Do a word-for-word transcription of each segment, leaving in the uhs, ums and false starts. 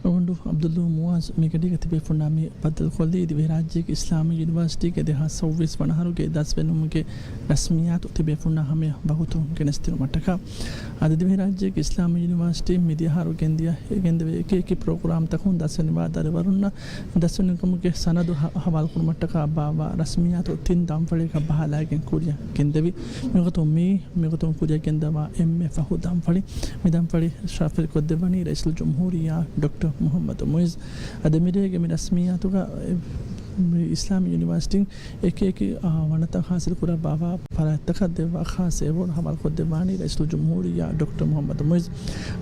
އަޅުގަނޑު ޢަބްދުﷲ މުޢާޒް މިގަޑީގަ ތިބޭފުންނާ މި ބައްދަލުކޮށްލީ ދިވެހިރާއްޖޭގެ އިސްލާމީ ޔުނިވާސިޓީގެ ދެހާސް ސައުވީސް ވަނަ އަހަރުގެ ދަސްވެނުމުގެ ރަސްމިއްޔާތު ތިބޭފުންނާ ހަމަޔަށް ވަގުތު ގެނެސްދިނުމަށްޓަކާ. އަދި ދިވެހިރާއްޖޭގެ އިސްލާމީ ޔުނިވާސިޓީ މިދިޔަ އަހަރު ގެންދިޔަ، ގެންދެވޭ އެކި އެކި ޕްރޮގްރާމްތަކުން ދަސްވެ ނިވާ ދަރިވަރުންނަށް ދަސްވެރިކަމުގެ ސަނަދު ހަ-، ހަވާލުކުރުމަށްޓަކާ ބާއްވާ ރަސްމިއްޔާތު ތިން ދަންފަޅިއަކަށް ބަހާލާގެން ކުރިއަށް ގެންދެވި. މިވަގުތު މި، މިވަގުތު ކުރިއަށް ގެންދަވާ އެންމެ ފަހު ދަންފަޅި، މި ދަންފަޅި ޝާފިލް ކޮށްދެއްވަނީ ރައީސުލްޖުމްހޫރިއްޔާ ޑޮކްޓަރ މުޙައްމަދު މުޢިއްޒު. އަދި މިރޭގެ މި ރަސްމިއްޔާތުގަ، އެ، މި އިސްލާމީ ޔުނިވާސިޓީން އެކި އެކި، އާ، ވަނަތައް ހާސިލް ކުރައްވާފާ ފަރާތްތަކަށް ދެއްވާ ޚާއްޞަ އެވޯޑް ހަވާލުކޮށްދެއްވާނީ ރައީސުލްޖުމްހޫރިއްޔާ ޑޮކްޓަރ މުޙައްމަދު މުޢިއްޒު.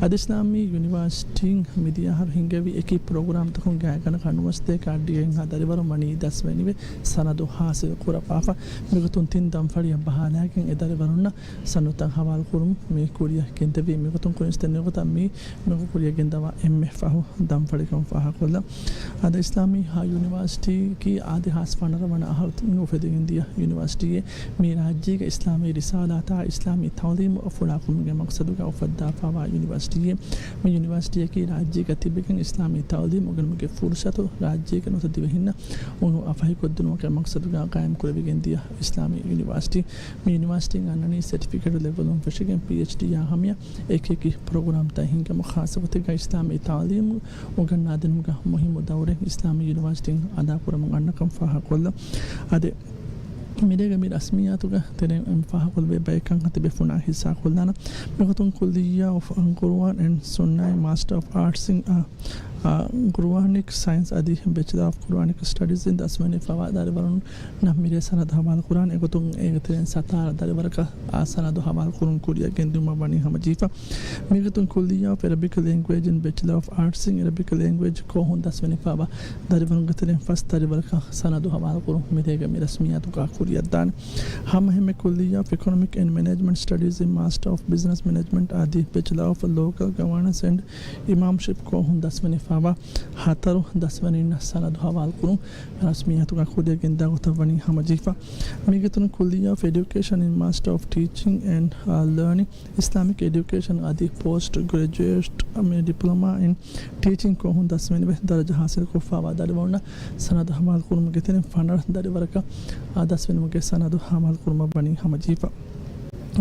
އަދި އިސްލާމީ ޔުނިވާސިޓީން މިދިޔަ އަހަރު ހިންގެވި އެކި ޕްރޮގްރާމްތަކުން ގާތްގަނޑަކަށް ނުވަސަތޭކަ އަށްޑިހައެއްހާ ދަރިވަރު ވަނީ ދަސްވެނިވެ ސަނަދު ހާސިލް ކުރައްވާފަ. މިގޮތުން ތިން ދަންފަޅިއަށް ބަހާލާގެން އެ ދަރިވަރުންނަށް ސަނަދުތައް ހަވާލުކުރުން މި ކުރިއަށް ގެންދެވީ. މިގޮތުން ކުރިންސްތެން ނިގޮތަށް މި މަގު ކުރިއަށް ގެންދަވާ އެންމެ ފަހު ދަންފަޅިކަން ފާހަގަކޮށްލަން. އަދި އިސްލާމީ ހާ ޔުނިވާސިޓީގެ އާދެ ހާސް ވަނަ ރަ ވަނަ އަހަރު އުފެދިގެން ދިޔަ ޔުނިވާސިޓީއެއް މި ރާއްޖޭގެ އިސްލާމީ ރިސާލާތާ އިސްލާމީ ތަޢުލީމު އުފުލާކުރުމުގެ މަޤްޞަދުގަ އުފައްދާފާވާ ޔުނިވާސިޓީއެއް. މި ޔުނިވާސިޓީއަކީ ރާއްޖޭގަ ތިބެގެން އިސްލާމީ ތަޢުލީމު އުނގެނުމުގެ ފުރުޞަތު ރާއްޖޭގެ ނުވަތަ ދިވެހިންނަށް އުނގެނުމަށް ފަހިކޮށްދިނުމުގެ މަޤްޞަދުގަ ޤާއިމް ކުރެވިގެން ދިޔަ އިސްލާމީ ޔުނިވާސިޓީ. މި ޔުނިވާސިޓީން އަންނަނީ ސެޓްފިކެޓް ލެވެލުން ފެށިގެން ޕީއެޗްޑީއާ ހަމަޔަށް އެކި އެކި ޕްރޮގްރާމްތައް ހިންގަމުން ޚާއްޞަ ގޮތެއްގަ އިސްލާމީ ތަޢުލީމު އުނގަންނާދިނުމުގަ މުހިއްމު ދައުރެއް އިސްލާމީ ޔުނިވާސިޓީން އަދާކުރަމުން އަންނަކަން ފާހަގަކޮށްލަން. އަދި މިރޭގެ މި ރަސްމިއްޔާތުގެ ތެރެއިން ފާހަގަކޮށްލެވޭ ބައެއް ކަންކަން ތިބޭފުނާ ހިއްސާކޮށްލާނަން. މިގޮތުން ކުއްލިއްޔާ އޮފް ޤުރުއާން އެންޑް ސުންނާއިން މާސްޓަރ އޮފް އާޓްސް އިން، އާ، އާ، ޤުރުއާނިކް ސައިންސް އަދި ބެޗެލާ އޮފް ޤުރުއާނިކް ސްޓަޑީޒް އިން ދަސްވެނިވެފައިވާ ދަރިވަރުންނަށް މިރޭ ސަނަދު ހަވާލުކުރާނެ. އެގޮތުން އޭގެ ތެރެއިން ސަތާރަ ދަރިވަރަކަށް އާ ސަނަދު ހަވާލުކުރުން ކުރިއަށް ގެންދިއުމަށް ވަނީ ހަމަޖެހިފަ. މިގޮތުން ކުއްލިއްޔާ އޮފް އެރަބިކް ލެންގުއޭޖް އިން ބެޗެލާ އޮފް އާޓްސް އިން އެރަބިކް ލެންގުއޭޖް ކޯހުން ދަސްވެނިފައިވާ ދަރިވަރުންގެ ތެރެއިން ފަސް ދަރިވަރަކަށް ސަނަދު ހަވާލުކުރުން މިރޭގެ މި ރަސްމިއްޔާތުގަ ކުރިއަށްދާނެ. ހަމައެހެންމެ ކުއްލިއްޔާ އޮފް އިކޮނޮމިކް އެންޑް މެނޭޖްމަންޓް ސްޓަޑީޒް އިން މާސްޓަރ އޮފް ބިޒްނަސް މެނޭޖްމަންޓް އަދި ބެޗެލާ އޮފް ލޯކަލް ގަވާނަންސް އެންޑް އިމާމްޝިޕް ކޯހުން ދަސްވެނިފައިވާ ހަތަރު ދަސްވަނީންނަށް ސަނަދު ހަވާލުކުރުން ރަސްމިއްޔާތުގަ ކުރިއަށް ގެންދާ ގޮތަށް ވަނީ ހަމަޖެހިފަ. މީގެ ތެރެއިން ކުއްލިއްޔާ އޮފް އެޑިއުކޭޝަން އިން މާސްޓަރ އޮފް ޓީޗިން އެންޑް ލަރނިން އިސްލާމިކް އެޑިއުކޭޝަން އަދި ޕޯސްޓް ގްރެޖުއޭޓް ޑިޕްލޮމާ އިން ޓީޗިން ކޯހުން ދަސްވެނިވެ ދަރަޖަ ހާސިލްކޮށްފައިވާ ދަރިވަރުންނަށް ސަނަދު ހަވާލުކުރުމުގެ ތެރެއިން ފަނަރަ ދަރިވަރަކަށް އާ ދަސްވެނިވުމުގެ ސަނަދު ހަވާލުކުރުމަށް ވަނީ ހަމަޖެހިފަ.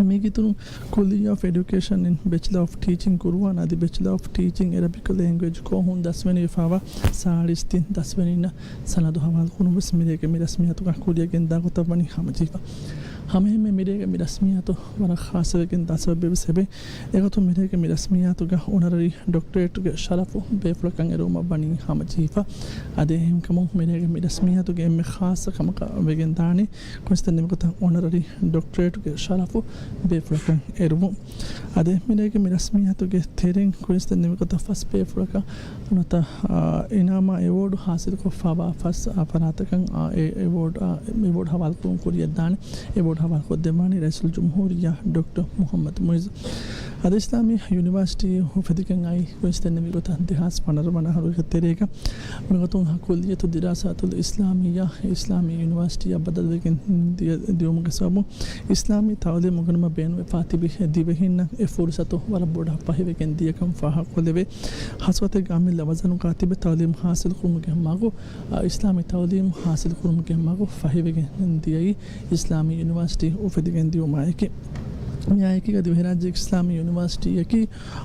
މީގެ އިތުރުން ކުއްލިއްޔާ އޮފް އެޑިއުކޭޝަން އިން ބެޗެލާ އޮފް ޓީޗިން ޤުރުއާން އަދި ބެޗެލާ އޮފް ޓީޗިން އެރަބިކް ލެންގުއޭޖް ކޯހުން ދަސްވެނިވެފައިވާ ސާޅީސް ތިން ދަސްވަނީންނަށް ސަނަދު ހަވާލުކުރުން ވެސް މިރޭގެ މި ރަސްމިއްޔާތުގަ ކުރިއަށް ގެންދާ ގޮތަށް ވަނީ ހަމަޖެހިފަ. ހަމައެހެންމެ މިރޭގެ މި ރަސްމިއްޔާތު ވަރަށް ޚާއްޞަވެގެން ދާ ސަބަބެއް ވެސް އެބެ. އެގޮތުން މިރޭގެ މި ރަސްމިއްޔާތުގަ އޮނަރަރީ ޑޮކްޓަރޭޓްގެ ޝަރަފު ބޭފުޅަކަށް އެރުވުމަށް ވަނީ ހަމަޖެހިފަ. އަދި އެހެންކަމުން މިރޭގެ މި ރަސްމިއްޔާތުގެ އެންމެ ޚާއްޞަ ކަމަކަށް ވެގެން ދާނީ ކުރިންސްތެން ނިމިގޮތަށް އޮނަރަރީ ޑޮކްޓަރޭޓްގެ ޝަރަފު ބޭފުޅަކަށް އެރުވުން. އަދި މިރޭގެ މި ރަސްމިއްޔާތުގެ ތެރެއިން ކުރިންސްތެން ނިމިގޮތަށް ފަސް ބޭފުޅަކަށް ނުވަތަ، އާ، އިނާމާ އެވޯޑު ހާސިލްކޮށްފައިވާ ފަސް، އާ، ފަރާތަކަށް، އާ، އެ އެވޯޑް، އާ، އެވޯޑް ހަވާލުކުރުން ކުރިއަށްދާނެ. އެވޯޑް ހަވާލުކޮށްދެއްވާނީ ރައީސުލްޖުމްހޫރިއްޔާ ޑޮކްޓަރ މުޙައްމަދު މުޢިއްޒު. އަދި އިސްލާމީ ޔުނިވާސިޓީ އުފެދިގެން އައި ކުރިންސްތެން ނިމިގޮތަށް ދެހާސް ފަނަރަ ވަނަ އަހަރުގެ ތެރޭގަ މިގޮތުން ކުއްލިއްޔަތު ދިރާސާތުލް އިސްލާމިއްޔާ އިސްލާމީ ޔުނިވާސިޓީއަށް ބަދަލުވެގެން ދިޔަ، ދިޔުމުގެ ސަބަބުން އިސްލާމީ ތަޢުލީމު އުނގެނުމަށް ބޭނުންވެފާ ތިބި ދިވެހިންނަށް އެ ފުރުޞަތު ވަރަށް ބޮޑަށް ފަހިވެގެން ދިޔަކަން ފާހަގަކޮށްލެވޭ. ޚާއްޞަ ގޮތެއްގަ އަމިއްލަ ވަޒަނުގަ ތިބެ ތަޢުލީމު ހާސިލުކުރުމުގެ މަގު، އާ، އިސްލާމީ ތަޢުލީމު ހާސިލުކުރުމުގެ މަގު ފަހިވެގެން ދިޔައީ އިސްލާމީ ޔުނިވާސިޓީ އުފެދިގެން ދިޔުމާއެކީ. މިއާއެކީގަ ދިވެހިރާއްޖޭގެ އިސްލާމީ ޔުނިވާސިޓީއަކީ،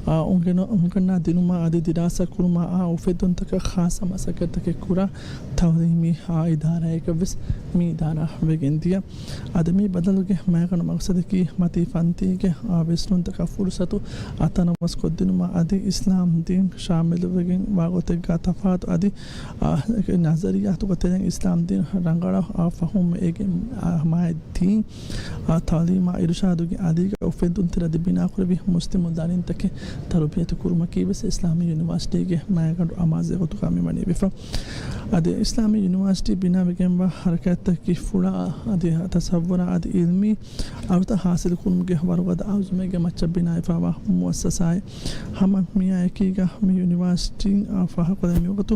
އާ، އުނގެނު-، އުނގަންނާ ދިނުމާ އަދި ދިރާސާ ކުރުމާ އާ އުފެއްދުންތަކަށް ޚާއްޞަ މަސައްކަތްތަކެއް ކުރާ ތަޢުލީމީ، އާ، އިދާރާއެކަށް ވެސް މި އިދާރާ ވެގެން ދިޔަ. އަދި މި ބަދަލުގެ މައިގަނޑު މަގްސަދަކީ މަތީ ފަންތީގެ، އާ، ވިސްނުންތަކަށް ފުރުޞަތު އަތަނަވަސް ކޮށްދިނުމަށް އަދި އިސްލާމް ދީން ޝާމިލުވެގެން ވާގޮތެއްގަ ތަފާތު އަދި، އާ، ނަޒަރިއްޔާތުގެ ތެރެއިން އިސްލާމް ދީން ރަނގަޅަށް، އާ، ފަހުމް އެގެން، އާ، މާތް ދީން، އާ، ތަޢުލީމާ އިރުޝާދުގެ އަލީގަ އުފެއްދުންތެރި އަދި ބިނާކުރެވި މުސްލިމު ދަރިންތަކެއް ތަރުބިޔަތު ކުރުމަކީ ވެސް އިސްލާމީ ޔުނިވާސިޓީގެ މައިގަނޑު އަމާޒެއް ގޮތުގަ މި ވަނީ ވެފަ. އަދި އިސްލާމީ ޔުނިވާސިޓީ ބިނާވެގެންވާ ހަރަކާތްތަކަކީ ފުޅާ އަދި ތަސައްވުރާ އަދި އިލްމީ އަރުތައް ހާސިލުކުރުމުގެ ވަރުގަދަ އަޒުމެއްގެ މައްޗަށް ބިނާވެފައިވާ މުއައްސަސާއެއް. ހަމަ މިއާއެކީގަ މި ޔުނިވާސިޓީން، އާ، ފާހަގަކޮށްލަން މިވަގުތު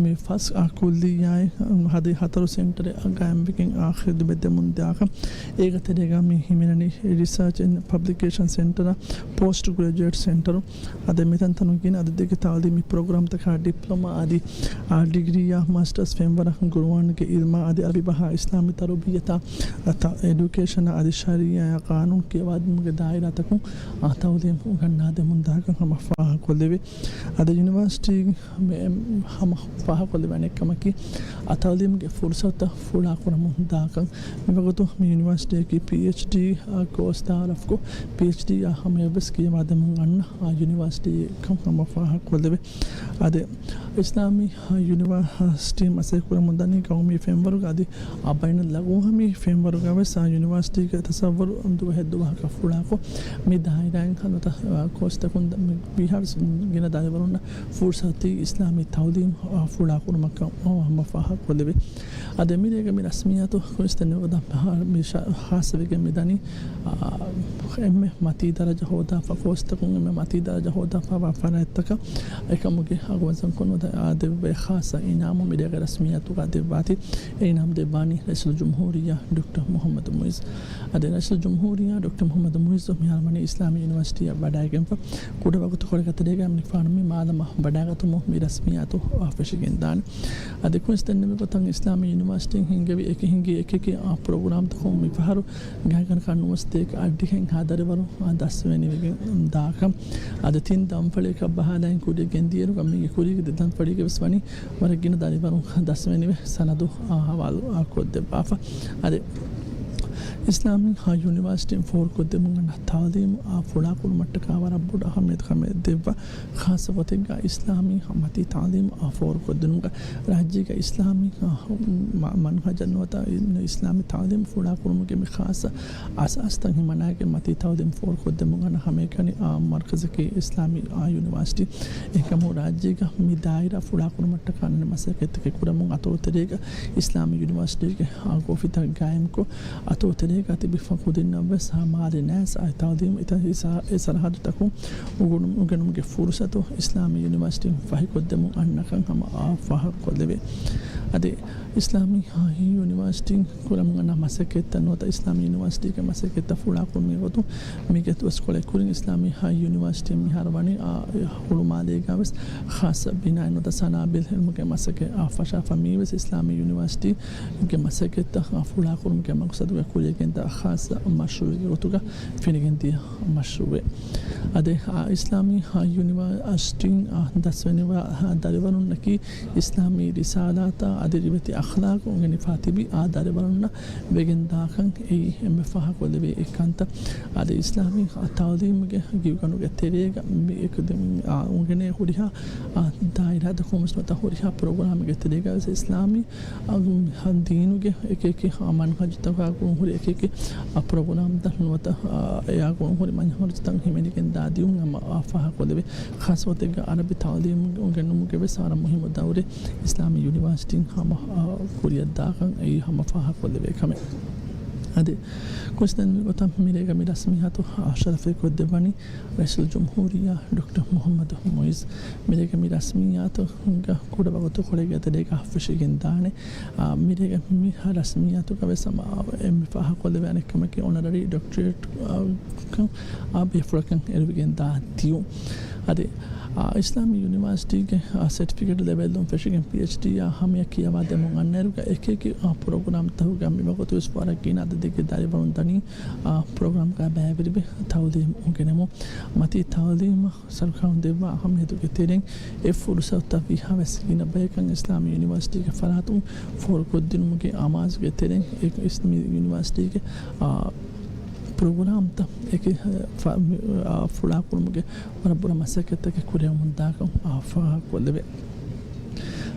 މި ފަސް، އާ، ކުއްލިއްޔާއެއް، އާ، ހަދައި ހަތަރު ސެންޓަރެއް، އާ، ގާއިމްވެގެން، އާ، ޚިދުމަތް ދެމުންދާކަން. އޭގެ ތެރޭގަ މި ހިމެނެނީ ރިސާޗް ޕަބްލިކޭޝަން ސެންޓަރ، ޕޯސްޓް ގްރެޖުއޭޓް ސެންޓަރު، އަދި މިތަންތަނުން ގިނަ އަދަދެއްގެ ތައުލީމީ ޕްރޮގްރާމްތަކާ ޑިޕްލޮމާ އަދި އާ ޑިގްރީއާ މާސްޓަރސް ފެންވަރަށް ގުރުއާންގެ އިލްމާ އަދި އަރަބި ބަހާ އިސްލާމީ ތަރުބިއްޔަތާ، އަ، ތަ-، އެޑިއުކޭޝަނާ އަދި ޝަރީއާ ޤާނޫނު ކިޔަވާދިނުމުގެ ދާއިރާތަކުން އާ ތައުލީމް އުނގަންނާދެމުން ދާކަން ހަމަ ފާހަގަކޮށްލެވޭ. އަދި ޔުނިވާސިޓީ މެ-، ހަމަ ފާހަގަކޮށްލެވޭ އަނެއްކަމަކީ، އާ ތައުލީމުގެ ފުރުސަތުތައް ފުޅާކުރަމުން ދާކަން. މިވަގުތު މި ޔުނިވާސިޓީއަކީ ޕީއެޗްޑީ، އާ، ކޯސް ތައާރަފްކޮށް، ޕީއެޗްޑީއާ ހަމަޔަށްވެސް ކިޔަވާދެމުން އަންނަ، އާ، ޔުނިވާސިޓީއެއްކަން ހަމަ ފާހަގަކޮށްލެވޭ. އަދި އިސްލާމީ، އާ، ޔުނިވާސިޓީ މަސައްކަތްކުރަމުންދަނީ ގައުމީ ފެންވަރުގަ އަދި، އާ، ބައިނަލްއަގުވާމީ ފެންވަރުގަވެސް، އާ، ޔުނިވާސިޓީގެ ތަސައްވަރު ދުވަހެއް ދުވަހަކަށް ފުޅާކޮށް، މި ދާއިރާއިން ނުވަތަ، އާ، ކޯސްތަކުން ދަ-، މި ވީހާވެސް ގިނަ ދަރިވަރުންނަށް ފުރުސަތީ އިސްލާމީ ތައުލީމް، އާ، ފުޅާކުރުމަށްކަން ހަމަ ފާހަގަކޮށްލެވޭ. އަދި މިރޭގެ މި ރަސްމިއްޔާތު ކުރިން ސިތަން ނިވަދަ މި ޝާ-، ޚާއްޞަވެގެން މިދަނީ، އާ، އެންމެ މަތީ ދަރަޖަ ހޯދާފަ ކޯސްތަކުން އެންމެ މަތީ ދަރަޖަ ހޯދާފައިވާ ފަރާތްތަކަށް އެކަމުގެ އަގުވަންސަންކޮށް ނުވަތަ އާ ދެއްވޭ ޚާއްޞަ އިނާމު މިރޭގެ ރަސްމިއްޔާތުގަ ދެއްވާތީ. އެ އިނާމު ދެއްވާނީ ރައީސުލްޖުމްހޫރިއްޔާ ޑޮކްޓަރ މުޙައްމަދު މުޢިއްޒު. އަދި ރައީސުލްޖުމްހޫރިއްޔާ ޑޮކްޓަރ މުޙައްމަދު މުޢިއްޒު މިހާރު ވަނީ އިސްލާމީ ޔުނިވާސިޓީއަށް ވަޑައިގެންފަ. ކުޑަ ވަގުތުކޮޅެއްގެ ތެރޭގަ މިފާނު މި މާލަމަށް ވަޑައިގަތުމުން މި ރަސްމިއްޔާތު، އާ، ފެށިގެންދާނެ. އަދި ކުރިން ސިތަން ނިވަދަ ގޮތަށް އިސްލާމީ ޔުނިވާސިޓީން ހިންގެވި އެކި ހިނގި އެކި އެކި، އާ، ޕްރޮގްރާމްތަކުން މިފަހަރު ގާތްގަނޑަކަށް ނުވަސް ދޭއް އަށްޑިހައިން ހާ ދަރިވަރު، އާ، ދަސްވެވެނިވެގެން ދާކަން. އަދި ތިން ދަންފަޅިއަކަށް ބަހާލައިން ކުރިއަށް ގެންދިޔައިރު މީގެ ކުރީގެ ދެ ދަންފަޅީގެ ވެސް ވަނީ ވަރަށް ގިނަ ދަރިވަރުން ދަސްވެނިވެ ސަނަދު، އާ، ހަވާލު، އާ، ކޮށްދެއްވާފަ. އަދި އިސްލާމީ، އާ، ޔުނިވާސިޓީން ފޯރުކޮށްދެމުން އަންނަ ތައުލީމު، އާ، ފުޅާކުރުމަށްޓަކާ ވަރަށް ބޮޑު އަހައްމިޔަތުކަމެއް ދެއްވާ. ޚާއްޞަ ގޮތެއްގަ އިސްލާމީ މަތީ ތައުލީމު، އާ، ފޯރުކޮށްދިނުމުގަ ރާއްޖޭގަ އިސްލާމީ، އާ، މަ-، މަންހަޖަށް ނުވަތަ އިސްލާމީ ތައުލީމު ފުޅާކުރުމުގެ މި ޚާއްޞަ އަސާސްތައް ހިމަނާގެން މަތީ ތައުލީމު ފޯރުކޮށްދެމުން އަންނަ ހަމައެކަނި، އާ، މަރުކަޒަކީ އިސްލާމީ، އާ، ޔުނިވާސިޓީ. އެހެންކަމުން ރާއްޖޭގަ މި ދާއިރާ ފުޅާކުރުމަށްޓަކާ އަންނަ މަސައްކަތްތަކެއް ކުރަމުން އަތޮޅު ތެރޭގަ އިސްލާމީ ޔުނިވާސިޓީގެ، އާ، އޮފީހުތައް ގާއިމްކޮށް، އަތޮޅު ތެރޭގަ ތިބި ފަ-، ކުދިންނަށްވެސް، އާ، މާލެ ނާސް، އާ، ތައުލީމު އެތައް އެ ސަ-، އެ ސަރަހައްދުތަކުން އުނގަނު-، އުނގެނުމުގެ ފުރުސަތު އިސްލާމީ ޔުނިވާސިޓީން ފަހިކޮށްދެމުން އަންނަކަން ހަމަ، އާ، ފާހަގަކޮށްލެވޭ. އަދި އިސްލާމީ، އާ، ޔުނިވާސިޓީން ކުރަމުން އަންނަ މަސައްކަތްތައް ނުވަތަ އިސްލާމީ ޔުނިވާސިޓީގެ މަސައްކަތްތައް ފުޅާކުރުމުގެ ގޮތުން މީގެ ދުވަސްކޮޅެއް ކުރިން އިސްލާމީ، އާ، ޔުނިވާސިޓީން މިހާރު ވަނީ، އާ، ހުޅުމާލޭގަވެސް ޚާއްޞަ ބިނާއެއް ނުވަތަ ސަނާ ބިލް ހެދުމުގެ މަސައްކަތް، އާ، ފަށާފަ. މީވެސް އިސްލާމީ ޔުނިވާސިޓީގެ މަސައްކަތްތައް، އާ، ފުޅާކުރުމުގެ މަޤްޞަދުގަ ކުރިއަށް ގެންދާ ޚާއްޞަ މަޝްރޫޢެއްގެ ގޮތުގަ ފެނިގެންދިޔަ މަޝްރޫޢެއް. އަދި، އާ، އިސްލާމީ، އާ، ޔުނިވާސިޓީން، އާ، ދަސްވެނިވާ، އާ، ދަރިވަރުންނަކީ އިސްލާމީ ރިސާލާތާ އަދި ރިވެތި އަޚްލާޤު އުނގެނިފާ ތިބި، އާ، ދަރިވަރުންނަށް ވެގެން ދާކަން އެއީ އެންމެ ފާހަގަކޮށްލެވޭ އެއްކަންތައް. އަދި އިސްލާމީ، އާ، ތައުލީމުގެ ގިގަނޑުގެ ތެރޭގަ މި އެކު-، އާ، އުނގެނޭ ހުރިހާ، އާ، ދާއިރާތަކުން ވެސް ނުވަތަ ހުރިހާ ޕްރޮގްރާމެއްގެ ތެރޭގަ ވެސް އިސްލާމީ، އާ، ދީނުގެ އެކި އެކި، އާ، މަންހަޖުތަކާ ގުޅުން ހުރި އެކި އެކި، އާ، ޕްރޮގްރާމްތައް ނުވަތަ، އާ، އެއާ ގުޅުން ހުރި މަންހަޖުތައް ހިމެނިގެން ދާ ދިއުން ހަމަ، އާ، ފާހަގަކޮށްލެވޭ. ޚާއްޞަ ގޮތެއްގަ އަރަބި ތައުލީމު އުނގެނުމުގެ ވެސް ވަރަށް މުހިއްމު ދައުރެއް އިސްލާމީ ޔުނިވާސިޓީން ހަމަ، އާ، ކުރިއަށް ދާކަން އެއީ ހަމަ ފާހަގަކޮށްލެވޭ ކަމެއް. އަދި ކުރިން ސިތަން ނިވަދަ ގޮތަށް މިރޭގަ މި ރަސްމިއްޔާތު، އާ، ޝަރަފެއް ކޮށްދެއްވަނީ ރައީސުލްޖުމްހޫރިއްޔާ ޑޮކްޓަރ މުޙައްމަދު މުޢިއްޒު. މިރޭގަ މި ރަސްމިއްޔާތުގަ ކުޑަ ވަގުތުކޮޅެއްގެ ތެރޭގަ ފެށިގެންދާނެ. އާ، މިރޭގެ މި ރަސްމިއްޔާތުގަ ވެސް ހަމަ އެންމެ ފާހަގަކޮށްލެވޭ އަނެއްކަމަކީ އޮނަރަރީ ޑޮކްޓަރޭޓް، އާ، ކަން، އާ، ބޭފުޅަކަށް އެރުވިގެން ދާ ދިއުން. އަދި، އާ، އިސްލާމީ ޔުނިވާސިޓީގެ، އާ، ސެޓްފިކެޓް ލެވެލުން ފެށިގެން ޕީއެޗްޑީއާ ހަމަޔަށް ކިޔަވާ ދެމުން އަންނައިރުގަ އެކި އެކި، އާ، ޕްރޮގްރާމްތަކުގަ މިވަގުތު ވެސް ވަރަށް ގިނަ އަދަދެއްގެ ދަރިވަރުން ދަނީ، އާ، ޕްރޮގްރާމްގަ ބައިވެރިވެ ތައުލީމު އުނގެނެމުން. މަތީ ތައުލީމަށް ސަރުކާރުން ދެއްވާ އަހައްމިޔަތުގެ ތެރެއިން އެ ފުރުސަތުތައް ވީހާވެސް ގިނަ ބަޔަކަށް އިސްލާމީ ޔުނިވާސިޓީގެ ފަރާތުން ފޯރުކޮށްދިނުމުގެ އަމާޒުގެ ތެރެއިން އެ އިސް-، މި ޔުނިވާސިޓީގެ، އާ، ޕްރޮގްރާމްތައް އެކި، އާ، ފަ-، މި-، އާ، ފުޅާކުރުމުގެ ވަރަށް ބުރަ މަސައްކަތްތަކެއް ކުރެވެމުން ދާކަން، އާ، ފާހަގަކޮށްލެވޭ.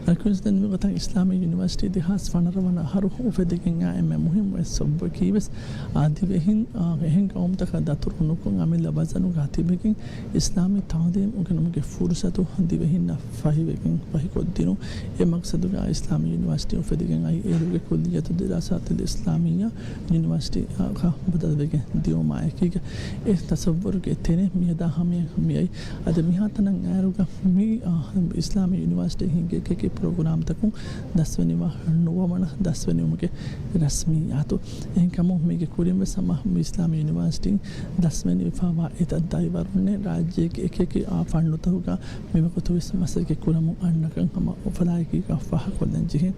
އަދި ކުރިން ސިތަން ނިވަދަ ގޮތަށް އިސްލާމީ ޔުނިވާސިޓީ ދެހާސް ފަނަރަ ވަނަ އަހަރު އުފެދިގެން އާ އެންމެ މުހިއްމު އެއް ސަބަބަކީ ވެސް، އާ، ދިވެހިން، އާ، އެހެން ގައުމުތަކަށް ދަތުރު ނުކޮށް، އަމިއްލަ ވަޒަނުގަ ތިބެގެން އިސްލާމީ ތައުލީމް އުނގެނުމުގެ ފުރުސަތު ދިވެހިންނަށް ފަހިވެގެން، ފަހިކޮށްދިނުން. އެ މަޤްޞަދުގަ އިސްލާމީ ޔުނިވާސިޓީ އުފެދިގެން އައި އޭރުގެ ކުއްލިއްޔަތު ދިރާސާތުލް އިސްލާމިއްޔާ ޔުނިވާސިޓީއަކަށް ބަދަލުވެގެން ދިއުމާއެކީގަ އެ ތަޞައްވުރުގެ ތެރެއިން މިއަދާ ހަމަޔަށް މިއައީ. އަދި މިހާތަނަށް އައިރުގަ މި، އާ، އިސްލާމީ ޔުނިވާސިޓީ ހިންގި އެކި އެކި ޕްރޮގްރާމްތަކުން ދަސްވެނިވާ ނުވަވަނަ ދަސްވެނިވުމުގެ ރަސްމިއްޔާތު. އެހެންކަމުން މީގެ ކުރިން ވެސް ހަމަ މި އިސްލާމީ ޔުނިވާސިޓީން ދަސްވެނިވެފައިވާ އެތައް ދަރިވަރުންނެއް ރާއްޖޭގެ އެކިއެކި އާ ފަންނުތަކުގަ މިވަގުތު ވެސް މަސައްކަތް ކުރަމުން އަންނަކަން ހަމަ އުފަލާއެކީގަ ފާހަގަކޮށްލަން ޖެހޭ.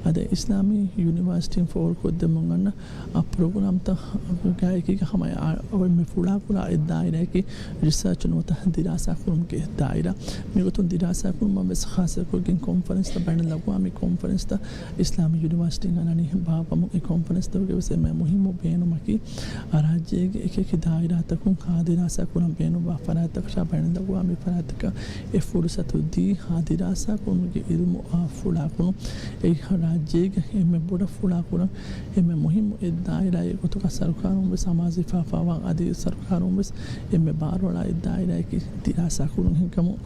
އަދި އިސްލާމީ ޔުނިވާސިޓީން ފޯރުކޮށްދެމުން އަންނަ އާ ޕްރޮގްރާމްތަކުގައި އެކީގަ ހަމަ އާ އެންމެ ފުޅާކުރާ އެއް ދާއިރާއަކީ ރިސާޗު ނުވަތަ ދިރާސާކުރުމުގެ ދާއިރާ. މިގޮތުން ދިރާސާކުރުމަށް ވެސް ޚާއްޞަކޮށްގެން ކޮންފަރެންސްތައް، ބައިނަލްއަގްވާމީ ކޮންފަރެންސްތައް އިސްލާމީ ޔުނިވާސިޓީން އަންނަނީ ބާއްވަމުން. އެ ކޮންފަރެންސްތަކުގެ ވެސް އެންމެ މުހިއްމު ބޭނުމަކީ، އާ، ރާއްޖޭގެ އެކިއެކި ދާއިރާތަކުން އާ ދިރާސާކުރަން ބޭނުންވާ ފަރާތްތަކަށާ ބައިނަލްއަގްވާމީ ފަރާތްތަކަށް އެ ފުރުސަތު ދީ، އާ ދިރާސާކުރުމުގެ އިލްމު އާ ފުޅާކުރުން. އެ ރާއްޖޭގެ އެންމެ ބޮޑަށް ފުޅާކުރަން އެންމެ މުހިއްމު އެއް ދާއިރާއެއް ގޮތުގަ ސަރުކާރުން ވެސް އަމާޒުވެފައިވާ، އަދި ސަރުކާރުން ވެސް އެންމެ ބާރުއަޅާ އެއް ދާއިރާއަކީ ދިރާސާކުރުން. އެހެންކަމުން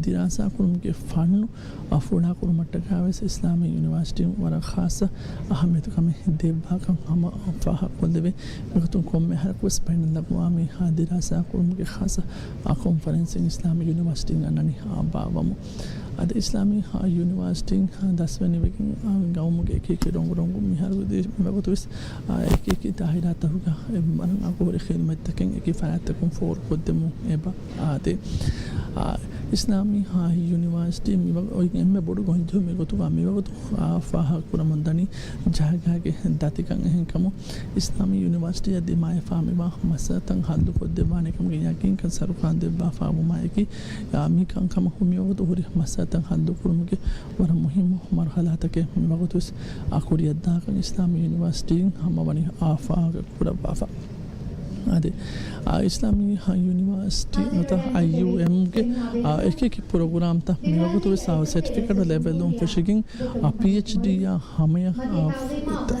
ދިރާސާކުރުމުގެ ފަންނު އާ ފުޅާކުރުމަށްޓަކާ ވެސް އިސްލާމީ ޔުނިވާސިޓީން ވަރަށް ޚާއްޞަ އަހައްމިޔަތު ކަމެއް ދެއްވާކަން ހަމަ ފާހަގަކޮށްލެވޭ. މިގޮތުން ކޮންމެ އަހަރަކު ވެސް ބައިނަލްއަގްވާމީ އާ ދިރާސާކުރުމުގެ ޚާއްޞަ އާ ކޮންފަރެންސެއް އިސްލާމީ ޔުނިވާސިޓީން އަންނަނީ އާ ބާއްވަމުން. އަދި އިސްލާމީ އާ ޔުނިވާސިޓީން އާ ދަސްވެނިވެގެން އާ ގައުމުގެ އެކިއެކި ރޮނގުރޮނގުން މިހާރު ދި-، މިވަގުތު ވެސް އާ އެކިއެކި ދާއިރާތަކުގަ އެ ވަރަށް އަގުހުރި ޚިދުމަތްތަކެއް އެކި ފަރާތްތަކުން ފޯރުކޮށްދެމުން އެބަ އާދޭ. އާ، އިސްލާމީ އާ ޔުނިވާސިޓީ މިވަ-، އޮތް އެންމެ ބޮޑު ގޮންޖެހުމެއް ގޮތުގަ މިވަގުތު އާ ފާހަގަކުރަމުންދަނީ ޖަހާގާގެ ދަތިކަން. އެހެންކަމުން އިސްލާމީ ޔުނިވާސިޓީއަށް ދިމާވެފާ މިވާ މައްސަލަތައް ހައްލުކޮށްދެއްވާނެ ކަމުގެ ޔަގީންކަން ސަރުކާރުން ދެއްވާފާވުމާއެކީ، އާ، މި ކަންކަމަށް މިވަގުތު ހުރި މައްސަލަތައް ހައްލުކުރުމުގެ ވަރަށް މުހިއްމު މަރުހަލާތަކެއް މިވަގުތުވެސް އާ ކުރިއަށްދާކަން އިސްލާމީ ޔުނިވާސިޓީން ހަމަވަނީ އާ ފާހަގަ ކުރައްވާފަ. އަދި، އާ، އިސްލާމީ ޔުނިވާސިޓީ ނުވަތަ އައިޔޫއެމްގެ، އާ، އެކިއެކި ޕްރޮގްރާމްތައް މިވަގުތުވެސް އާ ސެޓްފިކެޓް ލެވެލުން ފެށިގެން، އާ، ޕީއެޗްޑީއާ ހަމަޔަށް، އާ،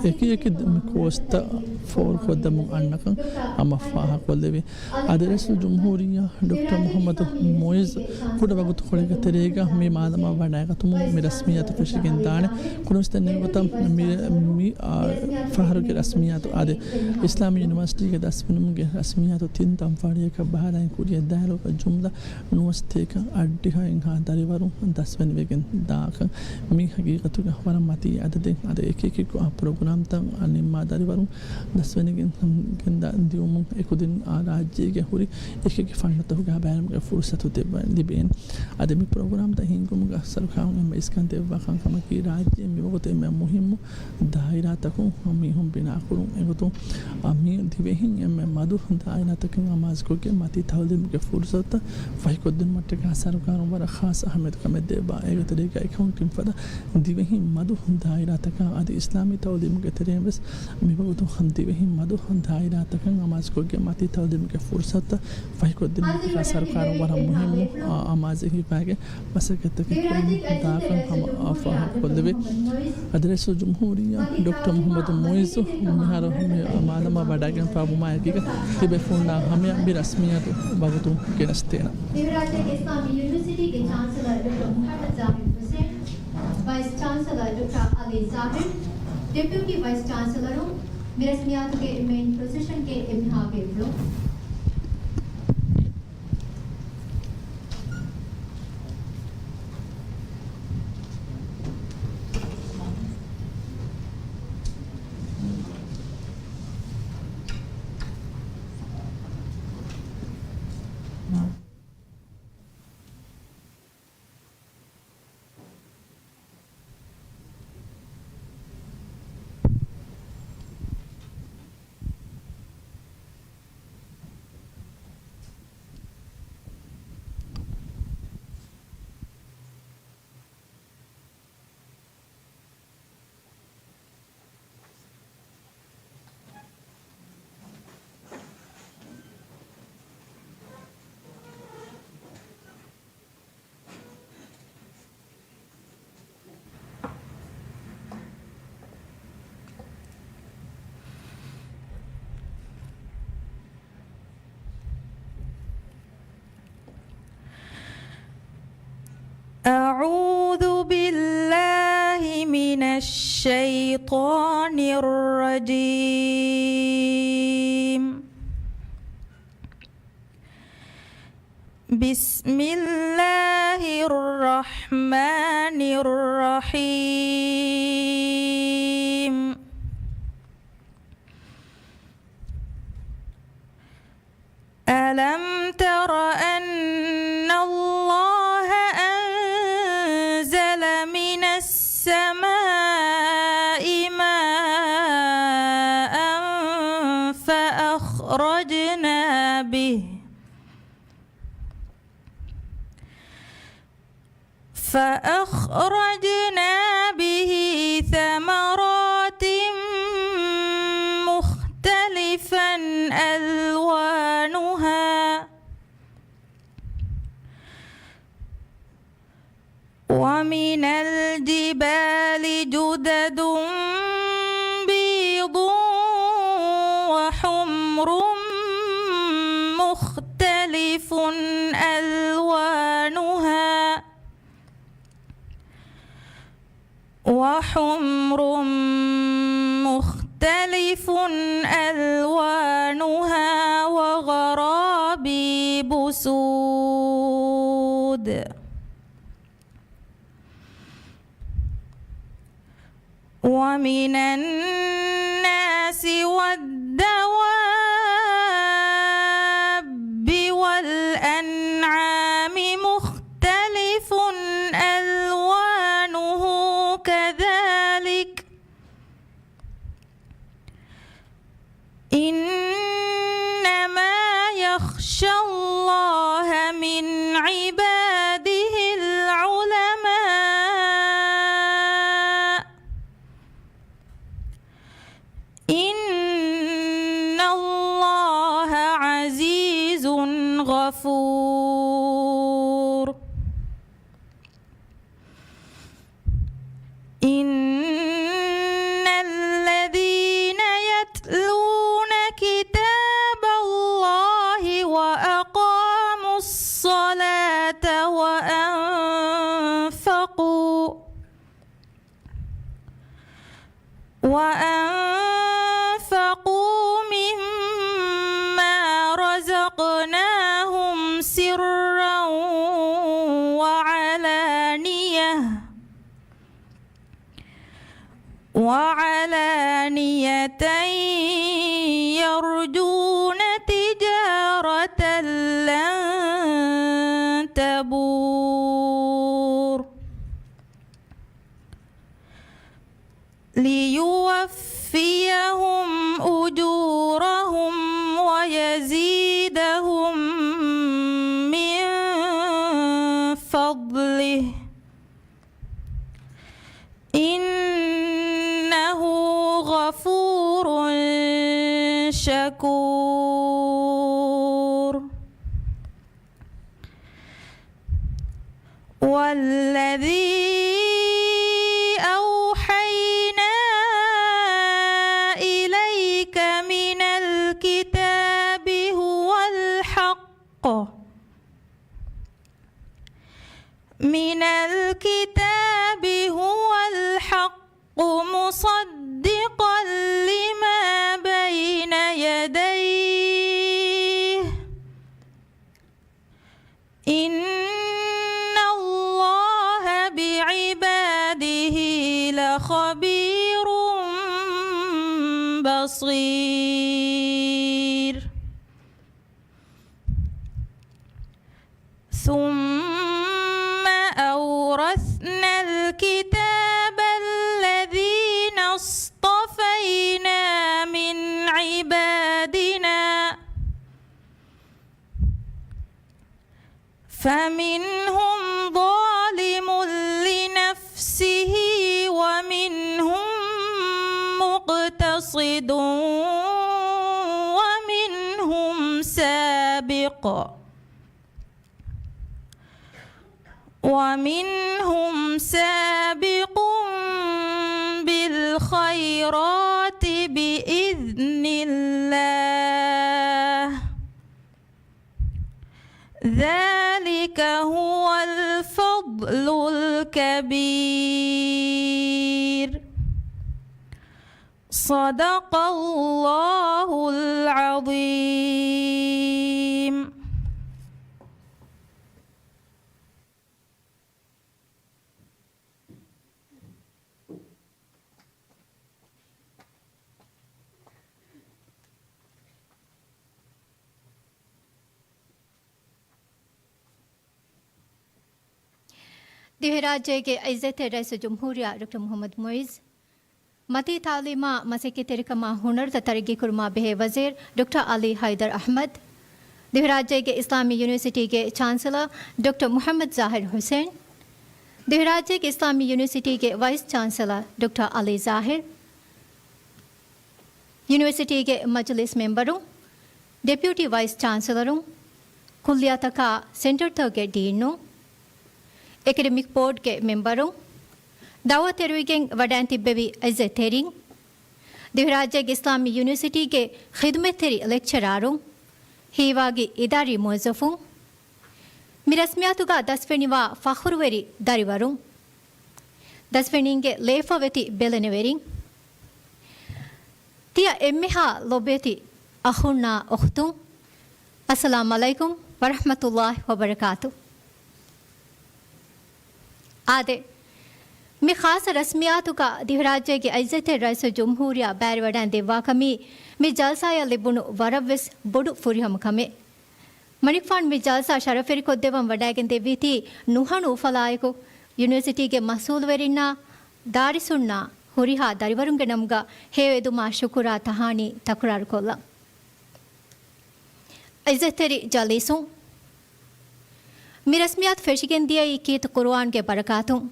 އެކިއެކި ކޯސްތައް ފޯރުކޮށްދެމުން އަންނަކަން ހަމަ ފާހަގަކޮށްލެވި. އަދި ރައީސުލްޖުމްހޫރިއްޔާ ޑޮކްޓަރ މުޙައްމަދު މުޢިއްޒު ކުޑަ ވަގުތުކޮޅެއްގެ ތެރޭގަ މި މާލަމާ ވަޑައިގަތުމުން މި ރަސްމިއްޔާތު ފެށިގެން ދާނެ. ކުރިންވެސް ދެންނެވި ގޮތަށް މި، މި، އާ، ފަހަރުގެ ރަސްމިއްޔާތު އާދެ، އިސްލާމީ ޔުނިވާސިޓީގެ ދަސްވެނުމުގެ ރަސްމިއްޔާތު ތިން ތަންފަހަރިއަކަށް ބަހަލައިން ކުރިއަށްދާއިރު ޖުމްލަ ނުވަސަތޭކަ އަށްޑިހައިންހާ ދަރިވަރުން ދަސްވެނިވެގެން ދާކަން. މި ހަގީގަތުގަ ވަރަށް މަތީ އަދަދެއް. އަދި އެކި އެކި ޕްރޮގްރާމްތައް ނިންމާ ދަރިވަރުން ދަސްވެނިގެން ގެންދާ ދިއުމުން އެކުދިން އާ ރާއްޖޭގެ ހުރި އެކި އެކި ފަންނުތަކުގަ ބައިނުމުގެ ފުރުސަތު ދެއްވަ-، ލިބޭނެ. އަދި މި ޕްރޮގްރާމްތައް ހިންގުމުގަ ސަރުކާރުން އެންމެ އިސްކަން ދެއްވާ ކަންކަމަކީ ރާއްޖޭ މިވަގުތު އެންމެ މުހިއްމު ދާއިރާތަކުން މީހުން ބިނާކުރުން. އެގޮތުން އާ މި ދިވެހިން އެންމެ މަދު ދާއިރާތަކެއް އަމާޒުކޮށްގެން މަތީ ތައުލީމުގެ ފުރުސަތުތައް ފަހިކޮށްދިނުމަށްޓަކާ ސަރުކާރުން ވަރަށް ޚާއްޞަ އަހައްމިޔަތު ކަމެއް ދެއްވާ. އޭގެ ތެރޭގައި ކައުންޓިން ފަދަ ދިވެހިން މަދު ދާއިރާތަކާ އަދި އިސްލާމީ ތައުލީމުގެ ތެރެއިން ވެސް މިވަގުތު ދިވެހިން މަދު ދާއިރާތަކަށް އަމާޒުކޮށްގެން މަތީ ތައުލީމުގެ ފުރުސަތުތައް ފަހިކޮށްދިނުމަށްޓަކާ ސަރުކާރުން ވަރަށް މުހިއްމު އާ އަމާޒެއް ހިފާގެން މަސައްކަތްތަކެއް ކުރަމުން ދާކަން ހަމަ އާ ފާހަގަކޮށްލެވޭ. އަދި ރައީސުލްޖުމްހޫރިއްޔާ ޑޮކްޓަރ މުޙައްމަދު މުޢިއްޒު މިހާރު މި މާލަމާ ވަޑައިގެންފާވުމާއެކީގަ ތިބޭފުޅުންނާ ހަމަޔަށް މި ރަސްމިއްޔާތު ވަގުތު ގެނެސްދޭނަން. ދިވެހިރާއްޖޭގެ އިސްލާމީ ޔުނިވަރސިޓީގެ ޗާންސެލަރ ޑޮކްޓަރ މުޙައްމަދު ޒާހިރު ޙުސެން، ވައިސް ޗާންސެލަރ ޑޮކްޓަރ އަލީ ޒާހިރު، ޑެޕިއުޓީ ވައިސް ޗާންސެލަރު، މި ރަސްމިއްޔާތުގެ މެއިން ޕްރޮސެޝަންގެ އެންމެހާ ބޭފުޅުން. أعوذ بالله من الشيطان الرجيم. بسم الله الرحمن الرحيم. ألم تر أن الله أنزل من السماء ماء فأخرجنا به، فأخرجنا به ثمرات مختلفا ألوانها، ومن الجبال جدد بيض وحمر مختلف ألوانها، وحمر مختلف ألوانها وغرابيب سود. ومن الناس والدواب والأنعام مختلف ألوانه كذلك، إنما يخشى الله من عباده العلماء، إن الله عزيز غفور. إن الذين يتلون كتاب الله وأقاموا الصلاة وأنفقوا وأنفقوا مما رزقناهم سرا وعلانية، وعلانية يرجون تجارة لن تبور. ليوفيهم أجورهم ويزيدهم من فضله، إنه غفور شكور. والذي أوحينا إليك من الكتاب هو الحق، من الكتاب هو الحق مصدقا لما بين يديه، إن الله بعباده لخبير بصير. ثم أورثنا الكتاب الذين اصطفينا من عبادنا، فمنهم ظالم لنفسه ومنهم مقتصد ومنهم سابق، ومنهم سابق بالخيرات بإذن الله، ذلك هو الفضل الكبير. صدق الله العظيم. ދިވެހިރާއްޖޭގެ އިއްޒަތްތެރި ރައީސުލްޖުމްހޫރިއްޔާ ޑޮކްޓަރ މުޙައްމަދު މުޢިއްޒު، މަތީ ތަޢުލީމާ، މަސައްކަތްތެރިކަމާ، ހުނަރުތައް ތަރައްގީކުރުމާ ބެހޭ ވަޒީރު ޑޮކްޓަރ ޢަލީ ޙައިދަރު އަޙްމަދު، ދިވެހިރާއްޖޭގެ އިސްލާމީ ޔުނިވަރސިޓީގެ ޗާންސެލަރ ޑޮކްޓަރ މުޙައްމަދު ޒާހިރު ޙުސެން، ދިވެހިރާއްޖޭގެ އިސްލާމީ ޔުނިވަރސިޓީގެ ވައިސް ޗާންސެލަރ ޑޮކްޓަރ ޢަލީ ޒާހިރު، ޔުނިވަރސިޓީގެ މަޖިލީސް މެމްބަރުން، ޑެޕިއުޓީ ވައިސް ޗާންސެލަރުން، ކުއްލިއާތަކާ ސެންޓަރތަކުގެ ޑީނުން، އެކަޑެމިކް ބޯޑްގެ މެމްބަރުން، ދަޢުވަތު އެރުވިގެން ވަޑައިން ތިއްބެވި އިއްޒަތްތެރިން، ދިވެހިރާއްޖޭގެ އިސްލާމީ ޔުނިވަރސިޓީގެ ޚިދުމަތްތެރި ލެކްޗަރާރުން، ހީވާގި އިދާރީ މުވައްޒަފުން، މި ރަސްމިއްޔާތުގަ ދަސްވެނިވާ ފަޚުރުވެރި ދަރިވަރުން، ދަސްވެނީންގެ ލޭފަވެތި ބެލެނިވެރިން، ތިޔަ އެންމެހާ ލޮބުވެތި އަޚުންނާ އުޚްތުން، އައްސަލާމު ޢަލައިކުމް ވަރަޙްމަތުﷲި ވަބަރަކާތު. އާދެ، މި ޚާއްޞަ ރަސްމިއްޔާތުގަ ދިވެހިރާއްޖޭގެ އިއްޒަތްތެރި ރައީސުލްޖުމްހޫރިއްޔާ ބައިވެރިވަޑައިން ދެއްވާ ކަމީ މި ޖަލްސާއަށް ލިބުނު ވަރަށްވެސް ބޮޑު ފުރިހަމަ ކަމެއް. މަނިކުފާނު މި ޖަލްސާ ޝަރަފުވެރިކޮށްދެއްވަން ވަޑައިގެން ދެއްވީތީ ނުހަނު އުފަލާއެކު، ޔުނިވަރސިޓީގެ މަސްއޫލުވެރިންނާ، ދާރިސުންނާ، ހުރިހާ ދަރިވަރުންގެ ނަމުގަ ހެޔޮއެދުމާ ޝުކުރާ ތަހާނީ ތަކުރާރުކޮށްލަން. އިއްޒަތްތެރި ޖަލީސުން، މި ރަސްމިއްޔާތު ފެށިގެން ދިޔައީ ކީރިތި ޤުރުއާންގެ ބަރަކާތުން.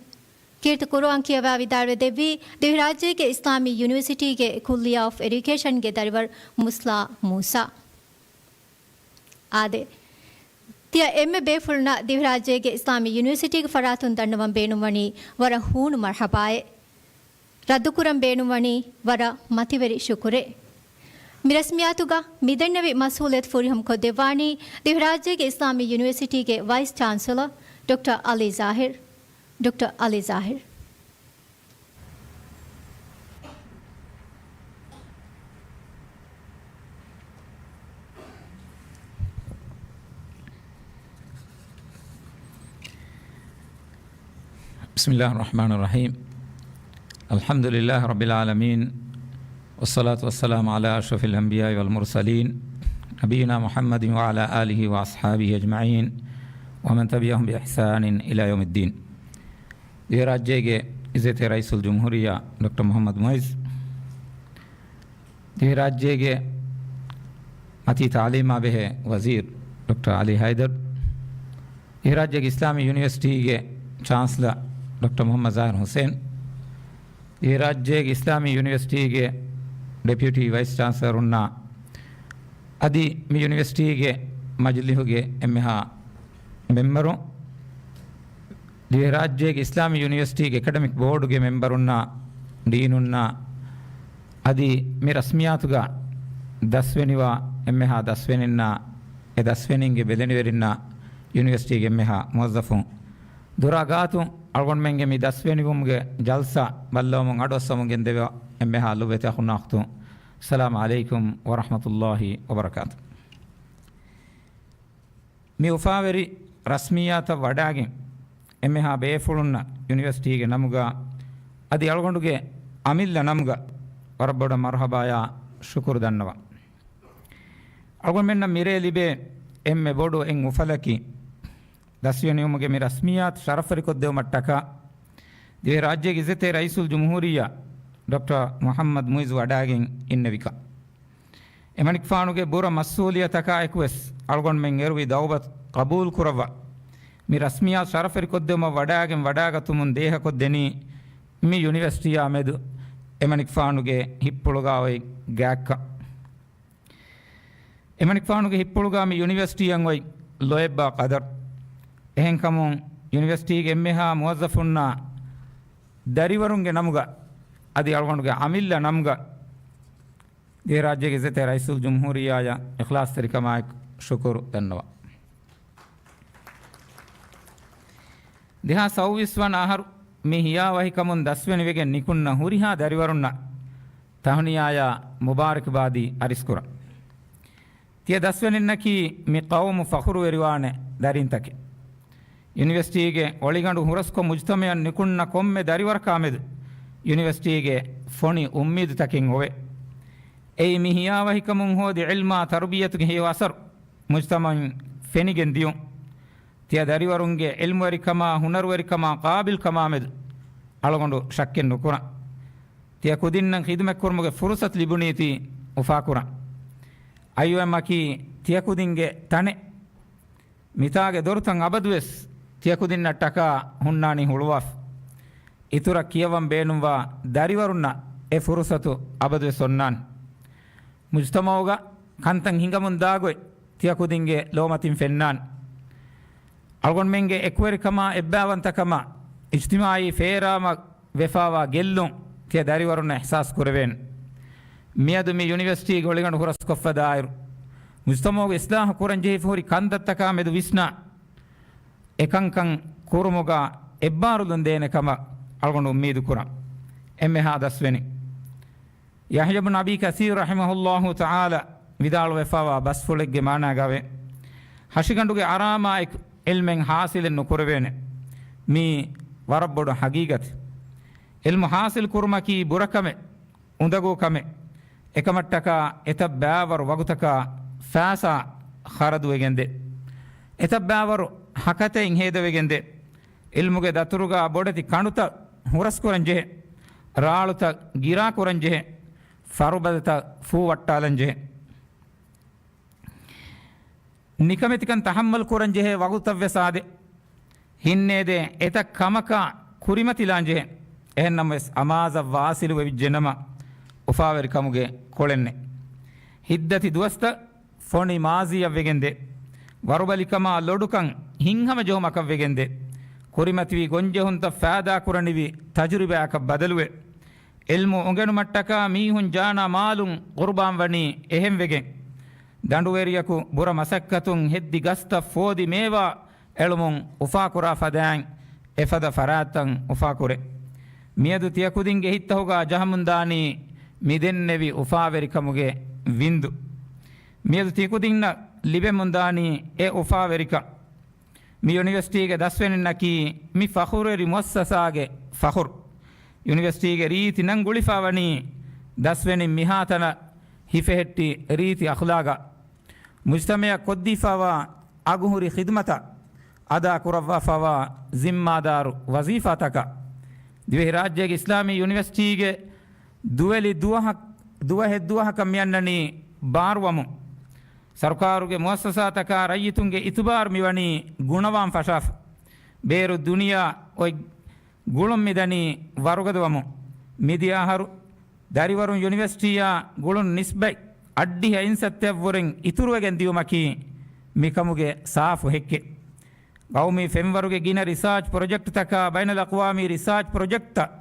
ކީރިތި ޤުރުއާން ކިޔަވާ ވިދާޅުވެ ދެއްވީ ދިވެހިރާއްޖޭގެ އިސްލާމީ ޔުނިވަރސިޓީގެ ކުއްލިއްޔާ އޮފް އެޑިއުކޭޝަންގެ ދަރިވަރު މުސްލާ މޫސާ. އާދެ، ތިޔަ އެންމެ ބޭފުޅުންނަށް ދިވެހިރާއްޖޭގެ އިސްލާމީ ޔުނިވަރސިޓީގެ ފަރާތުން ދަންނަވަން ބޭނުންވަނީ ވަރަށް ހޫނު މަރްޙަބާއެއް. ރައްދުކުރަން ބޭނުންވަނީ ވަރަށް މަތިވެރި ޝުކުރެއް. މި ރަސްމިއްޔާތުގަ މިދެންނެވި މަސްއޫލިއްޔަތު ފުރިހަމަ ކޮށްދެއްވާނީ ދިވެހިރާއްޖޭގެ އިސްލާމީ ޔުނިވަރސިޓީގެ ވައިސް ޗާންސެލަރ ޑޮކްޓަރ ޢަލީ ޒާހިރު، ޑޮކްޓަރ ޢަލީ ޒާހިރު. بسم الله الرحمن الرحيم. الحمد لله رب العالمين. والصلاة والسلام على أشرف الأنبياء والمرسلين. نبينا محمد وعلى آله وأصحابه أجمعين. ومن تبعهم بإحسان إلى يوم الدين. ދިވެހިރާއްޖޭގެ އިއްޒަތްތެރި ރައީސުލްޖުމްހޫރިއްޔާ ޑޮކްޓަރ މުޙައްމަދު މުޢިއްޒު، ދިވެހިރާއްޖޭގެ މަތީ ތަޢުލީމާ ބެހޭ ވަޒީރު ޑޮކްޓަރ ޢަލީ ޙައިދަރު، ދިވެހިރާއްޖޭގެ އިސްލާމީ ޔުނިވަރސިޓީގެ ޗާންސެލަރ ޑޮކްޓަރ މުޙައްމަދު ޒާހިރު ޙުސެން، ދިވެހިރާއްޖޭގެ އިސްލާމީ ޔުނިވަރސިޓީގެ ޑެޕިއުޓީ ވައިސް ޗާންސެލަރުންނާ، އަދި މި ޔުނިވަރސިޓީގެ މަޖިލީހުގެ އެންމެހާ މެމްބަރުން، ދިވެހިރާއްޖޭގެ އިސްލާމީ ޔުނިވަރސިޓީގެ އެކަޑެމިކް ބޯޑުގެ މެމްބަރުންނާ، ޑީނުންނާ، އަދި މި ރަސްމިއްޔާތުގަ ދަސްވެނިވާ އެންމެހާ ދަސްވެނިންނާ، އެ ދަސްވެނީންގެ ބެލެނިވެރިންނާ، ޔުނިވަރސިޓީގެ އެންމެހާ މުވައްޒަފުން، ދުރާ ގާތުން އަޅުގަނޑުމެންގެ މި ދަސްވެނިވުމުގެ ޖަލްސާ ބައްލަވަމުން އަޑުއައްސަމުން ގެންދެވި އެންމެހާ ލޮބުވެތި އަޚުންނާ އުޚްތުން، އައްސަލާމު ޢަލައިކުމް ވަރަޙްމަތުﷲި ވަބަރަކާތު. މި އުފާވެރި ރަސްމިއްޔާތަށް ވަޑައިގެން، އެންމެހާ ބޭފުޅުންނަށް ޔުނިވަރސިޓީގެ ނަމުގަ، އަދި އަޅުގަނޑުގެ އަމިއްލަ ނަމުގަ ވަރަށް ބޮޑަށް މަރުޙަބާޔާ ޝުކުރު ދަންނަވަން. އަޅުގަނޑުމެންނަށް މިރޭ ލިބޭ އެންމެ ބޮޑު އެއް އުފަލަކީ، ދަސްވެނިވުމުގެ މި ރަސްމިއްޔާތު ޝަރަފުވެރިކޮށްދެވުމަށްޓަކާ، ދިވެހިރާއްޖޭގެ އިއްޒަތްތެރި ރައީސުލްޖުމްހޫރިއްޔާ ޑޮކްޓަރ މުޙައްމަދު މުޢިއްޒު ވަޑައިގެން އިންނެވިކަން. އެމަނިކުފާނުގެ ބުރަ މަސްއޫލިއްޔަތަކާއެކުވެސް އަޅުގަނޑުމެން އެރުވި ދަޢުވަތު ޤަބޫލުކުރައްވާ، މި ރަސްމިއްޔާތު ޝަރަފުވެރިކޮށްދެވުމަށް ވަޑައިގެން ވަޑައިގަތުމުން ދޭހަކޮށްދެނީ، މި ޔުނިވަރސިޓީއާ މެދު އެމަނިކުފާނުގެ ހިތްޕުޅުގަ އޮތް ގާތްކަން. އެމަނިކުފާނުގެ ހިތްޕުޅުގަ މި ޔުނިވަރސިޓީއަށް އޮތް ލޯތްބާ ޤަދަރު. އެހެންކަމުން، ޔުނިވަރސިޓީގެ އެންމެހާ މުވައްޒަފުންނާ ދަރިވަރުންގެ ނަމުގަ، އަދި އަޅުގަނޑުގެ އަމިއްލަ ނަމުގަ، ދިވެހިރާއްޖޭގެ އިއްޒަތްތެރި ރައީސުލްޖުމްހޫރިއްޔާއަށް އިޚްލާޞްތެރިކަމާއެކު ޝުކުރު ދަންނަވަން. ދެހާސް ސައުވީސް ވަނަ އަހަރު މި ހިޔާވަހިކަމުން ދަސްވެނިވެގެން ނިކުންނަ ހުރިހާ ދަރިވަރުންނަށް ތަހުނިޔާޔާ މުބާރަކްބާދީ އަރިސްކުރަން. ތިޔަ ދަސްވެނިންނަކީ މި ޤައުމު ފަޚުރުވެރިވާނެ ދަރިންތަކެއް. ޔުނިވަރސިޓީގެ އޮޅިގަނޑު ހުރަސްކޮށް މުޖްތަމަޢަށް ނިކުންނަ ކޮންމެ ދަރިވަރަކާމެދު ޔުނިވަރސިޓީގެ ފޮނި އުއްމީދުތަކެއް އޮވޭ. އެއީ މި ހިޔާވަހިކަމުން ހޯދި ޢިލްމާ ތަރުބިޔަތުގެ ހެޔޮ އަސަރު މުޖްތަމަޢުން ފެނިގެން ދިޔުން. ތިޔަ ދަރިވަރުންގެ ޢިލްމުވެރިކަމާ، ހުނަރުވެރިކަމާ، ޤާބިލްކަމާމެދު އަޅުގަނޑު ޝައްކެއް ނުކުރަން. ތިޔަ ކުދިންނަށް ޚިދުމަތްކުރުމުގެ ފުރުޞަތު ލިބުނީތީ އުފާކުރަން. އައިއޯއެމްއަކީ ތިޔަ ކުދިންގެ ތަނެއް. މިތާގެ ދޮރުތައް އަބަދުވެސް ތިޔަކުދިންނަށްޓަކާ ހުންނާނީ ހުޅުވާފަ. އިތުރަށް ކިޔަވަން ބޭނުންވާ ދަރިވަރުންނަށް އެ ފުރުޞަތު އަބަދުވެސް އޮންނާނެ. މުޖުތަމަޢުގަ ކަންތައް ހިނގަމުން ދާގޮތް ތިޔަކުދިންގެ ލޯމަތިން ފެންނާނެ. އަޅުގަނޑުމެންގެ އެކުވެރިކަމާ، އެއްބައިވަންތަކަމާ، އިޖްތިމާޢީ ފޭރާމަށް ވެފާވާ ގެއްލުން ތިޔަ ދަރިވަރުންނަށް އިޙްސާސް ކުރެވޭނެ. މިއަދު މި ޔުނިވަރސިޓީގެ އޮޅިގަނޑު ހުރަސްކޮށްފަ ދާއިރު، މުޖުތަމަޢުގެ އިޞްލާޙު ކުރަންޖެހިފަ ހުރި ކަންތައްތަކާ މެދު ވިސްނާ، އެކަންކަން ކުރުމުގަ އެއްބާރުލުން ދޭނެ ކަމަށް އަޅުގަނޑު އުއްމީދު ކުރަން. އެންމެހާ ދަސްވެނި. ޔަޙްޔަ ބުން އަބީ ކަޘީރު ރަޙިމަހުﷲ ތަޢާލާ ވިދާޅުވެފަވާ ބަސްފުޅެއްގެ މާނާގަވޭ، ހަށިގަނޑުގެ އަރާމާއެކު ޢިލްމެއް ޙާޞިލެއް ނުކުރެވޭނެ. މީ ވަރަށް ބޮޑު ޙަޤީޤަތެއް. ޢިލްމު ޙާޞިލް ކުރުމަކީ ބުރަކަމެއް، އުނދަގޫ ކަމެއް. އެކަމަށްޓަކާ އެތައް ބައިވަރު ވަގުތަކާ ފައިސާ ޚަރަދުވެގެންދޭ. އެތައް ބައިވަރު ހަކަތައިން ހޭދަވެގެންދޭ. ޢިލްމުގެ ދަތުރުގަ ބޮޑެތި ކަނޑުތައް ހުރަސްކުރަން ޖެހޭ. ރާޅުތައް ގިރާކުރަން ޖެހޭ. ފަރުބަދަތައް ފޫވައްޓާލަން ޖެހޭ. ނިކަމެތިކަން ތަޙައްމަލް ކުރަން ޖެހޭ ވަގުތަށްވެސް އާދޭ. ހިންނޭދޭ އެތައް ކަމަކާ ކުރިމަތިލާން ޖެހޭ. އެހެންނަމަވެސް އަމާޒަށް ވާސިލު ވެވިއްޖެނަމަ އުފާވެރިކަމުގެ ކޮޅެއްނެއް. ހިތްދަތި ދުވަސްތައް ފޮނި މާޒީއަށް ވެގެންދޭ. ވަރުބަލިކަމާ ލޮޑުކަން ހިތްހަމަޖެހުމަކަށް ވެގެންދޭ. ކުރިމަތިވި ގޮންޖެހުންތައް ފައިދާކުރަނިވި ތަޖުރިބާއަކަށް ބަދަލުވޭ. ޢިލްމު އުނގެނުމަށްޓަކާ މީހުން ޖާނާ މާލުން ޤުރުބާން ވަނީ އެހެން ވެގެން. ދަނޑުވެރިޔަކު ބުރަ މަސައްކަތުން ހެއްދި ގަސްތައް ފޯދި މޭވާ އެޅުމުން އުފާކުރާ ފަދައިން އެފަދަ ފަރާތްތައް އުފާކުރޭ. މިއަދު ތިޔަ ކުދިންގެ ހިތްތަކުގަ ޖަހަމުންދާނީ މިދެންނެވި އުފާވެރިކަމުގެ ވިންދު. މިއަދު ތިކުދިންނަށް ލިބެމުންދާނީ އެ އުފާވެރިކަން. މި ޔުނިވަރސިޓީގެ ދަސްވެނިންނަކީ މި ފަޚުރުވެރި މުއައްސަސާގެ ފަޚުރު. ޔުނިވަރސިޓީގެ ރީތި ނަން ގުޅިފަ ވަނީ ދަސްވެނިން މިހާތަނަށް ހިފެހެއްޓި ރީތި އަޚްލާގާ، މުޖްތަމަޢަށް ކޮށްދީފަވާ އަގުހުރި ޚިދުމަތާ، އަދާ ކުރައްވާފަވާ ޒިންމާދާރު ވަޒީފާތަކާ. ދިވެހިރާއްޖޭގެ އިސްލާމީ ޔުނިވަރސިޓީގެ ދުވެލި ދުވަހަށް، ދުވަހެއް ދުވަހަކަށް މިއަންނަނީ ބާރުވަމުން. ސަރުކާރުގެ މުއައްސަސާތަކާ ރައްޔިތުންގެ އިތުބާރު މިވަނީ ގުނަވާން ފަށާފަ. ބޭރު ދުނިޔެ އޮތް ގުޅުން މިދަނީ ވަރުގަދަވަމުން. މިދިޔަ އަހަރު ދަރިވަރުން ޔުނިވަރސިޓީއާ ގުޅުން ނިސްބަތް އަށްޑިހަ އިންސައްތައަށްވުރެން އިތުރުވެގެން ދިޔުމަކީ މިކަމުގެ ސާފު ހެއްކެއް. ގައުމީ ފެންވަރުގެ ގިނަ ރިސާޗް ޕްރޮޖެކްޓްތަކާ ބައިނަލްއަޤްވާމީ ރިސާޗް ޕްރޮޖެކްޓްތައް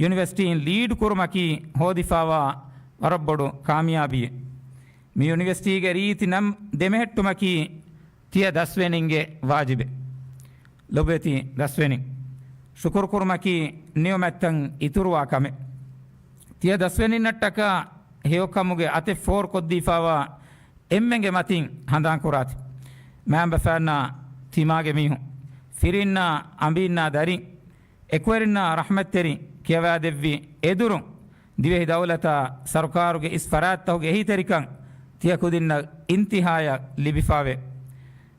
ޔުނިވަރސިޓީން ލީޑް ކުރުމަކީ ހޯދިފަވާ ވަރަށް ބޮޑު ކާމިޔާބީއެއް. މި ޔުނިވަރސިޓީގެ ރީތި ނަން ދެމެހެއްޓުމަކީ ތިޔަ ދަސްވެނިންގެ ވާޖިބެއް. ލޮބުވެތި ދަސްވެނިން، ޝުކުރު ކުރުމަކީ ނިޢުމަތްތައް އިތުރުވާ ކަމެއް. ތިޔަ ދަސްވެނިންނަށްޓަކާ ހެޔޮކަމުގެ އަތެއް ފޯރުކޮށްދީފަވާ އެންމެންގެ މަތިން ހަނދާންކުރާތި. މައިންބަފައިންނާ ތިމާގެ މީހުން، ފިރިންނާ އަނބީންނާ ދަރިން، އެކުވެރިންނާ ރަޙްމަތްތެރިން ކިޔަވާދެއްވި އެދުރުން، ދިވެހި ދައުލަތާ ސަރުކާރުގެ އިސް ފަރާތްތަކުގެ އެހީތެރިކަން ތިޔަ ކުދިންނަށް އިންތިހާޔަށް ލިބިފާވޭ.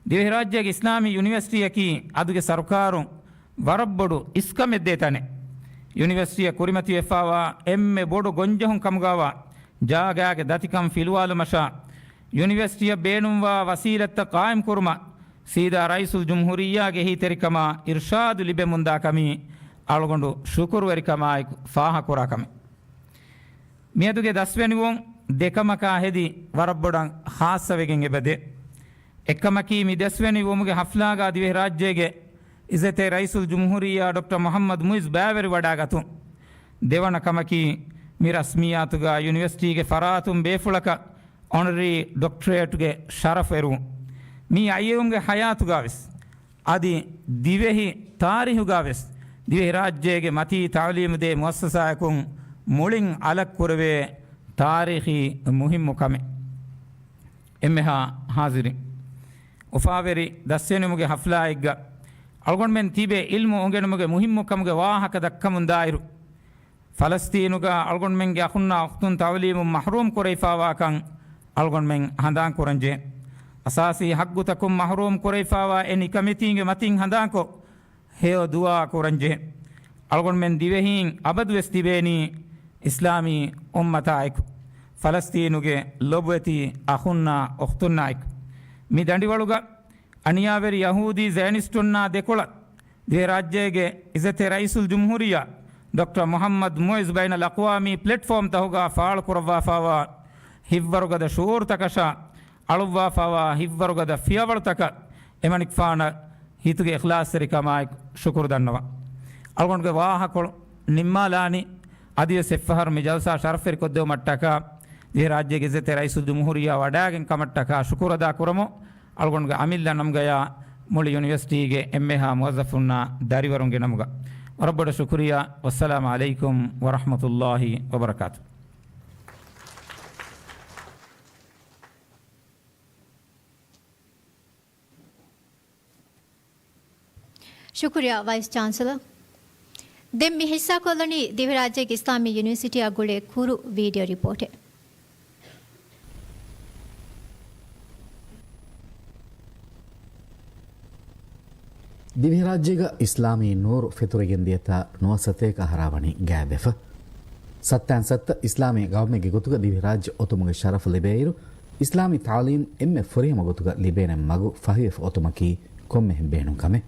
ދިވެހިރާއްޖޭގެ އިސްލާމީ ޔުނިވަރސިޓީއަކީ އަދުގެ ސަރުކާރުން ވަރަށް ބޮޑު އިސްކަމެއްދޭ ތަނެއް. ޔުނިވަރސިޓީއަށް ކުރިމަތިވެފާވާ އެންމެ ބޮޑު ގޮންޖެހުން ކަމުގައިވާ ޖާގާގެ ދަތިކަން ފިލުވާލުމަށާ، ޔުނިވަރސިޓީއަށް ބޭނުންވާ ވަސީލަތްތައް ޤާއިމްކުރުމަށް ސީދާ ރައީސުލްޖުމްހޫރިއްޔާގެ އެހީތެރިކަމާ އިރްޝާދު ލިބެމުންދާ ކަމީ އަޅުގަނޑު ޝުކުރުވެރިކަމާއެކު ފާހަގަކުރާ ކަމެއް. މިއަދުގެ ދަސްވެނިވުން ދެކަމަކާ ހެދި ވަރަށް ބޮޑަށް ޚާއްޞަވެގެން އެބަދޭ. އެއްކަމަކީ، މި ދަސްވެނިވުމުގެ ޙަފްލާގާ ދިވެހިރާއްޖޭގެ އިއްޒަތްތެރި ރައީސުލްޖުމްހޫރިއްޔާ ޑޮކްޓަރ މުޙައްމަދު މުޢިއްޒު ބައިވެރިވަޑާގަތުން، ދެވަނަ ކަމަކީ، މި ރަސްމިއްޔާތުގާ ޔުނިވަރސިޓީގެ ފަރާތުން ބޭފުޅަކަށް އޮނަރަރީ ޑޮކްޓަރޭޓްގެ ޝަރަފް އެރުވުން. މީ އައިއެއުމްގެ ޙަޔާތުގާވެސް އަދި ދިވެހި ތާރީހުގާވެސް ދިވެހިރާއްޖޭގެ މަތީ ތަޢުލީމުދޭ މުއައްސަސާއަކުން މުޅިން އަލަށްކުރެވޭ ތާރީޚީ މުހިއްމު ކަމެއް. އެންމެހާ ޙާޟިރީން، އުފާވެރި ދަސްވެނިވުމުގެ ޙަފްލާއެއްގަ އަޅުގަނޑުމެން ތިބެ ޢިލްމު އުނގެނުމުގެ މުހިއްމުކަމުގެ ވާހަކަ ދައްކަމުންދާއިރު، ފަލަސްތީނުގަ އަޅުގަނޑުމެންގެ އަޚުންނާ އުޚްތުން ތަޢުލީމުން މަޙްރޫމް ކުރެވިފާވާކަން އަޅުގަނޑުމެން ހަނދާން ކުރަންޖެހޭ. އަސާސީ ޙައްޤުތަކުން މަޙްރޫމް ކުރެވިފާވާ އެ ނިކަމެތީންގެ މަތިން ހަނދާންކޮށް، ހެޔޮ ދުޢާ ކުރަންޖެހޭ. އަޅުގަނޑުމެން ދިވެހީން އަބަދުވެސް ތިބޭނީ އިސްލާމީ އުއްމަތާއެކު، ފަލަސްތީނުގެ ލޮބުވެތި އަޚުންނާ އުޚްތުންނާއެކު. މި ދަނޑިވަޅުގަ އަނިޔާވެރި ޔަހޫދީ ޒަޔަނިސްޓުންނާ ދެކޮޅަށް ދިވެހިރާއްޖޭގެ އިއްޒަތްތެރި ރައީސުލްޖުމްހޫރިއްޔާ ޑޮކްޓަރ މުޙައްމަދު މުޢިއްޒު ބައިނަލްއަޤްވާމީ ޕްލެޓްފޯމްތަކުގަ ފާޅުކުރައްވާފާވާ ހިތްވަރުގަދަ ޝުޢޫރުތަކަށާ އަޅުއްވާފާވާ ހިތްވަރުގަދަ ފިޔަވަޅުތަކަށް އެމަނިކުފާނަށް ހިތުގެ އިޚްލާޞްތެރިކަމާއެކު ޝުކުރު ދަންނަވަން. އަޅުގަނޑުގެ ވާހަކަކޮޅު ނިންމާލާނީ. އަދިވެސް އެއްފަހަރު މި ޖަލްސާ ޝަރަފްވެރިކޮށްދެވުމަށްޓަކާ ދިވެހިރާއްޖޭގެ އިއްޒަތްތެރި ރައީސުލްޖުމްހޫރިއްޔާ ވަޑައިގެން ކަމަށްޓަކާ ޝުކުރު އަދާކުރަމު. އަޅުގަނޑުގެ އަމިއްލަ ނަމުގަޔާ މުޅި ޔުނިވަރސިޓީގެ އެންމެހާ މުވައްޒަފުންނާ ދަރިވަރުންގެ ނަމުގަ ވަރަށް ބޮޑަށް ޝުކުރިއްޔާ. ވައްސަލާމު ޢަލައިކުމް ވަރަޙްމަތުﷲި ވަބަރަކާތުހު. ޝުކުރިއްޔާ ވައިސް ޗާންސެލަރ. ދެން މި ހިއްސާކޮށްލަނީ ދިވެހިރާއްޖޭގެ އިސްލާމީ ޔުނިވަރސިޓީއާ ގުޅޭ ކުރު ވީޑިއޯ ރިޕޯޓެއް. ދިވެހިރާއްޖޭގަ އިސްލާމީ ނޫރު ފެތުރިގެން ދިޔަތާ ނުވަސަތޭކަ އަހަރާ ވަނީ ގާތްވެފަ. ސައްތައިން ސައްތަ އިސްލާމީ ގައުމެއްގެ ގޮތުގަ ދިވެހިރާއްޖެ އޮތުމުގެ ޝަރަފު ލިބޭއިރު، އިސްލާމީ ތާލީމް އެންމެ ފުރިހަމަ ގޮތުގަ ލިބޭނެ މަގު ފަހިވެފަ އޮތުމަކީ ކޮންމެހެން ބޭނުން ކަމެއް.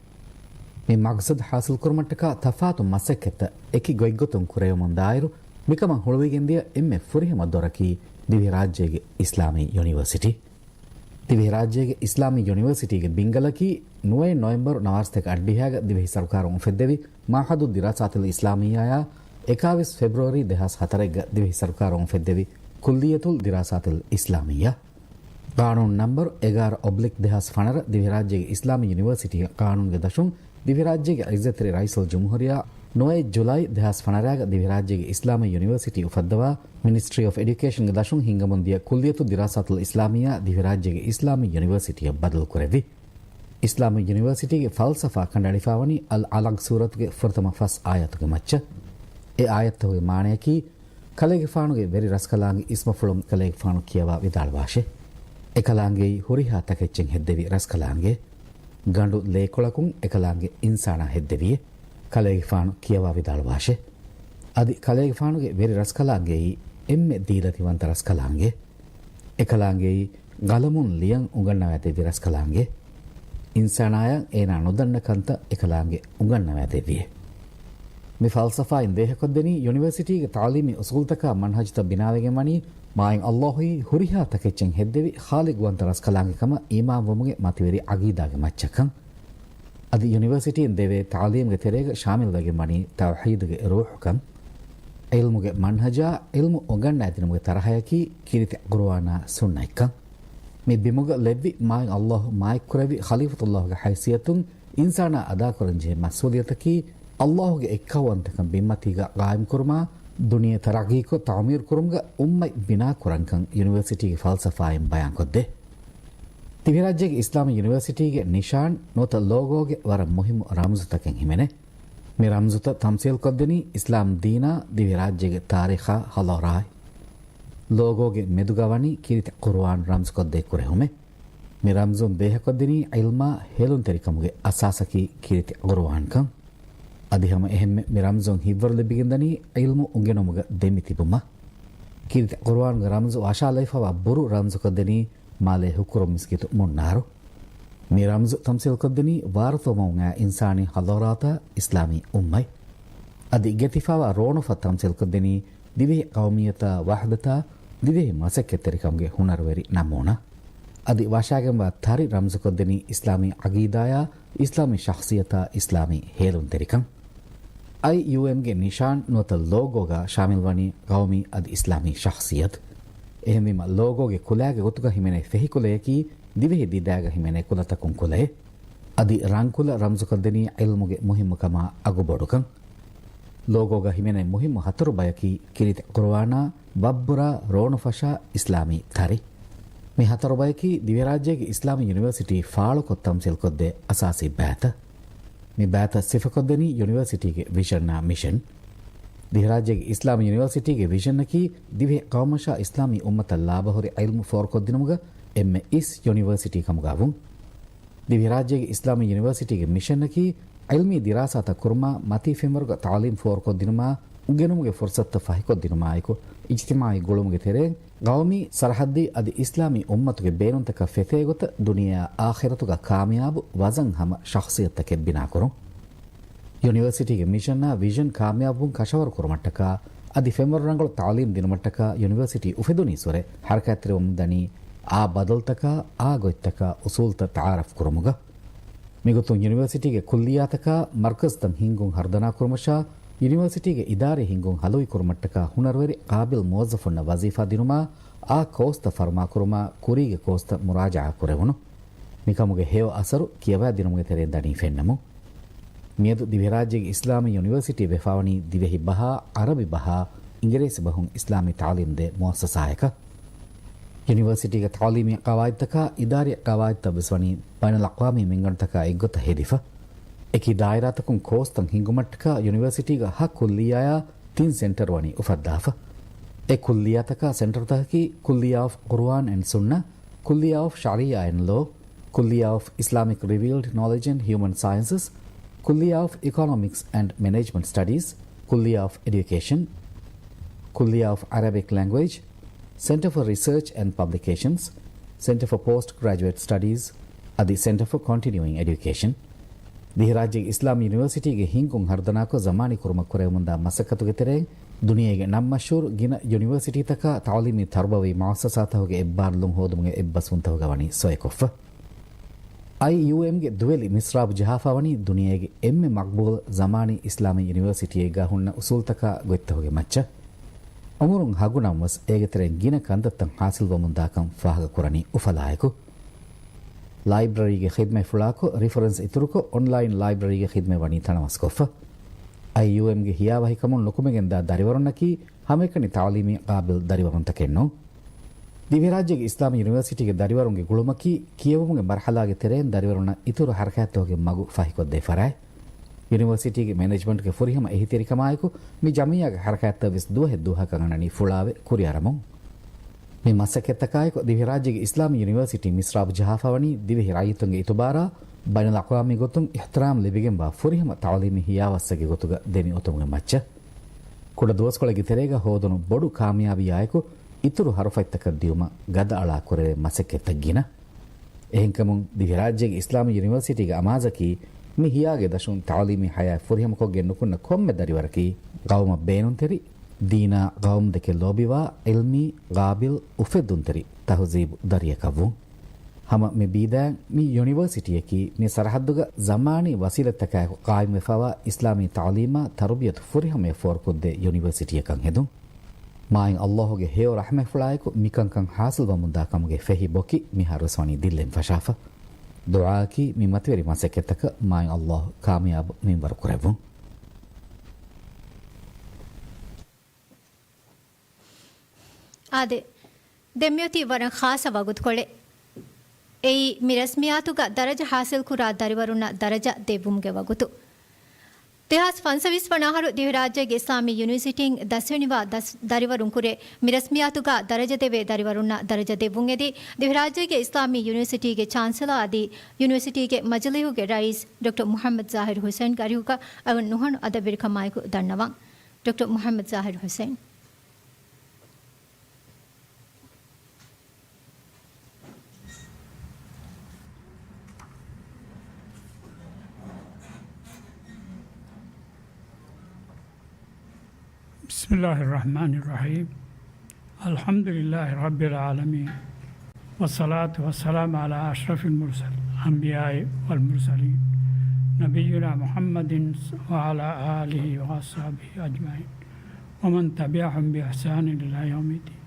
މި މަގްސަދު ޙާޞިލްކުރުމަށްޓަކާ ތަފާތު މަސައްކަތްތައް އެކި ގޮތްގޮތުން ކުރެވެމުންދާއިރު، މިކަމަށް ހުޅުވިގެންދިޔަ އެންމެ ފުރިހަމަ ދޮރަކީ ދިވެހިރާއްޖޭގެ އިސްލާމީ ޔުނިވަރސިޓީ. ދިވެހިރާއްޖޭގެ އިސްލާމީ ޔުނިވަރސިޓީގެ ބިންގަލަކީ ނުވައެއް ނޮވެމްބަރު ނަވާރަސަތޭކަ އަށްޑިހައިގަ ދިވެހި ސަރުކާރުން އުފެއްދެވި މަޢުހަދު ދިރާސާތުލް އިސްލާމިއްޔާއާ، އެކާވީސް ފެބްރުއަރީ ދެހާސް ހަތަރެއްގަ ދިވެހި ސަރުކާރުން އުފެއްދެވި ކުއްލިއްޔަތުލް ދިރާސާތުލް އިސްލާމިއްޔާ. ޤާނޫނު ނަންބަރު އެގާރަ އޮބްލިކް ދެހާސް ފަނަރަ ދިވެހިރާއްޖޭގެ އިސްލާމީ ޔުނިވަރސިޓީގެ ޤާނޫނުގެ ދަށުން ދިވެހިރާއްޖޭގެ އިއްޒަތްތެރި ރައީސުލްޖުމްހޫރިއްޔާ ނުވައެއް ޖުލައި ދެހާސް ފަނަރައިގަ ދިވެހިރާއްޖޭގެ އިސްލާމީ ޔުނިވަރސިޓީ އުފައްދަވާ، މިނިސްޓްރީ އޮފް އެޑިއުކޭޝަންގެ ދަށުން ހިންގަމުންދިޔަ ކުއްލިއްޔަތު ދިރާސާތުލް އިސްލާމިއްޔާ ދިވެހިރާއްޖޭގެ އިސްލާމީ ޔުނިވަރސިޓީއަށް ބަދަލުކުރެއްވި. އިސްލާމީ ޔުނިވަރސިޓީގެ ފަލްސަފާ ކަނޑައެޅިފާވަނީ އަލް އަލަޤް ސޫރަތުގެ ފުރަތަމަ ފަސް އާޔަތުގެ މައްޗަށް. އެ އާޔަތްތަކުގެ މާނަޔަކީ، ކަލޭގެފާނުގެ ވެރި ރަސްކަލާނގެ އިސްމުފުޅުން ކަލޭގެފާނު ކިޔަވާ ވިދާޅުވާށޭ. އެކަލާނގެއީ ހުރިހާ ތަކެއްޗެއް ހެއްދެވި ރަސްކަލާނގެ. ގަނޑު ލޭކޮޅަކުން އެކަލާނގެ އިންސާނާ ހެއްދެވިއޭ. ކަލޭގެފާނު ކިޔަވާ ވިދާޅުވާށޭ. އަދި ކަލޭގެފާނުގެ ވެރި ރަސްކަލާނގެއީ އެންމެ ދީލަތިވަންތަ ރަސްކަލާނގެ. އެކަލާނގެއީ ގަލަމުން ލިޔަން އުނގަންނަވައިދެއްވި ރަސްކަލާނގެ. އިންސާނާޔަށް އޭނާ ނުދަންނަ ކަންތައް އެކަލާނގެ އުނގަންނަވައިދެއްވިއޭ. މި ފަލްސަފާއިން ބޭހަކޮށްދެނީ ޔުނިވަރސިޓީގެ ތަޢުލީމީ އުސޫލުތަކާ މަންހަޖުތައް ބިނާވެގެން ވަނީ މާތް ﷲ އީ ހުރިހާ ތަކެއްޗެއް ހެއްދެވި ޚާލިޤުވަންތަ ރަސްކަލާނގެ ކަމަށް އީމާންވުމުގެ މަތިވެރި ޢަގީދާގެ މައްޗަށްކަން. އަދި ޔުނިވަރސިޓީން ދެވޭ ތަޢުލީމްގެ ތެރޭގަ ޝާމިލްވެގެން ވަނީ ތައުޙީދުގެ ރޫޙުކަން، ޢިލްމުގެ މަންހަޖާ ޢިލްމު އުނގަންނައިދިނުމުގެ ތަރަހަޔަކީ ކީރިތި ޤުރުއާނާ ސުންނަތްކަން. މި ބިމުގަ ލެއްވި މާތް ﷲ މާތްކުރެއްވި ޚަލީފަތުﷲގެ ހައިސިއްޔަތުން އިންސާނާ އަދާކުރަންޖެހޭ މަސްއޫލިއްޔަތަކީ، ﷲގެ އެއްކައުވަންތަކަން ބިންމަތީގަ ޤާއިމްކުރުމާ، ދުނިޔެ ތަރައްޤީކޮށް ތަޢުމީރުކުރުމުގަ އުއްމަތް ބިނާކުރަންކަން ޔުނިވަރސިޓީގެ ފަލްސަފާއިން ބަޔާންކޮށްދޭ. ދިވެހިރާއްޖޭގެ އިސްލާމީ ޔުނިވަރސިޓީގެ ނިޝާން ނުވަތަ ލޯގޯގެ ވަރަށް މުހިއްމު ރަމްޒުތަކެއް ހިމެނޭ. މި ރަމްޒުތައް ތަމްސީލްކޮށްދެނީ އިސްލާމް ދީނާ، ދިވެހިރާއްޖޭގެ ތާރީޚާ، ޙަޟާރާއި. ލޯގޯގެ މެދުގަ ވަނީ ކީރިތި ޤުރުއާން ރަމްޒުކޮށްދޭ ކުރެހުމެއް. މި ރަމްޒުން ބޭހަކޮށްދެނީ ޢިލްމާ ހޭލުންތެރިކަމުގެ އަސާސަކީ ކީރިތި ޤުރުއާންކަން. އަދި ހަމަ އެހެންމެ މި ރަމްޒުން ހިތްވަރު ލިބިގެންދަނީ ޢިލްމު އުނގެނުމުގަ ދެމިތިބުމަށް. ކީރިތި ޤުރުއާންގެ ރަމްޒު ވަށާލައިފަވާ ބުރު ރަމްޒުކޮށްދެނީ މާލޭ ހުކުރު މިސްކިތު މުންނާރު. މި ރަމްޒު ތަމްސީލްކޮށްދެނީ ވާރުތޯމަވުމާ އިންސާނީ ޙަޟާރާތާ އިސްލާމީ އުއްމަތް. އަދި ގެތިފާވާ ރޯނުފަ ތަމްސީލްކޮށްދެނީ ދިވެހި ޤައުމިއްޔަތާ ވަޙްދަތާ ދިވެހި މަސައްކަތްތެރިކަމުގެ ހުނަރުވެރި ނަމޫނާ. އަދި ވަށާގެންވާ ތަރި ރަމްޒުކޮށްދެނީ އިސްލާމީ ޢަގީދާޔާ އިސްލާމީ ޝަޚްޞިއްޔަތާ އިސްލާމީ ހޭލުންތެރިކަން. އައިޔޫއެމްގެ ނިޝާން ނުވަތަ ލޯގޯގަ ޝާމިލްވަނީ ޤައުމީ އަދި އިސްލާމީ ޝަޚްޞިއްޔަތު. އެހެންވީމަ ލޯގޯގެ ކުލައިގެ ގޮތުގަ ހިމެނޭ ފެހި ކުލަޔަކީ ދިވެހި ދިދައިގަ ހިމެނޭ ކުލަތަކުން ކުލައެއް. އަދި ރަންކުލަ ރަމްޒުކޮށްދެނީ ޢިލްމުގެ މުހިއްމުކަމާ އަގުބޮޑުކަން. ލޯގޯގަ ހިމެނޭ މުހިއްމު ހަތަރު ބަޔަކީ ކީރިތި ޤުރުއާނާ، ވަށްބުރާ، ރޯނުފަށާ، އިސްލާމީ ތަރި. މި ހަތަރު ބަޔަކީ ދިވެހިރާއްޖޭގެ އިސްލާމީ ޔުނިވަރސިޓީ ފާޅުކޮށް ތަމްސީލްކޮށްދޭ އަސާސީ ބައިތައް. މި ބައިތައް ސިފަކޮށްދެނީ ޔުނިވަރސިޓީގެ ވިޝަންއާ މިޝަން. ދިވެހިރާއްޖޭގެ އިސްލާމީ ޔުނިވަރސިޓީގެ ވިޝަނަކީ ދިވެހި ޤައުމަށާ އިސްލާމީ އުއްމަތަށް ލާބަހުރި ޢިލްމު ފޯރުކޮށްދިނުމުގަ އެންމެ އިސް ޔުނިވަރސިޓީ ކަމުގާ ވުން. ދިވެހިރާއްޖޭގެ އިސްލާމީ ޔުނިވަރސިޓީގެ މިޝަނަކީ، ޢިލްމީ ދިރާސާތައް ކުރުމާ، މަތީ ފެންވަރުގަ ތަޢުލީމް ފޯރުކޮށްދިނުމާ، އުނގެނުމުގެ ފުރުޞަތުތައް ފަހިކޮށްދިނުމާއެކު، އިޖްތިމާޢީ ގުޅުމުގެ ތެރެއިން، ގައުމީ، ސަރަޙައްދީ އަދި އިސްލާމީ އުއްމަތުގެ ބޭނުންތަކަށް ފެތޭގޮތަށް ދުނިޔެއާ އާޚިރަތުގަ ކާމިޔާބު ވަޒަން ހަމަ ޝަޚްޞިއްޔަތުތަކެއް ބިނާކުރުން. ޔުނިވަރސިޓީގެ މިޝަނާ ވިޝަން ކާމިޔާބުވުން ކަށަވަރު ކުރުމަށްޓަކާ އަދި ފެންވަރު ރަނގަޅު ތަޢުލީމް ދިނުމަށްޓަކާ ޔުނިވަރސިޓީ އުފެދުނީސްވުރެ ހަރަކާތްތެރިވަމުންދަނީ އާ ބަދަލުތަކާ، އާ ގޮތްތަކާ، އުސޫލުތައް ތަޢާރަފް ކުރުމުގަ. މިގޮތުން ޔުނިވަރސިޓީގެ ކުއްލިއްޔާތަކާ މަރުކަޒުތައް ހިންގުން ހަރުދަނާ ކުރުމަށާ، ޔުނިވަރސިޓީގެ އިދާރީ ހިންގުން ހަލުވި ކުރުމަށްޓަކާ ހުނަރުވެރި ޤާބިލް މުވައްޒަފުންނަށް ވަޒީފާ ދިނުމާ، އާ ކޯސްތައް ފަރުމާކުރުމާ، ކުރީގެ ކޯސްތައް މުރާޖަޢާ ކުރެވުނު. މިކަމުގެ ހެޔޮ އަސަރު ކިޔަވާދިނުމުގެ ތެރެއިން ދަނީ ފެންނަމުން. މިއަދު ދިވެހިރާއްޖޭގެ އިސްލާމީ ޔުނިވަރސިޓީ ވެފާވަނީ ދިވެހި ބަހާ، ޢަރަބި ބަހާ، އިނގިރޭސި ބަހުން އިސްލާމީ ތަޢުލީމް ދޭ މުއައްސަސާއަކަށް. ޔުނިވަރސިޓީގެ ތަޢުލީމީ ޤަވާއިދުތަކާ އިދާރީ ޤަވާއިދުތައް ވެސް ވަނީ ބައިނަލްއަޤްވާމީ މިންގަނޑުތަކާ އެއްގޮތަށް ހެދިފަ. އެކި ދާއިރާތަކުން ކޯސްތައް ހިންގުމަށްޓަކާ ޔުނިވަރސިޓީގަ ހަ ކުއްލިއްޔާއާ ތިން ސެންޓަރު ވަނީ އުފައްދާފަ. އެ ކުއްލިއްޔާތަކާ ސެންޓަރުތަކަކީ ކުއްލިއްޔާ އޮފް ޤުރުއާން އެންޑް ސުންނަ، ކުއްލިއްޔާ އޮފް ޝަރީޢާ އެންޑް ލޯ، ކުއްލިއްޔާ އޮފް އިސްލާމިކް ރިވީލްޑް ނޮލެޖް އެންޑް ހިއުމަން ސައިންސަސް، ކުއްލިއްޔާ އޮފް އިކޮނޮމިކްސް އެންޑް މެނޭޖްމަންޓް ސްޓަޑީސް، ކުއްލިއްޔާ އޮފް އެޑިއުކޭޝަން، ކުއްލިއްޔާ އޮފް ޢަރަބިކް ލެންގުއޭޖް، ސެންޓަރ ފޮރް ރިސާޗް އެންޑް ޕަބްލިކޭޝަންސް، ސެންޓަރ ފޮރް ޕޯސްޓް ގްރެޖުއޭޓް ސްޓަޑީސް އަދި ސެންޓަރ ފޮރް ކޮންޓިނިއުއިން އެޑިއުކޭޝަން. ދިވެހިރާއްޖޭގެ އިސްލާމީ ޔުނިވަރސިޓީގެ ހިންގުން ހަރުދަނާކޮށް ޒަމާނީ ކުރުމަށް ކުރެވެމުންދާ މަސައްކަތުގެ ތެރެއިން، ދުނިޔޭގެ ނަން މަޝްހޫރު ގިނަ ޔުނިވަރސިޓީތަކާ ތަޢުލީމީ ތަރުބަވީ މުއައްސަސާތަކުގެ އެއްބާރުލުން ހޯދުމުގެ އެއްބަސްވުންތަކުގަ ވަނީ ސޮއެކޮށްފަ. އައިޔޫއެމްގެ ދުވެލި މިސްރާބު ޖަހާފަވަނީ ދުނިޔޭގެ އެންމެ މަޤްބޫލު ޒަމާނީ އިސްލާމީ ޔުނިވަރސިޓީއެއްގާ ހުންނަ އުސޫލުތަކާ ގޮތްތަކުގެ މައްޗަށް. އުމުރުން ހަގުނަމަވެސް އޭގެ ތެރެއިން ގިނަ ކަންތައްތައް ހާސިލްވަމުންދާކަން ފާހަގަކުރަނީ އުފަލާއެކު. ލައިބްރަރީގެ ޚިދްމަތް ފުޅާކޮށް، ރިފަރެންސް އިތުރުކޮށް، އޮންލައިން ލައިބްރަރީގެ ޚިދްމަތް ވަނީ ތަނަވަސްކޮށްފަ. އައިޔޫއެމްގެ ހިޔާވަހިކަމުން ނުކުމެގެންދާ ދަރިވަރުންނަކީ ހަމައެކަނި ތަޢުލީމީ ޤާބިލް ދަރިވަރުންތަކެއް ނޫން. ދިވެހިރާއްޖޭގެ އިސްލާމީ ޔުނިވަރސިޓީގެ ދަރިވަރުންގެ ގުޅުމަކީ، ކިޔެވުމުގެ މަރުޙަލާގެ ތެރެއިން ދަރިވަރުންނަށް އިތުރު ހަރަކާތްތަކުގެ މަގު ފަހިކޮށްދޭ ފަރާތް. ޔުނިވަރސިޓީގެ މެނޭޖްމަންޓްގެ ފުރިހަމަ އެހީތެރިކަމާއެކު، މި ޖަމިއްޔާގެ ހަރަކާތްތައް ވެސް ދުވަހެއް ދުވަހަކަށް އަންނަނީ ފުޅާވެ ކުރިއަރަމުން. މި މަސައްކަތްތަކާއެކު، ދިވެހިރާއްޖޭގެ އިސްލާމީ ޔުނިވަރސިޓީ މިސްރާބު ޖަހާފަވަނީ ދިވެހި ރައްޔިތުންގެ އިތުބާރާ، ބައިނަލްއަޤްވާމީ ގޮތުން އިޙްތިރާމް ލިބިގެންވާ ފުރިހަމަ ތަޢުލީމީ ހިޔާވައްސެއްގެ ގޮތުގަ ދެމި އޮތުމުގެ މައްޗަށް. ކުޑަ ދުވަސްކޮޅެއްގެ ތެރޭގަ ހޯދުނު ބޮޑު ކާމިޔާބީއާއެކު، އިތުރު ހަރުފަތްތަކަށް ދިޔުމަށް ގަދައަޅާ ކުރެވޭ މަސައްކަތްތައް ގިނަ. އެހެންކަމުން، ދިވެހިރާއްޖޭގެ އިސްލާމީ ޔުނިވަރސިޓީގެ އަމާޒަކީ، މި ހިޔާގެ ދަށުން ތަޢުލީމީ ޙަޔާތް ފުރިހަމަކޮށްގެން ނުކުންނަ ކޮންމެ ދަރިވަރަކީ، ޤައުމަށް ބޭނުންތެރި، ދީނާ ޤައުމުދެކެ ލޯބިވާ، ޢިލްމީ، ޤާބިލް، އުފެއްދުންތެރި، ތަހުޒީބު ދަރިއަކަށްވުން. ހަމަ މި ބީދާއިން، މި ޔުނިވަރސިޓީއަކީ މި ސަރަޙައްދުގަ ޒަމާނީ ވަސީލަތްތަކާއެކު ޤާއިމްވެފަވާ އިސްލާމީ ތަޢުލީމާ ތަރުބިޔަތު ފުރިހަމަޔަށް ފޯރުކޮށްދޭ ޔުނިވަރސިޓީއަކަށް ހެދުން. މާތް ﷲ ގެ ހެޔޮ ރަޙްމަތްފުޅާއެކު މިކަންކަން ޙާޞިލްވަމުންދާ ކަމުގެ ފެހި ބޮކި މިހާރުވެސް ވަނީ ދިއްލެން ފަށާފަ. ދުޢާއަކީ މި މަތިވެރި މަސައްކަތްތަކަށް މާތް ﷲ ކާމިޔާބު މިންވަރު ކުރެއްވުން. އާދެ، ދެން މިއޮތީ ވަރަށް ޚާއްޞަ ވަގުތުކޮޅެއް. އެއީ، މި ރަސްމިއްޔާތުގަ ދަރަޖަ ޙާޞިލްކުރާ ދަރިވަރުންނަށް ދަރަޖަ ދެއްވުމުގެ ވަގުތު. ދެހާސް ފަންސަވީސް ވަނަ އަހަރު ދިވެހިރާއްޖޭގެ އިސްލާމީ ޔުނިވަރސިޓީން ދަސްވެނިވާ ދަސް، ދަރިވަރުން ކުރެ، މި ރަސްމިއްޔާތުގަ ދަރަޖަ ދެވޭ ދަރިވަރުންނަށް ދަރަޖަ ދެއްވުން އެދި، ދިވެހިރާއްޖޭގެ އިސްލާމީ ޔުނިވަރސިޓީގެ ޗާންސެލާ އަދި ޔުނިވަރސިޓީގެ މަޖިލީހުގެ ރައީސް ޑޮކްޓަރ މުޙައްމަދު ޒާހިރު ހުސެންގެ އަރިހުގަ އަޅުން ނުހަނު އަދަބުވެރިކަމާއެކު ދަންނަވަން. ޑޮކްޓަރ މުޙައްމަދު ޒާހިރު ހުސެން. بسم الله الرحمن الرحيم. الحمد لله رب العالمين. والصلاة والسلام على أشرف المرسل، الأنبياء والمرسلين، نبينا محمد وعلى آله وأصحابه أجمعين، ومن تبعهم بإحسان إلى يوم الدين.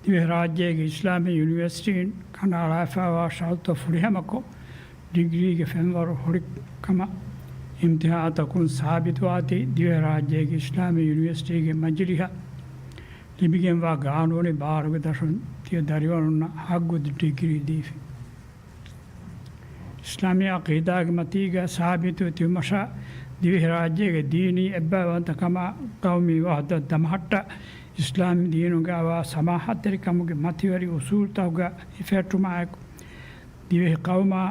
ދިވެހިރާއްޖޭގެ އިސްލާމީ ޔުނިވަރސިޓީން ކަނޑައަޅާފައިވާ ޝަރުތުތައް ފުރިހަމަކޮށް، ޑިގްރީގެ ފެންވަރު ހުރި ކަމަށް އިމްތިހާންތަކުން ސާބިތުވާތީ، ދިވެހިރާއްޖޭގެ އިސްލާމީ ޔުނިވަރސިޓީގެ މަޖިލިހަށް ލިބިގެންވާ ގާނޫނީ ބާރުގެ ދަށުން ތިޔަ ދަރިވަރުންނަށް ހައްގު ޑިގްރީ ދީފި. އިސްލާމީ ޢަޤީދާގެ މަތީގަ ސާބިތު ތިބުމަށާ، ދިވެހިރާއްޖޭގެ ދީނީ އެއްބައިވަންތަކަމާ، ޤައުމީ ވަޙްދަތު ދަމަހައްޓާ، އިސްލާމީ ދީނުގައިވާ ސަމާހަތްތެރިކަމުގެ މަތިވެރި އުސޫލުތަކުގަ ހިފެހެއްޓުމާއެކު، ދިވެހި ޤައުމާ،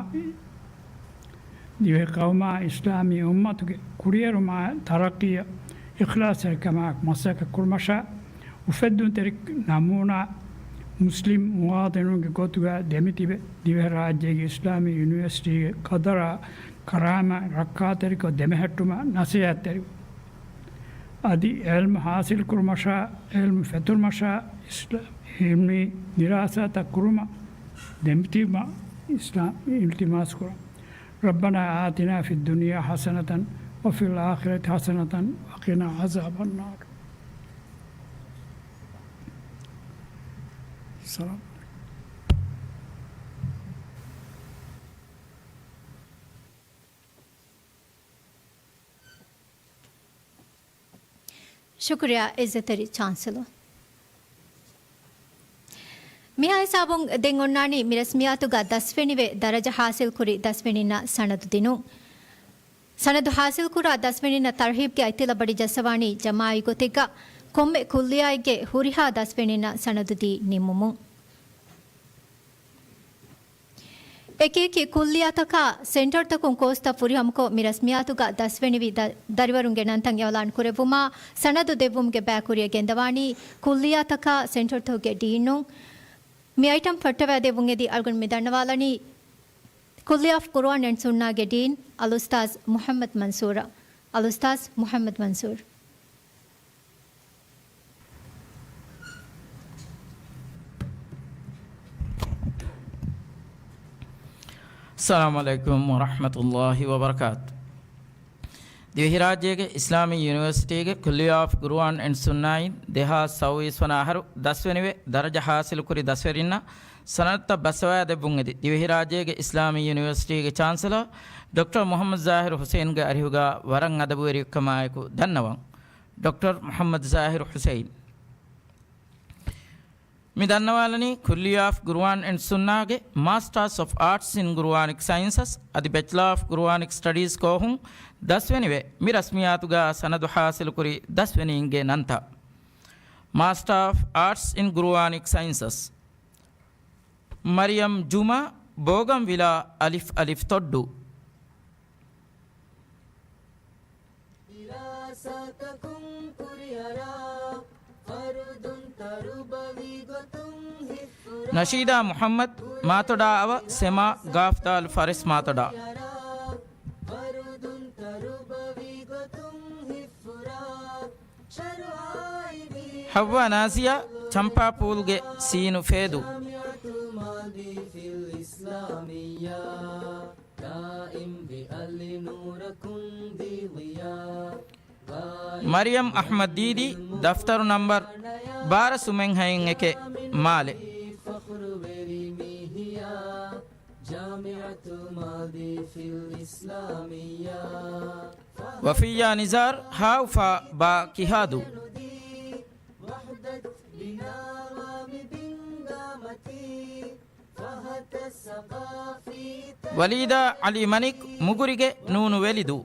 ދިވެހި ޤައުމާ އިސްލާމީ އުއްމަތުގެ ކުރިއެރުމާއި ތަރައްޤީއަށް އިޚްލާޞްތެރިކަމާއެކު މަސައްކަތް ކުރުމަށާ، އުފެއްދުންތެރި ނަމޫނާ މުސްލިމް މުވާޠިނުންގެ ގޮތުގަ ދެމިތިބެ، ދިވެހިރާއްޖޭގެ އިސްލާމީ ޔުނިވަރސިޓީގެ ޤަދަރާ ކަރާމާތް ރައްކާތެރިކޮށް ދެމެހެއްޓުމަށް ނަސޭހަތްތެރިވުން. އަދި ޢިލްމު ޙާޞިލްކުރުމަށާ، ޢިލްމު ފެތުރުމަށާ، އިސްލާ-، ޢިލްމީ ދިރާސާތައް ކުރުމަށް ދެމިތިބުމަށް އިސްލާ-، އިލްތިމާސް ކުރަން. ربنا آتنا في الدنيا حسنة وفي الآخرة حسنة وقنا عذاب النار. السلام عليكم. ޝުކުރިއްޔާ ޢިއްޒަތްތެރި ޗާންސެލަރ. މިހާ ހިސާބުން ދެން އޮންނާނީ މި ރަސްމިއްޔާތުގަ ދަސްވެނިވެ ދަރަޖަ ޙާޞިލްކުރި ދަސްވެނީންނަށް ސަނަދު ދިނުން. ސަނަދު ޙާޞިލްކުރާ ދަސްވެނީންނަށް ތަރުޙީބްގެ އަތްތިލަބަޑި ޖައްސަވާނީ ޖަމާޢީ ގޮތެއްގަ ކޮންމެ ކުއްލިޔާއެއްގެ ހުރިހާ ދަސްވެނީންނަށް ސަނަދު ދީ ނިންމުމުން. އެކިއެކި ކުއްލިޔާތަކާ ސެންޓަރުތަކުން ކޯސްތައް ފުރިހަމަކޮށް، މި ރަސްމިއްޔާތުގަ ދަސްވެނިވި ދަ-، ދަރިވަރުންގެ ނަންތައް އިޢުލާން ކުރެއްވުމާ، ސަނަދު ދެއްވުމުގެ ބައިކުރިއަށް ގެންދަވާނީ ކުއްލިޔާތަކާ ސެންޓަރުތަކުގެ ޑީނުން. މި އައިޓަމް ފައްޓަވައިދެއްވުން އެދި އަޅުގަނޑު މި ދަންނަވާލަނީ ކުއްލިޔާ އޮފް ޤުރުއާން އެންޑް ސުންނާގެ ޑީން އަލްއުސްތާޛް މުޙައްމަދު މަންސޫރަށް. އަލްއުސްތާޛް މުޙައްމަދު މަންސޫރު. އައްސަލާމު ޢަލައިކުމް ވަރަޙްމަތުﷲި ވަބަރަކާތު. ދިވެހިރާއްޖޭގެ އިސްލާމީ ޔުނިވަރސިޓީގެ ކުއްލިޔާ އޮފް ޤުރުއާން އެންޑް ސުންނާއިން ދެހާސް ސައުވީސް ވަނަ އަހަރު ދަސްވެނިވެ، ދަރަޖަ ޙާޞިލުކުރި ދަސްވެރިންނަށް ސަނަދުތައް ބައްސަވައިދެއްވުން އެދި، ދިވެހިރާއްޖޭގެ އިސްލާމީ ޔުނިވަރސިޓީގެ ޗާންސެލަރ ޑޮކްޓަރ މުޙައްމަދު ޒާހިރު ޙުސައިންގެ އަރިހުގަ ވަރަށް އަދަބުވެރިކަމާއެކު ދަންނަވަން. ޑޮކްޓަރ މުޙައްމަދު ޒާހިރު ޙުސައިން. މި ދަންނަވާލަނީ ކުއްލިޔާ އޮފް ޤުރުއާން އެންޑް ސުންނާގެ މާސްޓާސް އޮފް އާޓްސް އިން ޤުރުއާނިކް ސައިންސަސް އަދި ބެޗްލާ އޮފް ޤުރުއާނިކް ސްޓަޑީޒް ކޯހުން ދަސްވެނިވެ، މި ރަސްމިއްޔާތުގަ ސަނަދު ޙާޞިލުކުރި ދަސްވެނީންގެ ނަންތައް. މާސްޓާ އޮފް އާޓްސް އިން ޤުރުއާނިކް ސައިންސަސް. މަރިޔަމް ޖުމާ، ބޯގަންވިލާ، އަލިފް އަލިފް ތޮއްޑު. ނަޝީދާ މުޙައްމަދު، މާތޮޑާ އަވަ ސެމާ، ގާފްދާލު ފަރެސް މާތޮޑާ. ޙައްވާ ނާޒިޔާ، ޗަމްޕާ ޕޫލްގެ ސީނު ފޭދޫ. މަރިޔަމް އަޙްމަދު ދީދީ، ދަފްތަރު ނަންބަރު ބާރަ ސުމެން ހައެއް އެކެއް، މާލެ. ވަފިއްޔާ ނިޒާރު، ހާ އުފާ ބާ ކިހާދޫ. ވަލީދާ ޢަލީ މަނިކް، މުގުރިގެ ނޫނު ވެލިދޫ.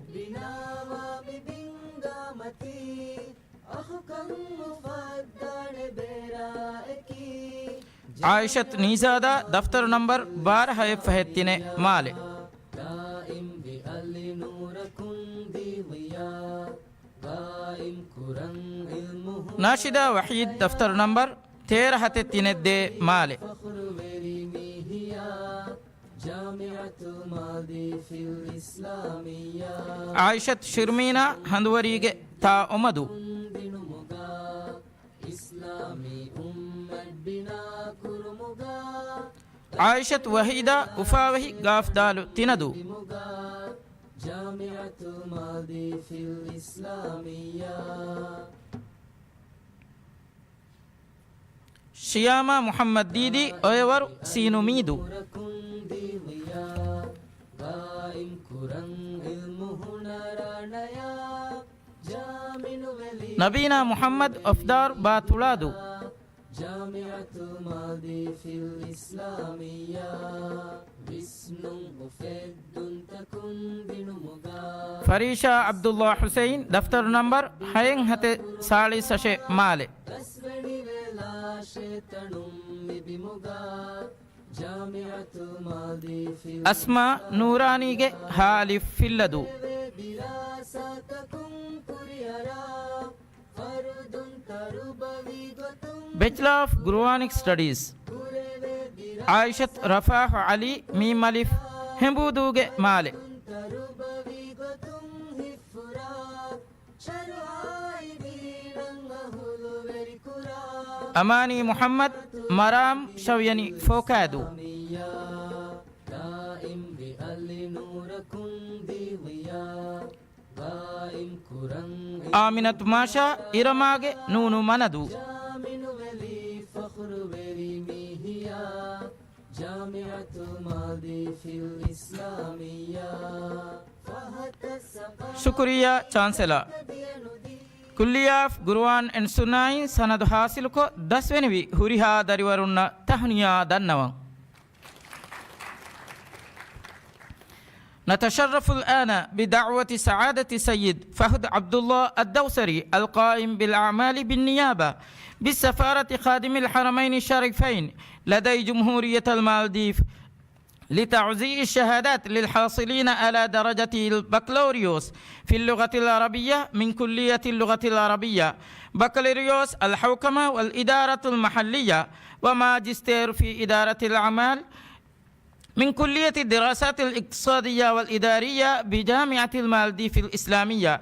ޢާއިޝަތު ނީޒާދާ، ދަފްތަރު ނަންބަރު ބާރަ ހައެއް ފަހެއް ތިނެއް، މާލެ. ނާޝިދާ ވަޙީދު، ދަފްތަރު ނަންބަރު ތޭރަ ހަތެއް ތިނެއް ދޭއް، މާލެ. ޢާއިޝަތު ޝިރްމީނާ، ހަނދުވަރީގެ ތާ އޮމަދޫ. ޢާއިޝަތު ވަޙީދާ، އުފާވެހި ގާފްދާލު ތިނަދޫ. ޝިޔާމާ މުޙައްމަދު ދީދީ، އޮއެވަރު ސީނު މީދޫ. ނަބީނާ މުޙައްމަދު، އޮފްދާރު ބާ ތުޅާދޫ. ފަރީޝާ ޢަބްދުﷲ ޙުސައިން، ދަފްތަރު ނަންބަރު ހައެއް ހަތެއް ސާޅީސް އަށެއް، މާލެ. އަސްމާ ނޫރާނީގެ ހާ އަލިފް ފިއްލަދޫ. ބެޗްލާ އޮފް ގުރުއާނިކް ސްޓަޑީޒް، އާއިޝަތު ރަފާހު އަލީ، މީމް އަލިފް، ހެނބޫދޫގެ މާލެ. އަމާނީ މުޙައްމަދު، މަރާމް ޝަވިޔަނި ފޯކާދޫ. އާމިނަތު މާޝާ، އިރަމާގެ ނޫނު މަނަދޫ. ޝުކުރިއްޔާ ޗާންސެލާ. ކުއްލިއްޔާ އޮފް ގުރުއާން އެންޑް ސުންނާއިން ސަނަދު ހާސިލުކޮށް، ދަސްވެނިވި ހުރިހާ ދަރިވަރުންނަށް ތަހުނިޔާ ދަންނަވަން. نتشرف الآن بدعوة سعادة السيد فهد عبد الله الدوسري القائم بالأعمال بالنيابة بالسفارة خادم الحرمين الشريفين لدي جمهورية المالديف لتوزيع الشهادات للحاصلين على درجة البكالوريوس في اللغة العربية من كلية اللغة العربية، بكالوريوس الحوكمة والإدارة المحلية، وماجستير في إدارة الأعمال من كلية الدراسات الاقتصادية والإدارية بجامعة المالديف الإسلامية،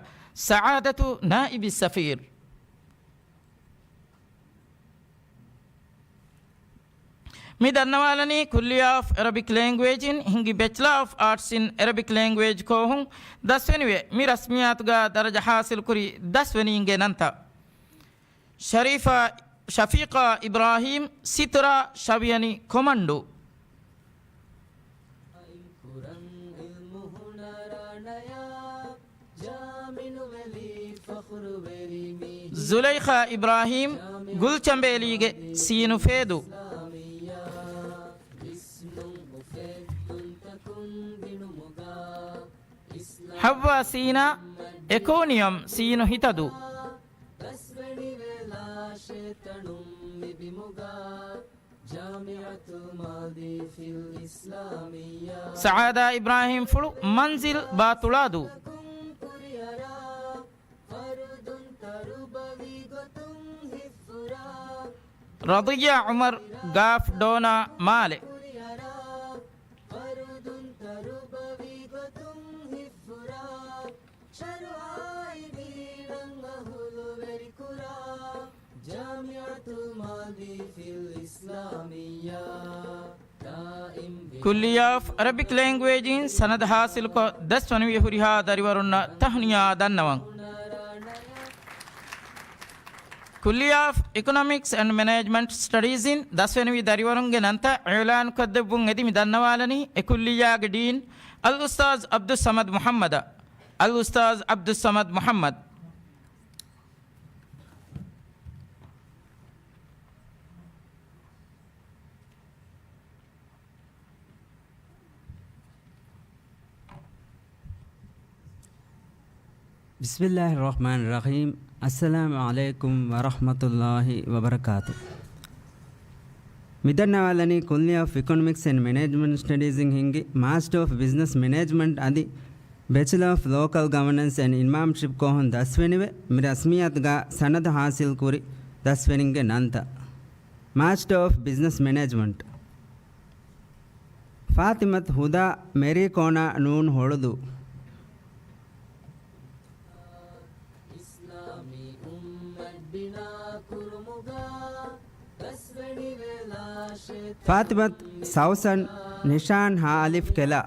سعادة نائب السفير. މި ދަންނަވާލަނީ ކުއްލިއްޔާ އޮފް އެރަބިކް ލޭންގުއޭޖިން ހިންގި ބެޗްލާ އޮފް އާޓްސް އިން އެރަބިކް ލޭންގުއޭޖް ކޯހުން ދަސްވެނިވެ، މި ރަސްމިއްޔާތުގަ ދަރަޖަ ހާސިލުކުރި ދަސްވެނީންގެ ނަންތައް. ޝަރީފާ، ޝަފީޤާ އިބްރާހީމް، ސިތުރާ، ޝަވިޔަނި ކޮމަންޑޫ. ޒުލައިޚާ އިބްރާހީމް، ގުލްޗަނބޭލީގެ ސީނު ފޭދޫ. ޙައްވާ ސީނާ، އެކޯނިއަމް ސީނު ހިތަދޫ. ސަޢާދާ އިބްރާހީމްފުޅު، މަންޒިލް ބާތުޅާދޫ. ރަޟިއްޔާ ޢުމަރު، ގާފް ޑޯނާ މާލެ. ކުއްލިއްޔާ އޮފް އަރަބިކް ލޭންގުއޭޖް އިން ސަނަދު ހާސިލުކޮށް، ދަސްވަނިވި ހުރިހާ ދަރިވަރުންނަށް ތަހުނިޔާ ދަންނަވަން. ކުއްލިއްޔާ އޮފް އިކޮނޮމިކްސް އެންޑް މެނޭޖްމަންޓް ސްޓަޑީޒް އިން ދަސްވެނިވި ދަރިވަރުންގެ ނަންތައް އިޢުލާނުކޮށްދެއްވުން އެދި މި ދަންނަވާލަނީ، އެ ކުއްލިއްޔާގެ ޑީން އަލްއުސްތާޛް ޢަބްދުއްޞަމަދު މުޙައްމަދަށް. އަލްއުސްތާޛް ޢަބްދުއްޞަމަދު މުޙައްމަދު. بسم الله الرحمن الرحيم. السلام عليكم ورحمة الله وبركاته. މިދަންނަވާލަނީ ކުއްލިއްޔާ އޮފް އިކޮނޮމިކްސް އެންޑް މެނޭޖްމަންޓް ސްޓަޑީޒް އިން ހިންގި މާސްޓަރ އޮފް ބިޒްނަސް މެނޭޖްމަންޓް އަދި ބެޗެލަރ އޮފް ލޯކަލް ގަވަނަންސް އެންޑް އިމާމްޝިޕް ކޯހުން ދަސްވެނިވެ، މި ރަސްމިއްޔާތުގަ ސަނަދު ހާސިލްކުރި ދަސްވެރިންގެ ނަންތައް. މާސްޓަރ އޮފް ބިޒްނަސް މެނޭޖްމަންޓް. ފާތިމަތު ހުދާ، މެރީ ކޯނާ ނޫން ހޮޅުދޫ. ފާތިމަތު ސައުސަން، ނިޝާން ހާ އަލިފް ކެލާ.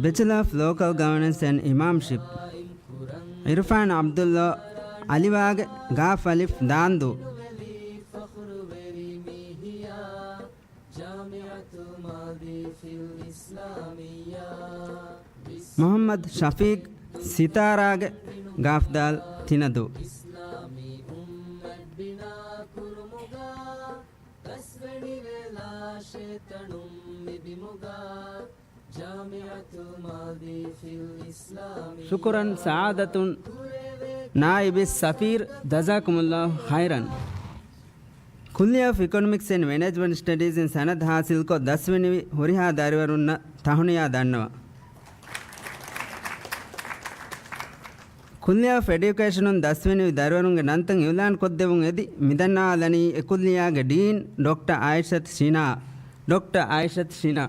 ބެޗެލަރ އޮފް ލޯކަލް ގަވަނަންސް އެންޑް އިމާމްޝިޕް. އިރުފާން ޢަބްދުﷲ، އަލިވާގެ ގާފް އަލިފް ދާންދޫ. މުޙައްމަދު ޝަފީޤް، ސިތާރާގެ ގާފްދާލް ތިނަދޫ. ޝުކުރަން ސައާދަތު ނާއިބި ސަފީރު، ޖަޒާކުމުﷲ ޚައިރަން. ކުއްލިޔާ އޮފް އިކޮނޮމިކްސް އެންޑް މެނޭޖްމަންޓް ސްޓަޑީޒް އިން ސަނަދު ޙާޞިލްކޮށް ދަސްވެނިވި ހުރިހާ ދަރިވަރުންނަށް ތަހުނިޔާ ދަންނަވަން. ކުއްލިޔާ އޮފް އެޑިއުކޭޝަނުން ދަސްވެނިވި ދަރިވަރުންގެ ނަންތައް އިޢުލާން ކޮށްދެވުން އެދި، މިދަންނަވާލަނީ އެ ކުއްލިޔާގެ ޑީން ޑޮކްޓަރ އާއިޝަތު ޝިނާ. ޑޮކްޓަރ އާއިޝަތު ޝިނާ.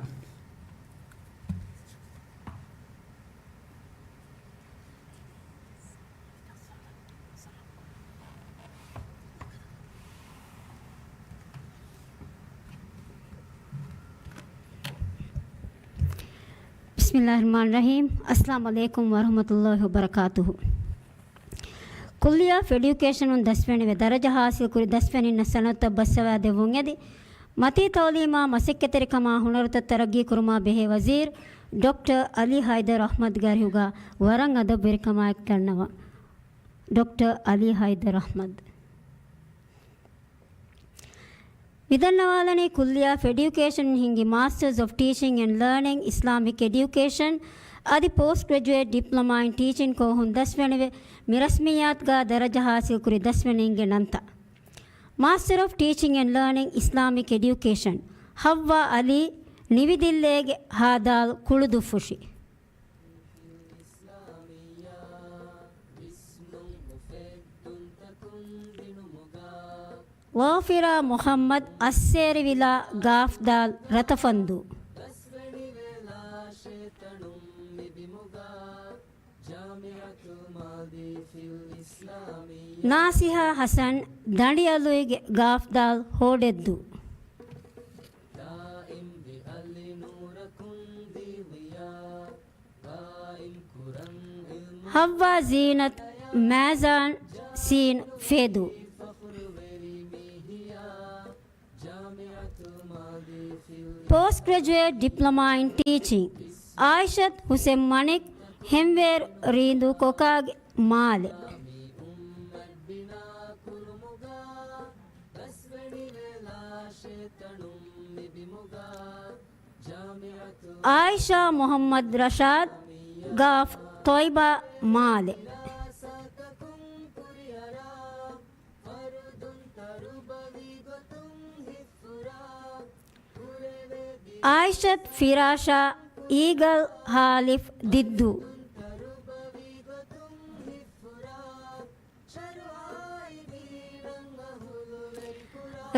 ބިސްމިﷲ ރަޙްމާނި ރަޙީމް. އައްސަލާމު ޢަލައިކުމް ވަރަޙްމަތުﷲ ވަބަރަކާތުހު. ކުއްލިޔާ އޮފް އެޑިއުކޭޝަނުން ދަސްވެނިވެ، ދަރަޖަ ޙާޞިލްކުރި ދަސްވެނިންނަށް ސަނަދުތައް ބައްސަވާދެއްވުން އެދި، މަތީ ތަޢުލީމާ މަސައްކަތްތެރިކަމާ ހުނަރުތައް ތަރައްގީ ކުރުމާ ބެހޭ ވަޒީރު ޑޮކްޓަރ ޢަލީ ޙައިދަރު އަޙްމަދުގެ އަރިހުގަ ވަރަށް އަދަބުވެރިކަމާއެކު ދަންނަވަން. ޑޮކްޓަރ ޢަލީ ޙައިދަރު އަޙްމަދު. މިދަންނަވާލަނީ ކުއްލިޔާ އޮފް އެޑިއުކޭޝަނުން ހިންގި މާސްޓަރސް އޮފް ޓީޗިން އެންޑް ލާނިން އިސްލާމިކް އެޑިއުކޭޝަން އަދި ޕޯސްޓް ގްރެޖުއޭޓް ޑިޕްލޮމާ އިން ޓީޗިން ކޯހުން ދަސްވެނިވެ، މި ރަސްމިއްޔާތުގަ ދަރަޖަ ޙާޞިލްކުރި ދަސްވެނީންގެ ނަންތައް. މާސްޓަރ އޮފް ޓީޗިން އެންޑް ލާނިން އިސްލާމިކް އެޑިއުކޭޝަން، ޙައްވާ ޢަލީ، ނިވިދިއްލޭގެ ހދ. ކުޅުދުއްފުށި. ޣާފިރާ މުޙައްމަދު، އައްސޭރިވިލާ، ގާފް ދާލް، ރަތަފަންދޫ. ނާސިހާ ޙަސަން، ދަނޑިއަލުއިގެ ގާފް ދާލް، ހޯޑެއްދޫ. ޙައްވާ ޒީނަތު، މޭޒާން، ސީން، ފޭދޫ. ޕޯސްޓް ގްރެޖުއޭޓް ޑިޕްލޮމާ އިން ޓީޗިން، އާއިޝަތު ހުސެން މަނިކް، ހެންވޭރު ރީނދޫ ކޮކާގެ މާލެ. އާއިޝާ މުޙައްމަދު ރަޝާދު، ގާފް ޠޮއިބާ މާލެ. އާއިޝަތު ފިރާޝާ، އީގަލް ހާލިފް ދިއްދޫ.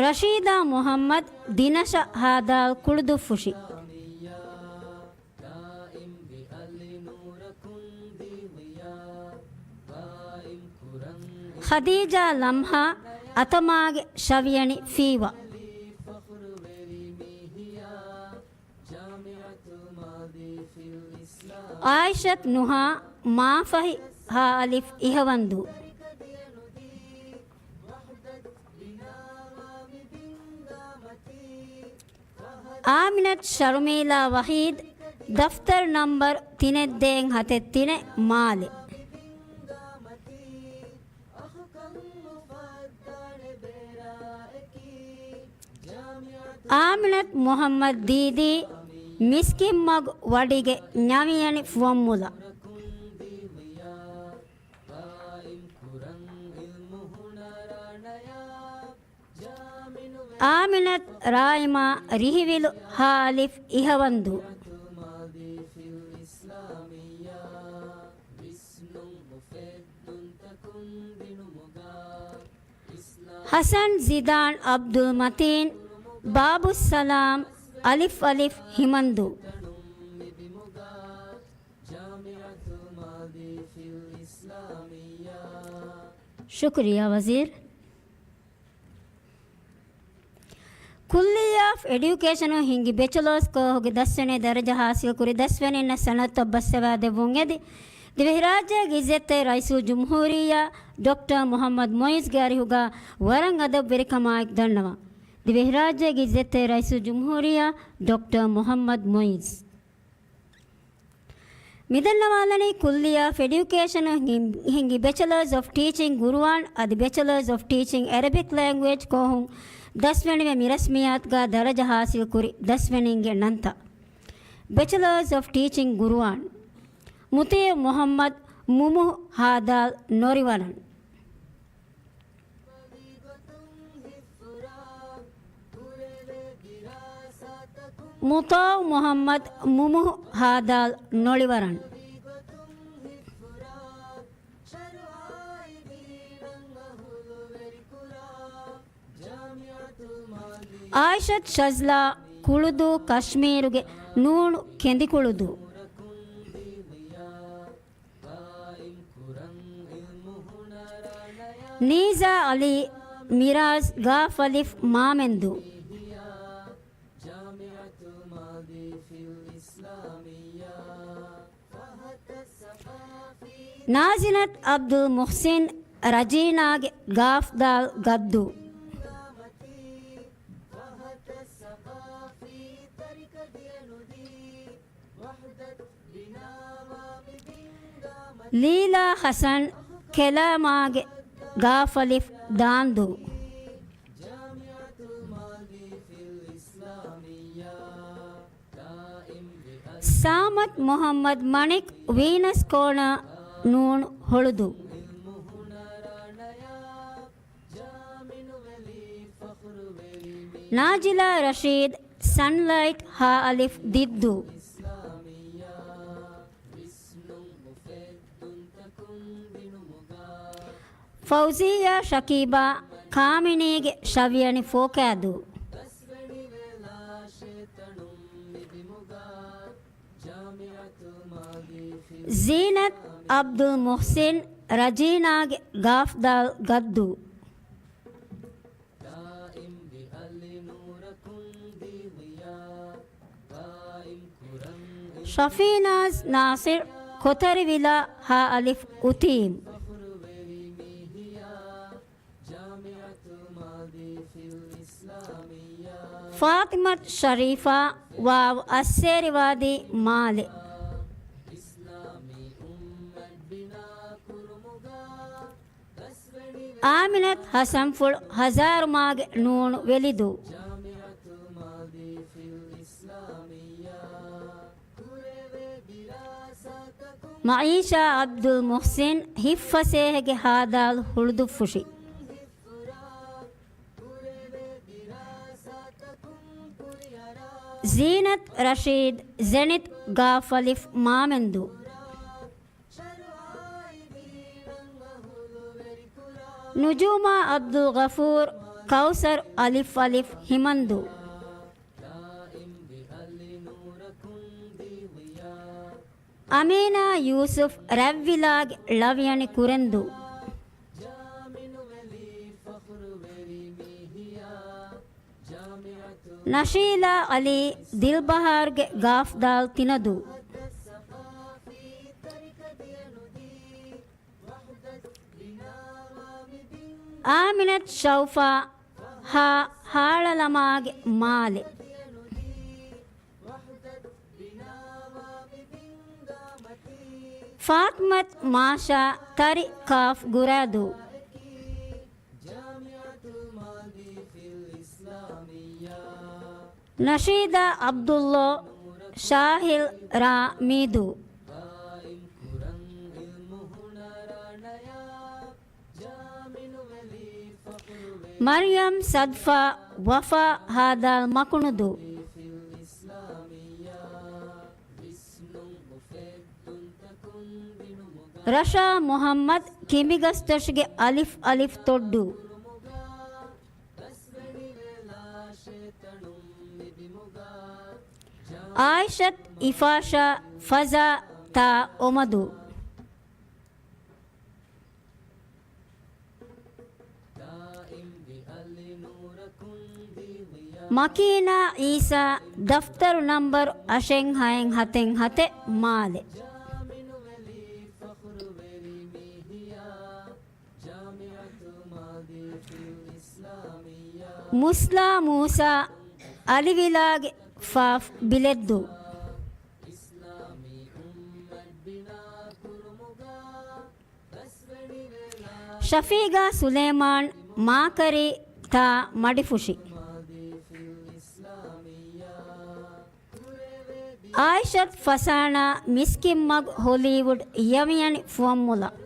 ރަޝީދާ މުޙައްމަދު، ދިނަށަ ހދ. ކުޅުދުއްފުށި. ޚަދީޖާ ލަމްހާ، އަތަމާގެ ޝަވިޔަނި ފީވާ. އާއިޝަތު ނުހާ، މާފަހި ހއ. އިހަވަންދޫ. އާމިނަތު ޝަރުމީލާ ވަޙީދު، ދަފްތަރު ނަންބަރު ތިނެއް ދޭއް ހަތެއް ތިނެއް، މާލެ. އާމިނަތު މުޙައްމަދު ދީދީ، މިސްކިތްމަގު ވަޑިގެ ނަވިޔަނި ފުވައްމުލަ. އާމިނަތު ރާއިމާ، ރިހިވިލު ހއ. އިހަވަންދޫ. ޙަސަން ޒިދާން ޢަބްދުލް މަތީން، ބާބުއްސަލާމް، އއ. އަލިފް ހިމަންދޫ. ޝުކުރިއްޔާ ވަޒީރު. ކުއްލިއްޔާ އޮފް އެޑިއުކޭޝަނުން ހިންގި ބެޗަލާސް ކޯހުގެ ދަސްވަނީ ދަރަޖަ ހާސިލްކުރި ދަސްވަނީންނަށް ސަނަދުތައް ބައްސަވާދެއްވުން އެދި، ދިވެހިރާއްޖޭގެ އިއްޒަތްތެރި ރައީސުލްޖުމްހޫރިއްޔާ ޑޮކްޓަރ މުޙައްމަދު މުޢިއްޒުގެ އަރިހުގަ ވަރަށް އަދަބުވެރިކަމާއެކު ދަންނަވަން. ދިވެހިރާއްޖޭގެ އިއްޒަތްތެރި ރައީސުލްޖުމްހޫރިއްޔާ ޑޮކްޓަރ މުޙައްމަދު މުޢިއްޒު. މިދަންނަވާލަނީ ކުއްލިއްޔާ އޮފް އެޑިއުކޭޝަނުން ހިން-، ހިންގި ބެޗަލާސް އޮފް ޓީޗިން ޤުރުއާން އަދި ބެޗަލާސް އޮފް ޓީޗިން އެރަބިކް ލެންގުއޭޖް ކޯހުން ދަސްވެނިވެ މި ރަސްމިއްޔާތުގަ ދަރަޖަ ހާސިލްކުރި ދަސްވެނީންގެ ނަންތައް. ބެޗަލާސް އޮފް ޓީޗިން ގުރުއާން. މުތީޢު މުޙައްމަދު މުމުހު ހާދާލް ނޮރިވަރަން. މުޠާޢު މުޙައްމަދު މުމުހު ހާދާލް ނޮޅިވަރަން. އާއިޝަތު ޝަޒްލާ ކުޅުދޫ ކަޝްމީރުގެ ނޫނު ކެނދިކުޅުދޫ. ނީޒާ ޢަލީ މިރާޒް ގާފް އަލިފް މާމެންދޫ. ނާޒިނަތު ޢަބްދުލް މުޙްސިން ރަޖީނާގެ ގާފް ދާލް ގައްދޫ. ލީލާ ޙަސަން ކެލާމާގެ ގާފް އަލިފް ދާންދޫ. ސާމަތު މުޙައްމަދު މަނިކް ވީނަސް ކޯނާ ނޫން ހޮޅުދޫ. ނާޒިލާ ރަޝީދު ސަންލައިޓް ހާ އަލިފް ދިއްދޫ. ފައުޒިއްޔާ ޝަކީބާ ކާމިނީގެ ޝަވިޔަނި ފޯކާދޫ. ޒީނަތު ޢަބްދުލް މުޙްސިން ރަޖީނާގެ ގާފް ދާލް ގައްދޫ. ޝަފީނާޒް ނާޞިރު ކޮތަރިވިލާ ހާ އަލިފް އުތީމް. ފާޠިމަތު ޝަރީފާ ވާވް އައްސޭރިވާދީ މާލެ. އާމިނަތު ޙަސަންފުޅު ހަޒާރުމާގެ ނޫނު ވެލިދޫ. މައީޝާ ޢަބްދުލް މުޙްސިން ހިތްފަސޭހަގެ ހާދާލު ހުޅުދުއްފުށި. ޒީނަތު ރަޝީދު ޒެނިތު ގާފް އަލިފް މާމެންދޫ. ނުޖޫމާ ޢަބްދުލް ޣަފޫރު ކައުސަރު އަލިފް އަލިފް ހިމަންދޫ. އަމީނާ ޔޫސުފް ރަތްވިލާގެ ޅަވިޔަނި ކުރެންދޫ. ނަޝީލާ ޢަލީ ދިލްބަހާރުގެ ގާފް ދާލް ތިނަދޫ. އާމިނަތު ޝައުފާ ހާ ހާޅަލަމާގެ މާލެ. ފާޠިމަތު މާޝާ ތަރި ކާފް ގުރާދޫ. ނަޝީދާ ޢަބްދުﷲ ޝާހިލް ރާ މީދޫ. މަރްޔަމް ސަދްފާ ވަފާ ހާދާލް މަކުނުދޫ. ރަޝާ މުޙައްމަދު ކިނބިގަސްތޮށިގެ އަލިފް އަލިފް ތޮއްޑޫ. އާއިޝަތު އިފާޝާ ފަޒާ ތާ އޮމަދޫ. މަކީނާ އީސާ ދަފްތަރު ނަންބަރު އަށެއް ހައެއް ހަތެއް ހަތެއް މާލެ. މުސްލާ މޫސާ އަލިވިލާގެ ފާފް ބިލެއްދޫ. ޝަފީގާ ސުލޭމާން މާކަރީ ތާ މަޑިފުށި. އާއިޝަތު ފަސާނާ މިސްކިތްމަގު ހޮލީވުޑް ޔަމިޔަނި ފުވައްމުލަށް.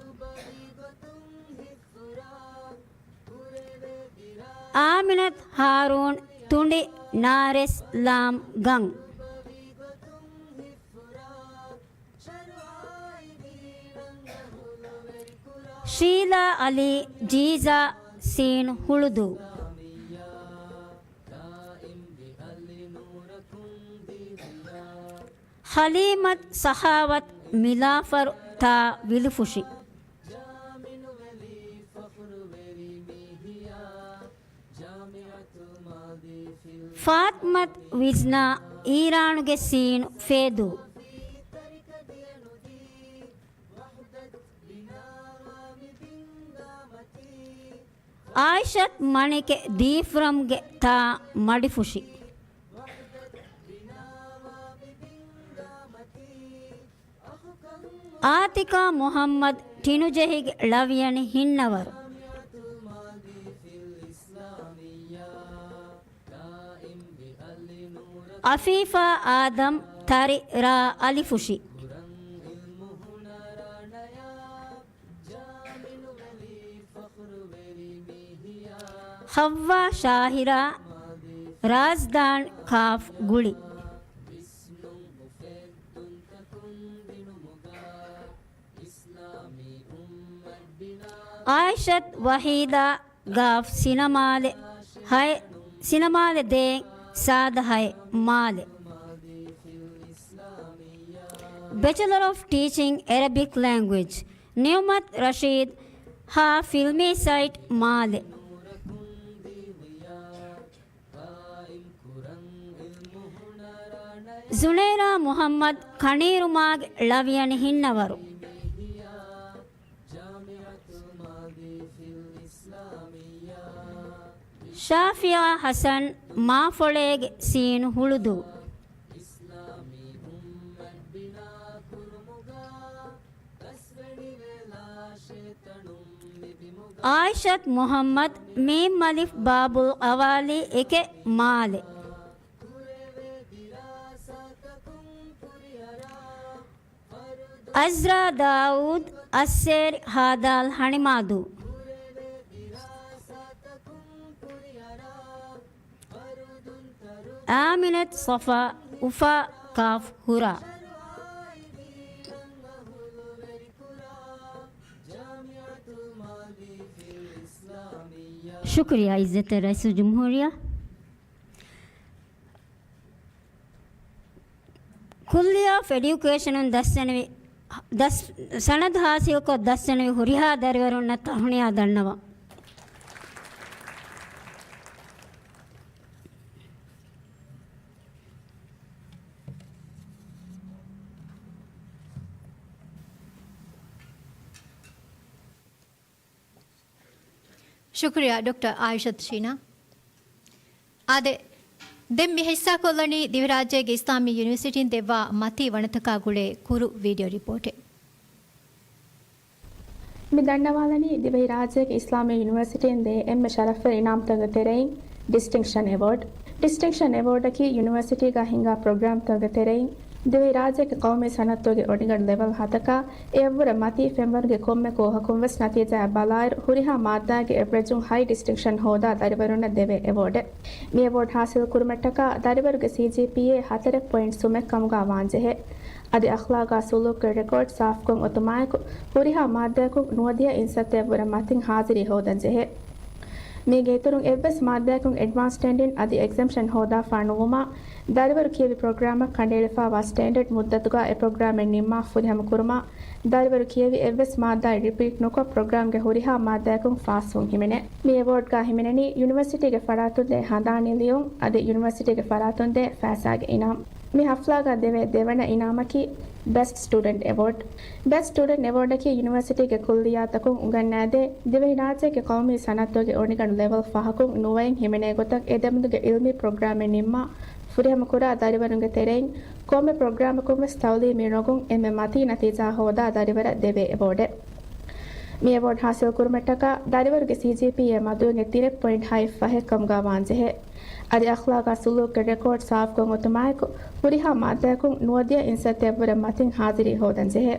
އާމިނަތު ހާރޫން ތުނޑި ނާރެސް ލާމް ގަން. ޝީލާ އަލީ ޖީޒާ ސީން ހުޅުދޫ. ހަލީމަތު ސަޚާވަތު މިލާފަރު ތާ ވިލިފުށި. ފާތްމަތު ވިޒްނާ އީރާނުގެ ސީނު ފޭދޫ. އާއިޝަތު މަނިކެ ދީފުރަމްގެ ތާ މަޑިފުށި. އާތިކާ މުޙައްމަދު ޓިނުޖެހިގެ ޅަވިޔަނި ހިންނަވަރު. އަފީފާ އާދަމް ތަރި ރާ އަލިފުށި. ޙައްވާ ޝާހިރާ ރާޒްދާން ކާފް ގުޅި. އާއިޝަތު ވަޙީދާ ގާފް ސިނަމާލެ ހައެ، ސިނަމާލެ ދޭން ސާދަ ހައެ މާލެ. ބެޗެލަރ އޮފް ޓީޗިން އެރަބިކް ލެންގުއެޖް، ނިޢުމަތު ރަޝީދު ހާ ފިލްމީ ސައިޓް މާލެ. ޒުނޭރާ މުޙައްމަދު ކަނީރުމާގެ ޅަވިޔަނި ހިންނަވަރު. ޝާފިއާ ޙަސަން މާފޮޅޭގެ ސީނު ހުޅުދޫ. އާއިޝަތު މުޙައްމަދު މީމް އަލިފް ބާބުލް އަވާލީ އެކެއް މާލެ. އަޒްރާ ދާއޫދު އައްސޭރި ހާދާލް ހަނިމާދޫ. އާމިނަތު ޞަފާ އުފާ ކާފް ހުރާ. ޝުކުރިއްޔާ ޢިއްޒަތްތެރި ރައީސުލްޖުމްހޫރިއްޔާ. ކުއްލިއްޔާ އޮފް އެޑިއުކޭޝަނުން ދަސްވެނިވި، ދަސް، ސަނަދު ހާސިލްކޮށް ދަސްވެނިވި ހުރިހާ ދަރިވަރުންނަށް ތަހުނިޔާ ދަންނަވަން. ޝުކުރިއްޔާ ޑޮކްޓަރ އާއިޝަތު ޝީނާ. އާދެ، ދެން މި ހިއްސާކޮށްލަނީ ދިވެހިރާއްޖޭގެ އިސްލާމީ ޔުނިވަރސިޓީން ދެއްވާ މަތީ ވަނަތަކާ ގުޅޭ ކުރު ވީޑިއޯ ރިޕޯޓެއް. މި ދަންނަވާލަނީ ދިވެހިރާއްޖޭގެ އިސްލާމީ ޔުނިވަރސިޓީން ދޭ އެންމެ ޝަރަފުވެރި އިނާމްތަކުގެ ތެރެއިން ޑިސްޓިންކްޝަން އެވޯޑް. ޑިސްޓިންކްޝަން އެވޯޑަކީ ޔުނިވަރސިޓީގަ ހިންގާ ޕްރޮގްރާމްތަކުގެ ތެރެއިން ދިވެހިރާއްޖޭގެ ޤައުމީ ސަނައްތުގެ އޮނިގަނޑު ލެވެލް ހަތަކާ އެއަށްވުރެ މަތީ ފެންވަރުގެ ކޮންމެ ކޯހަކުން ވެސް ނަތީޖާއެއް ބަލާއިރު، ހުރިހާ މާއްދާގެ އެވްރެޖުން ހައި ޑިސްޓިންކްޝަން ހޯދާ ދަރިވަރުންނަށް ދެވޭ އެވޯޑެއް. މި އެވޯޑް ހާސިލްކުރުމަށްޓަކާ ދަރިވަރުގެ ސީޖީޕީއޭ ހަތަރެއް ޕޮއިންޓް ސުމެއް ކަމުގަ ވާންޖެހޭ. އަދި އަޚްލާގާ ސުލޫކުގެ ރެކޯޑް ސާފުކޮށް އޮތުމާއެކު، ހުރިހާ މާއްދާއަކުން ނުވަދިހަ އިންސައްތައަށްވުރެ މަތިން ހާޒިރީ ހޯދަންޖެހޭ. މީގެ އިތުރުން އެއްވެސް މާއްދާއަކުން އެޑްވާންސް ސްޓޭންޑިން އަދި އެގްޒަމްޝަން ހޯދާފާ ނުވުމާ، ދަރިވަރު ކިޔެވި ޕްރޮގްރާމަށް ކަނޑައެޅިފާވާ ސްޓޭންޑަޑް މުއްދަތުގަ އެ ޕްރޮގްރާމެއް ނިންމާ ފުރިހަމަ ކުރުމަށް، ދަރިވަރު ކިޔެވި އެއްވެސް މާއްދާއެއް ރިޕީޓް ނުކޮށް، ޕްރޮގްރާމްގެ ހުރިހާ މާއްދާއަކުން ފާސްވުން ހިމެނޭ. މި އެވޯޑްގަ ހިމެނެނީ ޔުނިވަރސިޓީގެ ފަރާތުންދޭ ހަނދާނީ ލިޔުން އަދި ޔުނިވަރސިޓީގެ ފަރާތުންދޭ ފައިސާގެ އިނާމް. މި ހަފްލާގަ ދެވޭ ދެވަނަ އިނާމަކީ ބެސްޓް ސްޓޫޑެންޓް އެވޯޑް. ބެސްޓް ސްޓޫޑެންޓް އެވޯޑަކީ ޔުނިވަރސިޓީގެ ކުއްލިއްޔާތަކުން އުނގަންނާދޭ ދިވެހިރާއްޖޭގެ ޤައުމީ ސަނައްތުގެ އޮނިގަނޑު ލެވެލް ފަހަކުން ނުވައެއް ހިމެނޭ ގޮތަށް އެ ދެމެދުގެ ޢިލްމީ ޕްރޮގްރާމެއް ނިންމާ، ފުރިހަމަކުރާ ދަރިވަރުންގެ ތެރެއިން ކޮންމެ ޕްރޮގްރާމަކުން ވެސް ތައުލީމީ ރޮނގުން އެންމެ މަތީ ނަތީޖާ ހޯދާ ދަރިވަރަށް ދެވޭ އެވޯޑެއް. މި އެވޯޑް ހާސިލް ކުރުމަށްޓަކާ ދަރިވަރުގެ ސީޖީޕީއޭ މަދުވެގެން ތިނެއް ޕޮއިންޓް ހައެއް ފަހެއް ކަމުގަ ވާންޖެހޭ. އަދި އަޚްލާގާ ސުލޫކްގެ ރެކޯޑް ސާފުކޮށް އޮތުމާއެކު، ހުރިހާ މާއްދާއަކުން ނުވަދިހަ އިންސައްތައެއްވުރެ މަތިން ހާޒިރީ ހޯދަންޖެހޭ.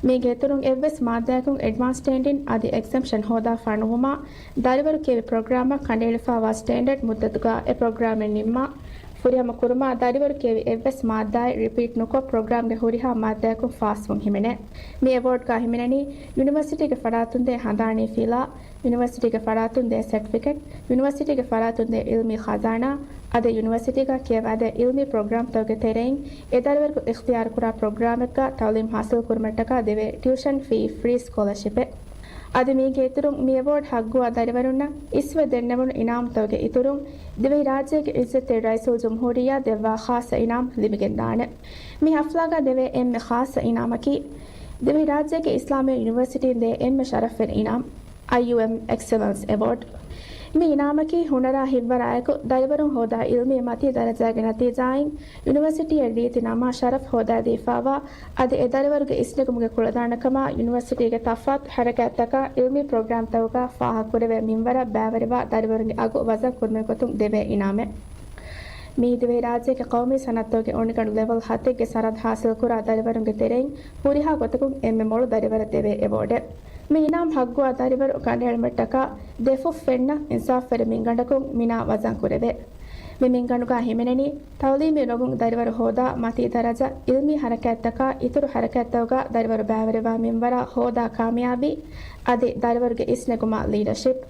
މީގެ އިތުރުން އެއްވެސް މާއްދާއަކުން އެޑްވާންސް ސްޓޭންޑިން އަދި އެގްޒެމްޕްޝަން ހޯދާފާ ނުވުމާ، ދަރިވަރު ކިޔެވި ޕްރޮގްރާމަށް ކަނޑައެޅިފާވާ ސްޓޭންޑަޑް މުއްދަތުގަ އެ ޕްރޮގްރާމެއް ނިންމާ، ފުރިހަމަ ކުރުމާ، ދަރިވަރު ކިޔެވި އެއްވެސް މާއްދާއެއް ރިޕީޓް ނުކޮށް، ޕްރޮގްރާމްގެ ހުރިހާ މާއްދާއަކުން ފާސްވުން ހިމެނޭ. މި އެވޯޑްގަ ހިމެނެނީ ޔުނިވަރސިޓީގެ ފަރާތުން ދޭ ހަނދާނީ ފިލާ، ޔުނިވަރސިޓީގެ ފަރާތުން ދޭ ސެޓްފިކެޓް، ޔުނިވަރސިޓީގެ ފަރާތުން ދޭ އިލްމީ ޚަޒާނާ، އަދި ޔުނިވަރސިޓީގަ ކިޔަވާދޭ އިލްމީ ޕްރޮގްރާމްތަކުގެ ތެރެއިން އެ ދަރިވަރަކު އިޚްތިޔާރުކުރާ ޕްރޮގްރާމެއްގަ ތައުލީމް ހާސިލް ކުރުމަށްޓަކާ ދެވޭ ޓިއުޝަން ފީ ފްރީ ސްކޮލަރޝިޕެއް. އަދި މީގެ އިތުރުން މި އެވޯޑް ހައްގުވާ ދަރިވަރުންނަށް އިސްވެ ދެންނެވުނު އިނާމުތަކުގެ އިތުރުން، ދިވެހިރާއްޖޭގެ އިއްޒަތްތެރި ރައީސުލްޖުމްހޫރިއްޔާ ދެއްވާ ޚާއްޞަ އިނާމް ލިބިގެންދާނެ. މި ހަފްލާގަ ދެވޭ އެންމެ ޚާއްޞަ އިނާމަކީ، ދިވެހިރާއްޖޭގެ އިސްލާމީ ޔުނިވަރސިޓީން ދޭ އެންމެ ޝަރަފްވެރި އިނާމް، އައިޔޫއެމް އެކްސެލެންސް އެވޯޑް. މި އިނާމަކީ ހުނަރާ ހިތްވަރާއެކު ދަރިވަރުން ހޯދާ އިލްމީ މަތީ ދަރަޖާގެ ނަތީޖާއިން ޔުނިވަރސިޓީއަށް ރީތި ނަމާ ޝަރަފް ހޯދާދީފާވާ، އަދި އެ ދަރިވަރުގެ އިސްނެގުމުގެ ކުޅަދާނަކަމާ ޔުނިވަރސިޓީގެ ތަފާތު ހަރަކާތްތަކާ އިލްމީ ޕްރޮގްރާމްތަކުގަ ފާހަގަކުރެވޭ މިންވަރަށް ބައިވެރިވާ ދަރިވަރުންގެ އަގު ވަޒަން ކުރުމުގެ ގޮތުން ދެވޭ އިނާމެއް. މީ ދިވެހިރާއްޖޭގެ ޤައުމީ ސަނައްތަކުގެ އޮނިގަނޑު ލެވެލް ހަތެއްގެ ސަރަހައްދު ހާސިލްކުރާ ދަރިވަރުންގެ ތެރެއިން ހުރިހާ ގޮތަކުން އެންމެ މޮޅު ދަރިވަރަށް ދެވޭ އެވޯޑެއް. މި އިނާމް ހައްގުވާ ދަރިވަރު ކަނޑައެޅުމަށްޓަކާ ދެ ފުށް ފެންނަ އިންސާފްވެރި މިންގަނޑަކުން މިނާ ވަޒަން ކުރެވޭ. މި މިންގަނޑުގަ ހިމެނެނީ ތައުލީމީ ރޮނގުން ދަރިވަރު ހޯދާ މަތީ ދަރަޖަ، އިލްމީ ހަރަކާތްތަކާ އިތުރު ހަރަކާތްތަކުގަ ދަރިވަރު ބައިވެރިވާ މިންވަރާ ހޯދާ ކާމިޔާބީ އަދި ދަރިވަރުގެ އިސްނެގުމާ ލީޑަޝިޕް.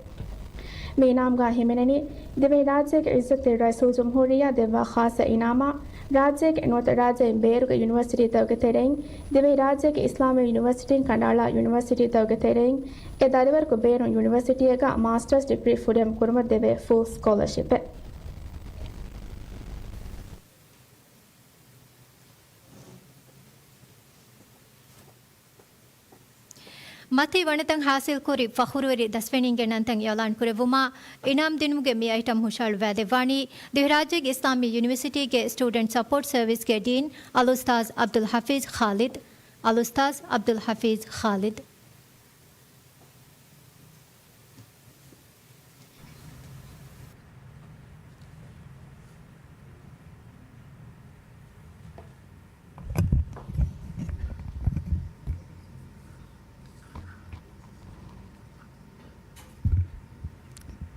މި އިނާމްގަ ހިމެނެނީ ދިވެހިރާއްޖޭގެ އިއްޒަތްތެރި ރައީސުލްޖުމްހޫރިއްޔާ ދެއްވާ ޚާއްޞަ އިނާމާ، ރާއްޖޭގެ ނުވަތަ ރާއްޖެއިން ބޭރުގެ ޔުނިވަރސިޓީތަކުގެ ތެރެއިން ދިވެހިރާއްޖޭގެ އިސްލާމީ ޔުނިވަރސިޓީން ކަނޑައަޅާ ޔުނިވަރސިޓީތަކުގެ ތެރެއިން އެ ދަރިވަރަކު ބޭރުން ޔުނިވަރސިޓީއެއްގަ މާސްޓަރސް ޑިގްރީ ފުރިހަމަ ކުރުމަށް ދެވޭ ފުލް ސްކޮލަރޝިޕެއް. މަތީ ވަނަތައް ހާސިލްކުރި ފަޚުރުވެރި ދަސްވެނީންގެ ނަންތައް އިއުލާން ކުރެއްވުމާ، އިނާމް ދިނުމުގެ މި އައިޓަމް ހުށަހަޅުވާދެއްވާނީ، ދިވެހިރާއްޖޭގެ އިސްލާމީ ޔުނިވަރސިޓީގެ ސްޓޫޑެންޓް ސަޕޯޓް ސަރވިސްގެ ޑީން އަލްއުސްތާޒް އަބްދުލް ޙަފީޒް ޚާލިދު. އަލްއުސްތާޒް އަބްދުލް ޙަފީޒް ޚާލިދު.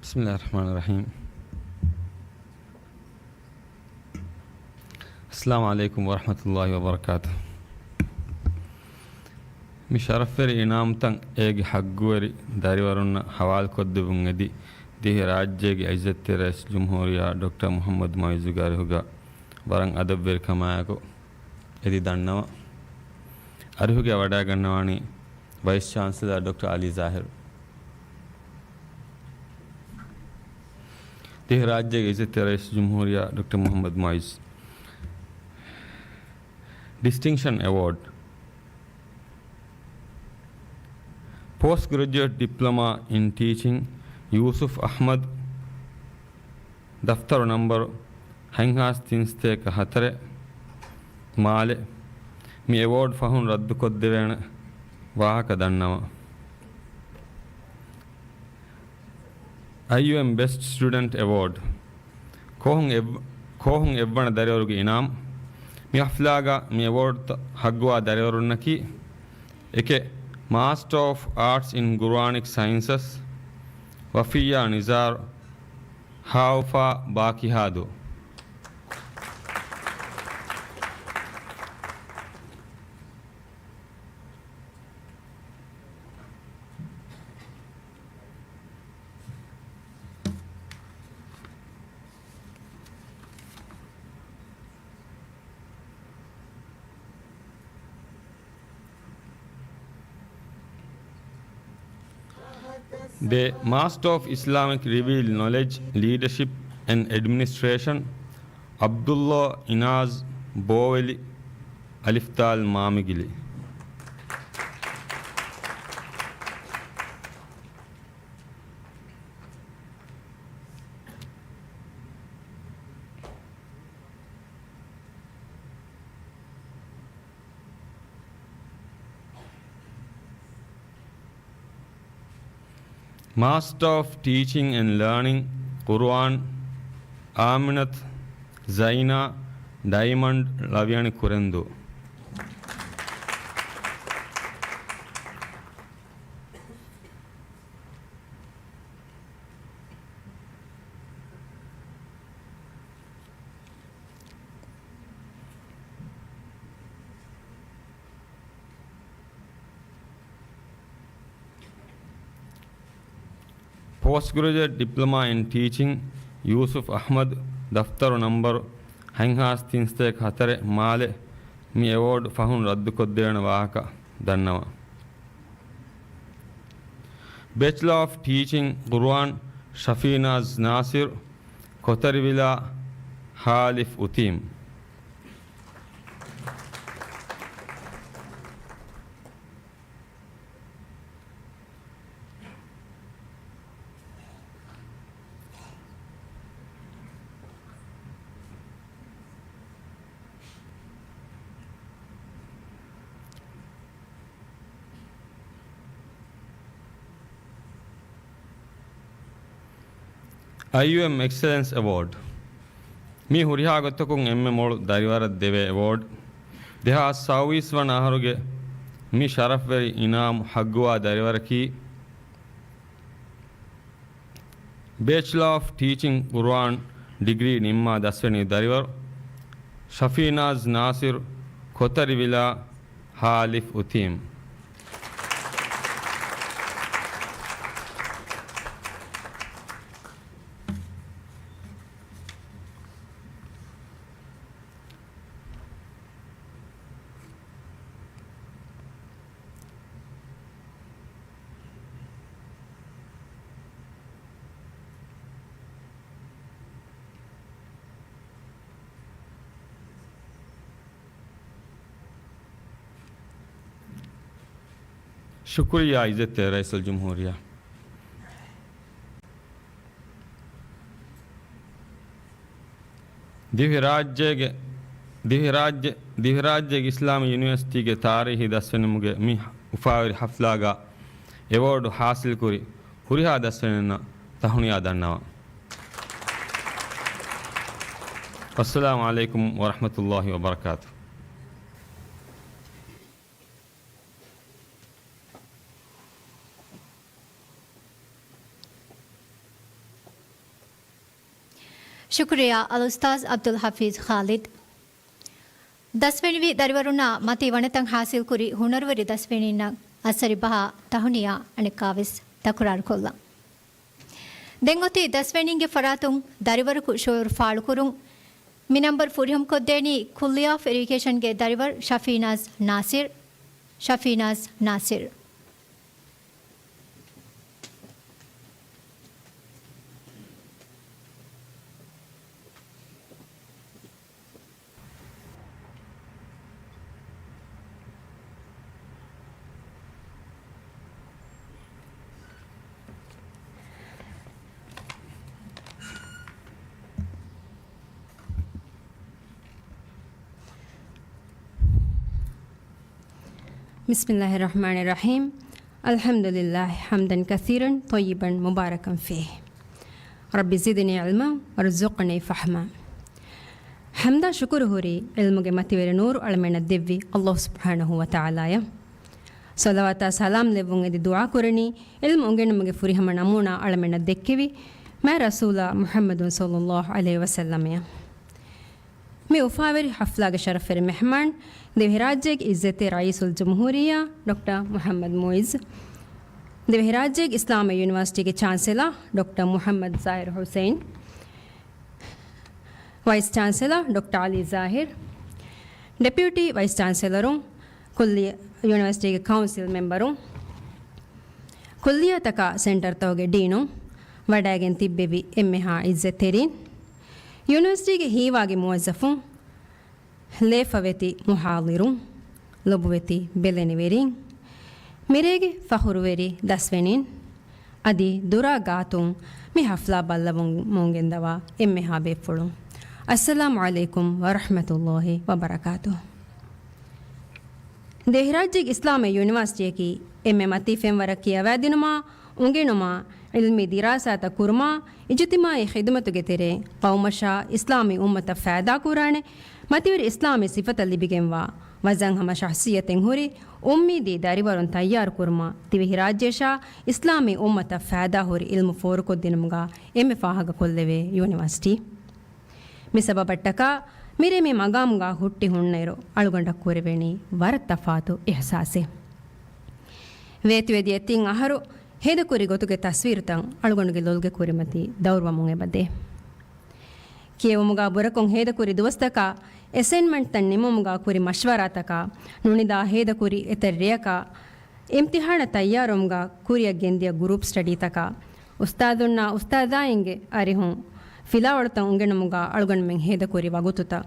بسم الله الرحمن الرحيم. السلام عليكم ورحمة الله وبركاته. މި ޝަރަފްވެރި އިނާމްތައް އޭގެ ހައްގުވެރި ދަރިވަރުންނަށް ހަވާލުކޮށްދެއްވުން އެދި، ދިވެހިރާއްޖޭގެ އިއްޒަތްތެރި ރައީސުލްޖުމްހޫރިއްޔާ ޑޮކްޓަރ މުޙައްމަދު މުޢިއްޒުގެ އަރިހުގަ ވަރަށް އަދަބުވެރިކަމާއެކު އެދި ދަންނަވަން. އަރިހުގައި ވަޑައިގަންނަވާނީ ވައިސް ޗާންސެލަރ ޑޮކްޓަރ އަލީ ޒާހިރު. ދިވެހިރާއްޖޭގެ އިއްޒަތްތެރި ރައީސުލްޖުމްހޫރިއްޔާ ޑޮކްޓަރ މުޙައްމަދު މުޢިއްޒު. ޑިސްޓިންކްޝަން އެވޯޑް. ޕޯސްޓް ގްރެޖުއޭޓް ޑިޕްލޮމާ އިން ޓީޗިން، ޔޫސުފް އަޙްމަދު، ދަފްތަރު ނަންބަރު ހަތްހާސް ތިންސަތޭކަ ހަތަރެއް، މާލެ. މި އެވޯޑް ފަހުން ރައްދުކޮށްދެވޭނެ. ވާހަކަ ދަންނަވަން. އައިޔޫއެމް ބެސްޓް ސްޓޫޑެންޓް އެވޯޑް. ކޯހުން އެއް-، ކޯހުން އެއްވަނަ ދަރިވަރުގެ އިނާމް. މި ހަފްލާގަ މި އެވޯޑްތައް ހައްގުވާ ދަރިވަރުންނަކީ، އެކެއް، މާސްޓަރ އޮފް އާޓްސް އިން ގުރުއާނިކް ސައިންސަސް، ވަފިއްޔާ ނިޒާރު، ހާއުފާ ބާކިހާދޫ. ދެ، މާސްޓަރ އޮފް އިސްލާމިކް ރިވީލް ނޮލެޖް، ލީޑަޝިޕް އެންޑް އެޑްމިނިސްޓްރޭޝަން، ޢަބްދުﷲ އިނާޒް ބޯވެލި، އަލިފްދާލް މާމިގިލި. މާސްޓަ އޮފް ޓީޗިން އެންޑް ލާނިން، ޤުރުއާން، އާމިނަތު ޒައިނާ، ޑައިމަންޑް ޅަވިޔަނި ކުރެންދޫ. ޕޯސްޓް ގްރެޖުއޭޓް ޑިޕްލޮމާ އިން ޓީޗިން، ޔޫސުފް އަޙްމަދު، ދަފްތަރު ނަންބަރު ހަތްހާސް ތިންސަތޭކަ ހަތަރެއް، މާލެ. މި އެވޯޑް ފަހުން ރައްދުކޮށްދޭނެ ވާހަކަ ދަންނަވަން. ބެޗްލަ އޮފް ޓީޗިން، ޤުރުއާން، ޝަފީނާޒް ނާސިރު، ކޮތަރިވިލާ، ހާލިފް އުތީމް. އައިޔޫއެމް އެކްސެލެންސް އެވޯޑް. މީ ހުރިހާ ގޮތަކުން އެންމެ މޮޅު ދަރިވަރަށް ދެވޭ އެވޯޑް. ދެހާސް ސައުވީސް ވަނަ އަހަރުގެ މި ޝަރަފްވެރި އިނާމު ހައްގުވާ ދަރިވަރަކީ، ބޭޗްލާ އޮފް ޓީޗިން ޤުރުއާން ޑިގްރީ ނިންމާ ދަސްވެނީ ދަރިވަރު ޝަފީނާޒް ނާސިރު، ކޮތަރިވިލާ، ހާލިފް އުތީމް. ޝުކުރިއްޔާ އިއްޒަތްތެރި ރައީސުލްޖުމްހޫރިއްޔާ. ދިވެހިރާއްޖޭގެ، ދިވެހިރާއްޖެ، ދިވެހިރާއްޖޭގެ އިސްލާމީ ޔުނިވަރސިޓީގެ ތާރީހީ ދަސްވެނިމުގެ މި އުފާވެރި ހަފްލާގަ އެވޯޑު ހާސިލްކުރި ހުރިހާ ދަސްވެރިންނަށް ތަހުނިޔާ ދަންނަވަން. އައްސަލާމު ޢަލައިކުމް ވަރަޙްމަތުﷲި ވަބަރަކާތު. ޝުކުރިއްޔާ އަލްއުސްތާޛް ޢަބްދުލް ޙަފީޒް ޚާލިދު. ދަސްވެނިވި ދަރިވަރުންނާ މަތީ ވަނަތައް ހާސިލްކުރި ހުނަރުވެރި ދަސްވެނީންނަށް އައްސަރި ބަހާ ތަހުނިޔާ އަނެއްކާވެސް ތަކުރާރުކޮށްލަން. ދެން އޮތީ ދަސްވެނީންގެ ފަރާތުން ދަރިވަރަކު ޝުޢޫރު ފާޅުކުރުން. މި ނަންބަރު ފުރިހަމަކޮށްދޭނީ ކުއްލިއްޔާ އޮފް އެޑިއުކޭޝަންގެ ދަރިވަރު ޝަފީނާޒް ނާސިރު. ޝަފީނާޒް ނާސިރު. بسم الله الرحمن الرحيم. الحمد لله حمدا كثيرا طيبا مباركا فيه. رب زدني علما وارزقني فهما. ޙަމްދާ ޝުކުރު ހުރީ ޢިލްމުގެ މަތިވެރި ނޫރު އަޅަމެންނަށް ދެއްވި ﷲ ސުބްޙާނަހޫ ވަތަޢާލާއަށް. ޞަލަވާތާ ސަލާމް ލެއްވުން އެދި ދުޢާ ކުރަނީ، ޢިލްމު އުނގެނުމުގެ ފުރިހަމަ ނަމޫނާ އަޅަމެންނަށް ދެއްކެވި މާތް ރަސޫލާ މުޙައްމަދު ޞައްލައްލާހު ޢަލައިހި ވަސައްލަމައަށް. މި އުފާވެރި ޙަފްލާގެ ޝަރަފްވެރި މެހްމާން، ދިވެހިރާއްޖޭގެ އިއްޒަތްތެރި ރައީސުލްޖުމްހޫރިއްޔާ ޑޮކްޓަރ މުޙައްމަދު މުޢިއްޒު، ދިވެހިރާއްޖޭގެ އިސްލާމީ ޔުނިވަރސިޓީގެ ޗާންސެލާ ޑޮކްޓަރ މުޙައްމަދު ޒާހިރު ޙުސައިން، ވައިސް ޗާންސެލާ ޑޮކްޓަރ ޢަލީ ޒާހިރު، ޑެޕިއުޓީ ވައިސް ޗާންސެލަރު، ކުއްލި-، ޔުނިވަރސިޓީގެ ކައުންސިލް މެމްބަރު، ކުއްލިއްޔާތަކާ ސެންޓަރތަކުގެ ޑީނު، ވަޑައިގެން ތިއްބެވި އެންމެހާ އިއްޒަތްތެރިން، ޔުނިވަރސިޓީގެ ހީވާގި މުވައްޒަފުން، ލޭފަވެތި މުޙާޟިރުން، ލޮބުވެތި ބެލެނިވެރިން، މިރޭގެ ފަޚުރުވެރި ދަސްވެނިން، އަދި ދުރާ ގާތުން މި ޙަފްލާ ބައްލަވަމުން ގެންދަވާ އެންމެހާ ބޭފުޅުން، އައްސަލާމު ޢަލައިކުމް ވަރަޙްމަތުﷲި ވަބަރަކާތުހު. ދިވެހިރާއްޖޭގެ އިސްލާމީ ޔުނިވަރސިޓީއަކީ އެންމެ މަތީ ފެންވަރަށް ކިޔަވާދިނުމާ، އުނގެނުމާ، ޢިލްމީ ދިރާސާތައް ކުރުމާ، އިޖުތިމާޢީ ޚިދުމަތުގެ ތެރޭ، ޤައުމަށާ އިސްލާމީ އުއްމަތަށް ފައިދާ ކުރާނެ، މަތިވެރި އިސްލާމީ ސިފަތައް ލިބިގެންވާ، ވަޒަން ހަމަ ޝަޚްޞިއްޔަތެއް ހުރި އުއްމީދީ ދަރިވަރުން ތައްޔާރު ކުރުމަށް، ދިވެހިރާއްޖޭށާ އިސްލާމީ އުއްމަތަށް ފައިދާ ހުރި ޢިލްމު ފޯރުކޮށްދިނުމުގަ އެންމެ ފާހަގަކޮށްލެވޭ ޔުނިވަރސިޓީ. މި ސަބަބަށްޓަކާ މިރޭ މި މަގާމުގަ ހުއްޓި ހުންނައިރު، އަޅުގަނޑަށް ކުރެވެނީ ވަރަށް ތަފާތު އިޙްސާސެއް. ވޭތުވެދިޔަ ތިން އަހަރު ހޭދަކުރި ގޮތުގެ ތަސްވީރުތައް އަޅުގަނޑުގެ ލޮލުގެ ކުރިމަތީ ދައުރުވަމުން އެބަދޭ. ކިޔެވުމުގަ ބުރަކޮށް ހޭދަކުރި ދުވަސްތަކާ، އެސައިންމަންޓްތައް ނިމުމުގަ ކުރި މަޝްވަރާތަކާ، ނުނިދާ ހޭދަކުރި އެތައް ރެޔަކާ، އިމްތިޙާނަށް ތައްޔާރުވުމުގަ ކުރިއަށް ގެންދިޔަ ގުރޫޕް ސްޓަޑީތަކާ، އުސްތާޛުންނާ އުސްތާޛާއިންގެ އަރިހުން ފިލާވަޅުތައް އުނގެނުމުގަ އަޅުގަނޑުމެން ހޭދަކުރި ވަގުތުތައް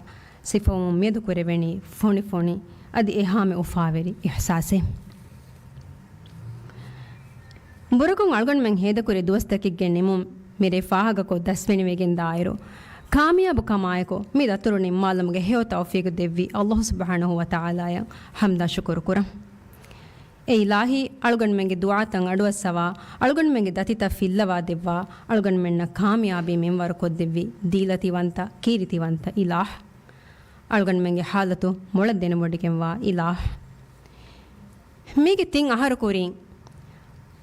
ސިފަވުމުން މިއަދު ކުރެވެނީ ފޮނިފޮނި އަދި އެހާމެ އުފާވެރި އިޙްސާސެއް. ބުރަކޮށް އަޅުގަނޑުމެން ހޭދަކުރި ދުވަސްތަކެއްގެ ނިމުން މިރޭ ފާހަގަކޮށް ދަސްވެނިވެގެންދާއިރު، ކާމިޔާބު ކަމާއެކު މި ދަތުރު ނިންމާލުމުގެ ހެޔޮ ތައުފީގު ދެއްވި ﷲ ސުބްޙާނަހޫ ވަތަޢާލާއަށް ޙަމްދާ ޝުކުރު ކުރަން. އޭ އިލާހީ، އަޅުގަނޑުމެންގެ ދުޢާތައް އަޑުއައްސަވާ، އަޅުގަނޑުމެންގެ ދަތިތައް ފިއްލަވާ ދެއްވާ، އަޅުގަނޑުމެންނަށް ކާމިޔާބީ މިންވަރު ކޮށްދެއްވި ދީލަތިވަންތަ، ކީރިތިވަންތަ އިލާހް. އަޅުގަނޑުމެންގެ ޙާލަތު މޮޅަށް ދެނެވޮޑިގެންވާ އިލާހް. މީގެ ތިން އަހަރު ކުރިން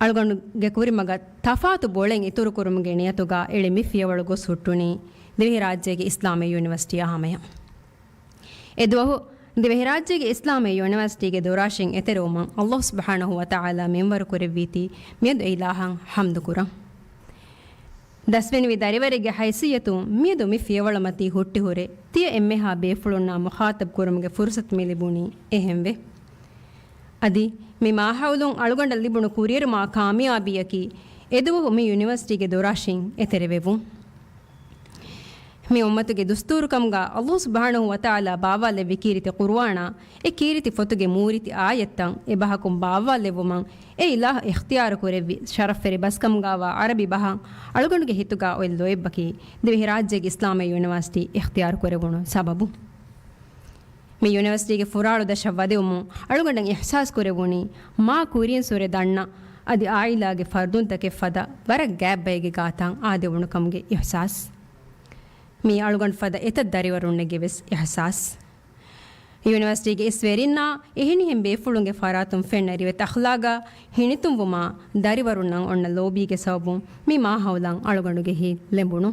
އަޅުގަނޑުގެ ކުރިމަގަށް ތަފާތު ބޮޅެއް އިތުރުކުރުމުގެ ނިޔަތުގަ އެޅި މި ފިޔަވަޅު ގޮސް ހުއްޓުނީ ދިވެހިރާއްޖޭގެ އިސްލާމީ ޔުނިވަރސިޓީއާ ހަމަޔަށް. އެދުވަހު ދިވެހިރާއްޖޭގެ އިސްލާމީ ޔުނިވަރސިޓީގެ ދޮރާށިން އެތެރެވުމަށް ﷲ ސުބްޙާނަހޫ ވަތަޢާލާ މިންވަރު ކުރެއްވީތީ މިއަދު އެ އިލާހަށް ޙަމްދު ކުރަން. ދަސްވެނިވި ދަރިވަރެއްގެ ހައިސިއްޔަތުން މިއަދު މި ފިޔަވަޅުމަތީ ހުއްޓިހުރެ، ތިޔަ އެންމެހާ ބޭފުޅުންނާ މުޚާޠަބް ކުރުމުގެ ފުރުޞަތު މި ލިބުނީ އެހެންވެ. އަދި މި މާހައުލުން އަޅުގަނޑަށް ލިބުނު ކުރިއެރުމާ ކާމިޔާބީއަކީ، އެދުވަހު މި ޔުނިވަރސިޓީގެ ދޮރާށިން އެތެރެވެވުން. މި އުއްމަތުގެ ދުސްތޫރުކަމުގަ ﷲ ސުބްޙާނަހޫ ވަތަޢާލާ ބާއްވާލެއްވި ކީރިތި ޤުރުއާނާ، އެ ކީރިތި ފޮތުގެ މޫރިތި އާޔަތްތައް އެބަހަކުން ބާއްވާލެއްވުމަށް އެ އިލާހު އިޚްތިޔާރު ކުރެއްވި ޝަރަފްވެރި ބަސްކަމުގަވާ ޢަރަބި ބަހަށް އަޅުގަނޑުގެ ހިތުގަ އޮތް ލޯތްބަކީ ދިވެހިރާއްޖޭގެ އިސްލާމީ ޔުނިވަރސިޓީ އިޚްތިޔާރު ކުރެވުނު ސަބަބު. މި ޔުނިވަރސިޓީގެ ފުރާޅު ދަށަށް ވަދެވުމުން އަޅުގަނޑަށް އިޙްސާސް ކުރެވުނީ، މާ ކުރިންސުރެ ދަންނަ އަދި އާއިލާގެ ފަރުދުންތަކެއް ފަދަ ވަރަށް ގާތް ބައެއްގެ ގާތަށް އާދެވުނު ކަމުގެ އިޙްސާސް. މީ އަޅުގަނޑު ފަދަ އެތައް ދަރިވަރުންނެއްގެ ވެސް އިޙްސާސް. ޔުނިވަރސިޓީގެ އިސް ވެރިންނާ އެހެނިހެން ބޭފުޅުންގެ ފަރާތުން ފެންނަ ރިވެތި އަޚްލާގާ ހިނިތުންވުމާ ދަރިވަރުންނަށް އޮންނަ ލޯބީގެ ސަބަބުން މި މާހައުލަށް އަޅުގަނޑުގެ ހިތް ލެނބުނު.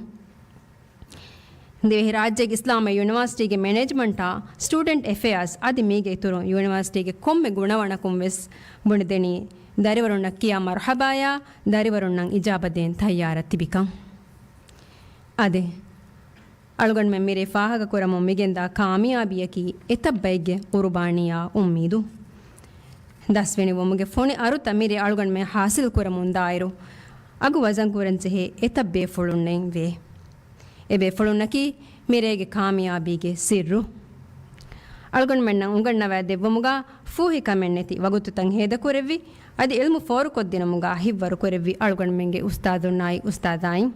ދިވެހި ރާއްޖޭގެ އިސްލާމީ ޔުނިވަރސިޓީގެ މެނޭޖްމަންޓާ، ސްޓޫޑެންޓް އެފެއާސް އަދި މީގެ އިތުރު ޔުނިވަރސިޓީގެ ކޮންމެ ގުނަވަނަކުން ވެސް ބުނެދެނީ، ދަރިވަރުންނަށް ކިޔާ މަރުޙަބާޔާ، ދަރިވަރުންނަށް އިޖާބަ ދޭން ތައްޔާރަށް ތިބިކަން. އާދެ، އަޅުގަނޑުމެން މިރޭ ފާހަގަކުރަމުން މިގެންދާ ކާމިޔާބީއަކީ އެތައް ބައެއްގެ ޤުރުބާނީއާ އުއްމީދު. ދަސްވެނިވުމުގެ ފޮނި އަރުތައް މިރޭ އަޅުގަނޑުމެން ޙާޞިލް ކުރަމުންދާއިރު، އަގު ވަޒަން ކުރަން ޖެހޭ އެތައް ބޭފުޅުންނެއް ވޭ. އެ ބޭފުޅުންނަކީ މިރޭގެ ކާމިޔާބީގެ ސިއްރު. އަޅުގަނޑުމެންނަށް އުނގަންނަވައި ދެއްވުމުގަ ފޫހިކަމެއް ނެތި ވަގުތުތައް ހޭދަކުރެއްވި، އަދި ޢިލްމު ފޯރުކޮށްދިނުމުގަ ހިތްވަރު ކުރެއްވި އަޅުގަނޑުމެންގެ އުސްތާޛުންނާއި އުސްތާޛާއިން.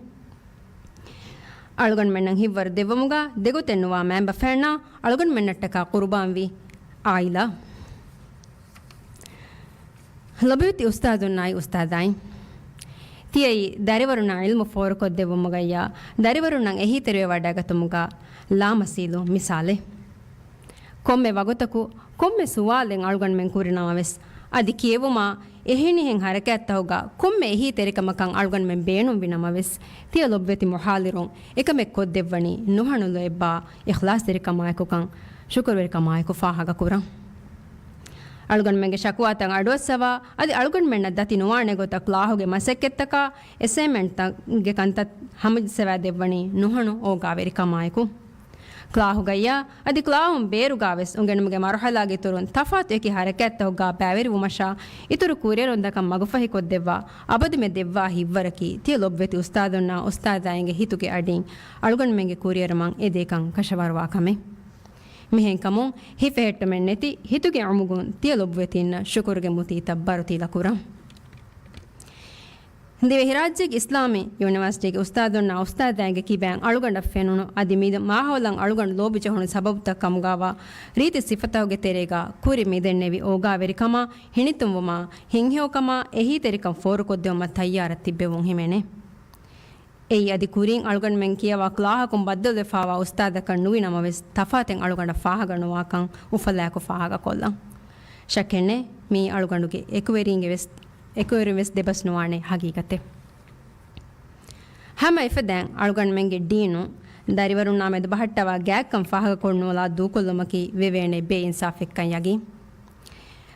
އަޅުގަނޑުމެންނަށް ހިތްވަރު ދެއްވުމުގަ ދެގޮތެއް ނުވާ މައިންބަފައިންނާ އަޅުގަނޑުމެންނަށްޓަކާ ޤުރުބާންވި އާއިލާ. ލޮބުވެތި އުސްތާޛުންނާއި އުސްތާޛާއިން. ތިޔައީ ދަރިވަރުންނަށް ޢިލްމު ފޯރުކޮށްދެއްވުމުގައްޔާ، ދަރިވަރުންނަށް އެހީތެރިވެވަޑައިގަތުމުގަ ލާމަސީލު މިސާލެއް. ކޮންމެ ވަގުތަކު، ކޮންމެ ސުވާލެއް އަޅުގަނޑުމެން ކުރިނަމަވެސް، އަދި ކިޔެވުމާ، އެހެނިހެން ހަރަކާތްތަކުގަ ކޮންމެ އެހީތެރިކަމަކަށް އަޅުގަނޑުމެން ބޭނުންވި ނަމަވެސް، ތިޔަ ލޮބުވެތި މުޙާޟިރުން އެކަމެއް ކޮށްދެއްވަނީ ނުހަނު ލޯތްބާ އިޚްލާޞްތެރިކަމާއެކުކަން، ޝުކުރުވެރިކަމާއެކު ފާހަގަކުރަން. އަޅުގަނޑުމެންގެ ޝަކުވާތައް އަޑުއައްސަވާ، އަދި އަޅުގަނޑުމެންނަށް ދަތި ނުވާނެ ގޮތަށް ކްލާހުގެ މަސައްކަތްތަކާ، އެސައިންމެންޓްތަކުގެ ކަންތައް ހަމަޖައްސަވާދެއްވަނީ ނުހަނު އޯގާވެރިކަމާއެކު. ކްލާހުގައްޔާ އަދި ކްލާހުން ބޭރުގާވެސް އުނގެނުމުގެ މަރުޙަލާގެ އިތުރުން ތަފާތު އެކި ހަރަކާތްތަކުގާ ބައިވެރިވުމަށާ އިތުރު ކުރިއެރުންތަކަށް މަގުފަހިކޮށްދެއްވާ އަބަދުމެ ދެއްވާ ހިތްވަރަކީ ތިޔަ ލޮބުވެތި އުސްތާޛުންނާ އުސްތާޛާއިންގެ ހިތުގެ އަޑިން އަޅުގަނޑުމެންގެ ކުރިއެރުމަށް އެދޭކަން ކަށަވަރުވާ ކަމެއް. މިހެންކަމުން ހިފެހެއްޓުމެއް ނެތި ހިތުގެ އުމުގުން ތިޔަ ލޮބުވެތިންނަށް ޝުކުރުގެ މުތީތައް ބަރުތިލަކުރަން. ދިވެހިރާއްޖޭގެ އިސްލާމީ ޔުނިވަރސިޓީގެ އުސްތާޛުންނާ އުސްތާޛާއިންގެ ކިބައިން އަޅުގަނޑަށް ފެނުނު އަދި މި މާހައުލަށް އަޅުގަނޑު ލޯބިޖެހުނު ސަބަބުތައް ކަމުގާވާ ރީތި ސިފަތަކުގެ ތެރޭގާ ކުރި މިދެންނެވި އޯގާވެރިކަމާ، ހިނިތުންވުމާ، ހިތްހެޔޮކަމާ، އެހީތެރިކަން ފޯރުކޮށްދެވުމަށް ތައްޔާރަށް ތިއްބެވުން ހިމެނޭ. އެއީ އަދި ކުރިން އަޅުގަނޑުމެން ކިޔަވާ ކްލާހަކުން ބައްދަލުވެފާވާ އުސްތާޛަކަށް ނުވި ނަމަވެސް، ތަފާތެއް އަޅުގަނޑަށް ފާހަގަ ނުވާކަން އުފަލާއެކު ފާހަގަކޮށްލަން. ޝައްކެއްނެތް، މިއީ އަޅުގަނޑުގެ އެކުވެރީންގެ ވެސް، އެކުވެރިން ވެސް ދެބަސް ނުވާނެ ހަގީގަތެއް. ހަމަ އެފަދައިން އަޅުގަނޑުމެންގެ ޑީނު ދަރިވަރުންނާ މެދު ބަހައްޓަވާ ގާތްކަން ފާހަގަކޮށް ނުވަލާ ދޫކޮށްލުމަކީ ވެވޭނެ ބޭއިންސާފެއްކަން ޔަގީން.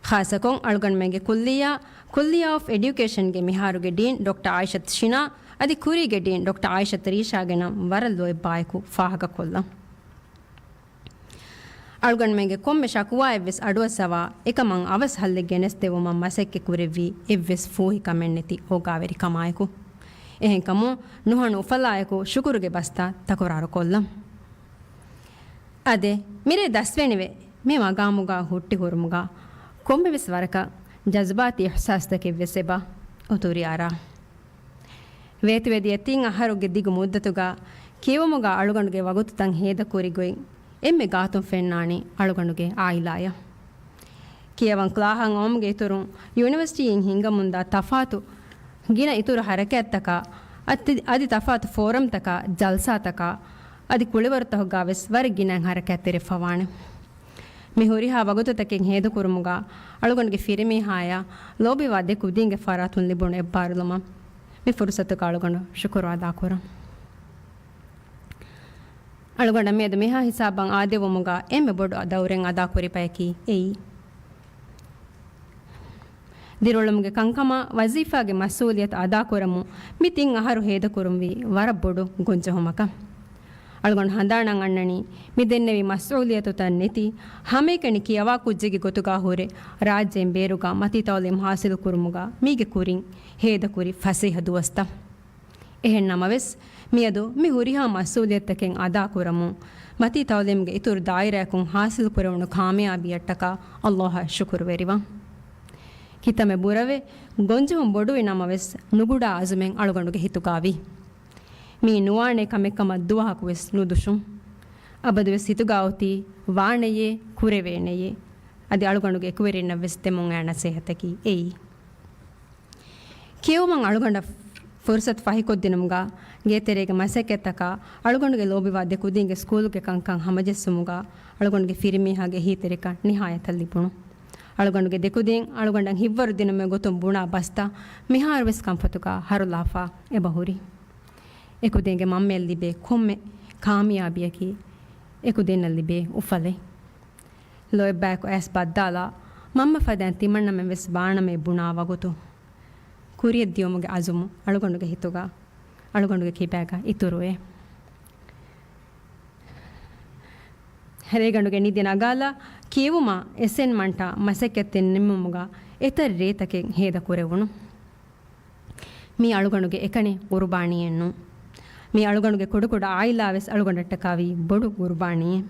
ޚާއްޞަކޮށް އަޅުގަނޑުމެންގެ ކުއްލިއްޔާ، ކުއްލިއްޔާ އޮފް އެޑިއުކޭޝަންގެ މިހާރުގެ ޑީން ޑޮކްޓަރ އާއިޝަތު ޝިނާ އަދި ކުރީގެ ޑީން ޑޮކްޓަރ އާއިޝަތު ރީޝާގެ ނަން ވަރަށް ލޯތްބާއެކު ފާހަގަކޮށްލަން. އަޅުގަނޑުމެންގެ ކޮންމެ ޝަކުވާއެއްވެސް އަޑުއައްސަވާ، އެކަމަށް އަވަސް ހައްލެއް ގެނެސްދެވުމަށް މަސައްކަތް ކުރެއްވީ އެއްވެސް ފޫހިކަމެއްނެތި އޯގާވެރިކަމާއެކު. އެހެންކަމުން ނުހަނު އުފަލާއެކު ޝުކުރުގެ ބަސްތައް ތަކުރާރުކޮށްލަން. އާދެ، މިރޭ ދަސްވެނިވެ، މި މަގާމުގަ ހުއްޓި ހުރުމުގަ ކޮންމެވެސް ވަރަކަށް ޖަޒުބާތީ އިޙްސާސްތަކެއްވެސް އެބަ އުތުރި އަރާ. ވޭތުވެދިޔަ ތިން އަހަރުގެ ދިގު މުއްދަތުގަ ކިޔެވުމުގަ އަޅުގަނޑުގެ ވަގުތުތައް ހޭދަކުރި ގޮތް އެންމެ ގާތުން ފެންނާނީ އަޅުގަނޑުގެ އާއިލާޔަށް. ކިޔަވަން ކްލާހަށް އައުމުގެ އިތުރުން ޔުނިވަރސިޓީއިން ހިންގަމުންދާ ތަފާތު ގިނަ އިތުރު ހަރަކާތްތަކާ، އަދި، އަދި ތަފާތު ފޯރަމްތަކާ، ޖަލްސާތަކާ، އަދި ކުޅިވަރުތަކުގަ ވެސް ވަރަށް ގިނައިން ހަރަކާތްތެރިވެފަވާނެ. މި ހުރިހާ ވަގުތުތަކެއް ހޭދަކުރުމުގަ އަޅުގަނޑުގެ ފިރިމީހާޔާ ލޯބިވާ ދެ ކުދީންގެ ފަރާތުން ލިބުނު އެއްބާރުލުމަށް މި ފުރުސަތުގަ އަޅުގަނޑު ޝުކުރު އަދާކުރަން. އަޅުގަނޑަށް މިއަދު މިހާ ހިސާބަށް އާދެވުމުގަ އެންމެ ބޮޑު ދައުރެއް އަދާކުރި ބަޔަކީ އެއީ. ދިރިއުޅުމުގެ ކަންކަމާ ވަޒީފާގެ މަސްއޫލިއްޔަތު އަދާކުރަމުން މި ތިން އަހަރު ހޭދަކުރުންވީ ވަރަށް ބޮޑު ގޮންޖެހުމަކަށް. އަޅުގަނޑު ހަނދާނަށް އަންނަނީ، މި ދެންނެވި މަސްއޫލިއްޔަތުތައް ނެތި، ހަމައެކަނި ކިޔަވާ ކުއްޖެއްގެ ގޮތުގަ ހުރެ، ރާއްޖޭން ބޭރުގަ މަތީ ތައުލީމް ހާސިލުކުރުމުގަ މީގެ ކުރިން ހޭދަކުރި ފަސޭހަ ދުވަސްތައް. އެހެން ނަމަވެސް، މިއަދު މި ހުރިހާ މަސްއޫލިއްޔަތުތަކެއް އަދާކުރަމުން، މަތީ ތައުލީމްގެ އިތުރު ދާއިރާއަކުން ހާސިލް ކުރެވުނު ކާމިޔާބީއަށްޓަކާ އައްލާހަށް ޝުކުރުވެރިވަން. ކިތަންމެ ބުރަވެ، ގޮންޖެހުން ބޮޑުވި ނަމަވެސް، ނުގުޑާ އަޒުމެއް އަޅުގަނޑުގެ ހިތުގަވި. މީ ނުވާނެ ކަމެއް ކަމަށް ދުވަހަކުވެސް ނުދުށުން. އަބަދުވެސް ހިތުގަ އޮތީ ވާނެޔޭ، ކުރެވޭނެޔޭ. އަދި އަޅުގަނޑުގެ އެކުވެރިންނަށްވެސް ދެމުން އައި ނަސޭހަތަކީ އެއީ. ކިޔެވުމަށް އަޅުގަނޑަށް ފުރުސަތު ފަހިކޮށްދިނުމުގަ، ގޭތެރޭގެ މަސައްކަތްތަކާ، އަޅުގަނޑުގެ ލޯބިވާ ދެކުދީންގެ ސްކޫލުގެ ކަންކަން ހަމަޖެއްސުމުގަ، އަޅުގަނޑުގެ ފިރިމީހާގެ އެހީތެރިކަން ނިހާޔަތަށް ލިބުނު. އަޅުގަނޑުގެ ދެކުދީން އަޅުގަނޑަށް ހިތްވަރު ދިނުމުގެ ގޮތުން ބުނާ ބަސްތައް މިހާރުވެސް ކަންފަތުގަ ހަރުލާފަ އެބަހުރި. އެކުދީންގެ މަންމައަށް ލިބޭ ކޮންމެ ކާމިޔާބީއަކީ އެކުދީންނަށް ލިބޭ އުފަލެއް. ލޯތްބާއެކު އައިސް ބައްދާލާ، މަންމަ ފަދައިން ތިމަންނަމެން ވެސް ވާނަމޭ ބުނާ ވަގުތު، ކުރިޔަށް ދިޔުމުގެ އަޒުމު އަޅުގަނޑުގެ ހިތުގަ، އަޅުގަނޑުގެ ކިބާގަ އިތުރުވޭ. ރޭގަނޑުގެ ނިދި ނަގާލާ، ކިޔެވުމާ އެސައިންމަންޓާ މަސައްކަތްތައް ނިމުމުގަ އެތައް ރޭތަކެއް ހޭދަ ކުރެވުނު. މީ އަޅުގަނޑުގެ އެކަނި ގުރުބާނީއެއް ނޫން. މީ އަޅުގަނޑުގެ ކުޑަކުޑަ އާއިލާވެސް އަޅުގަނޑަށްޓަކާވީ ބޮޑު ގުރުބާނީއެއް.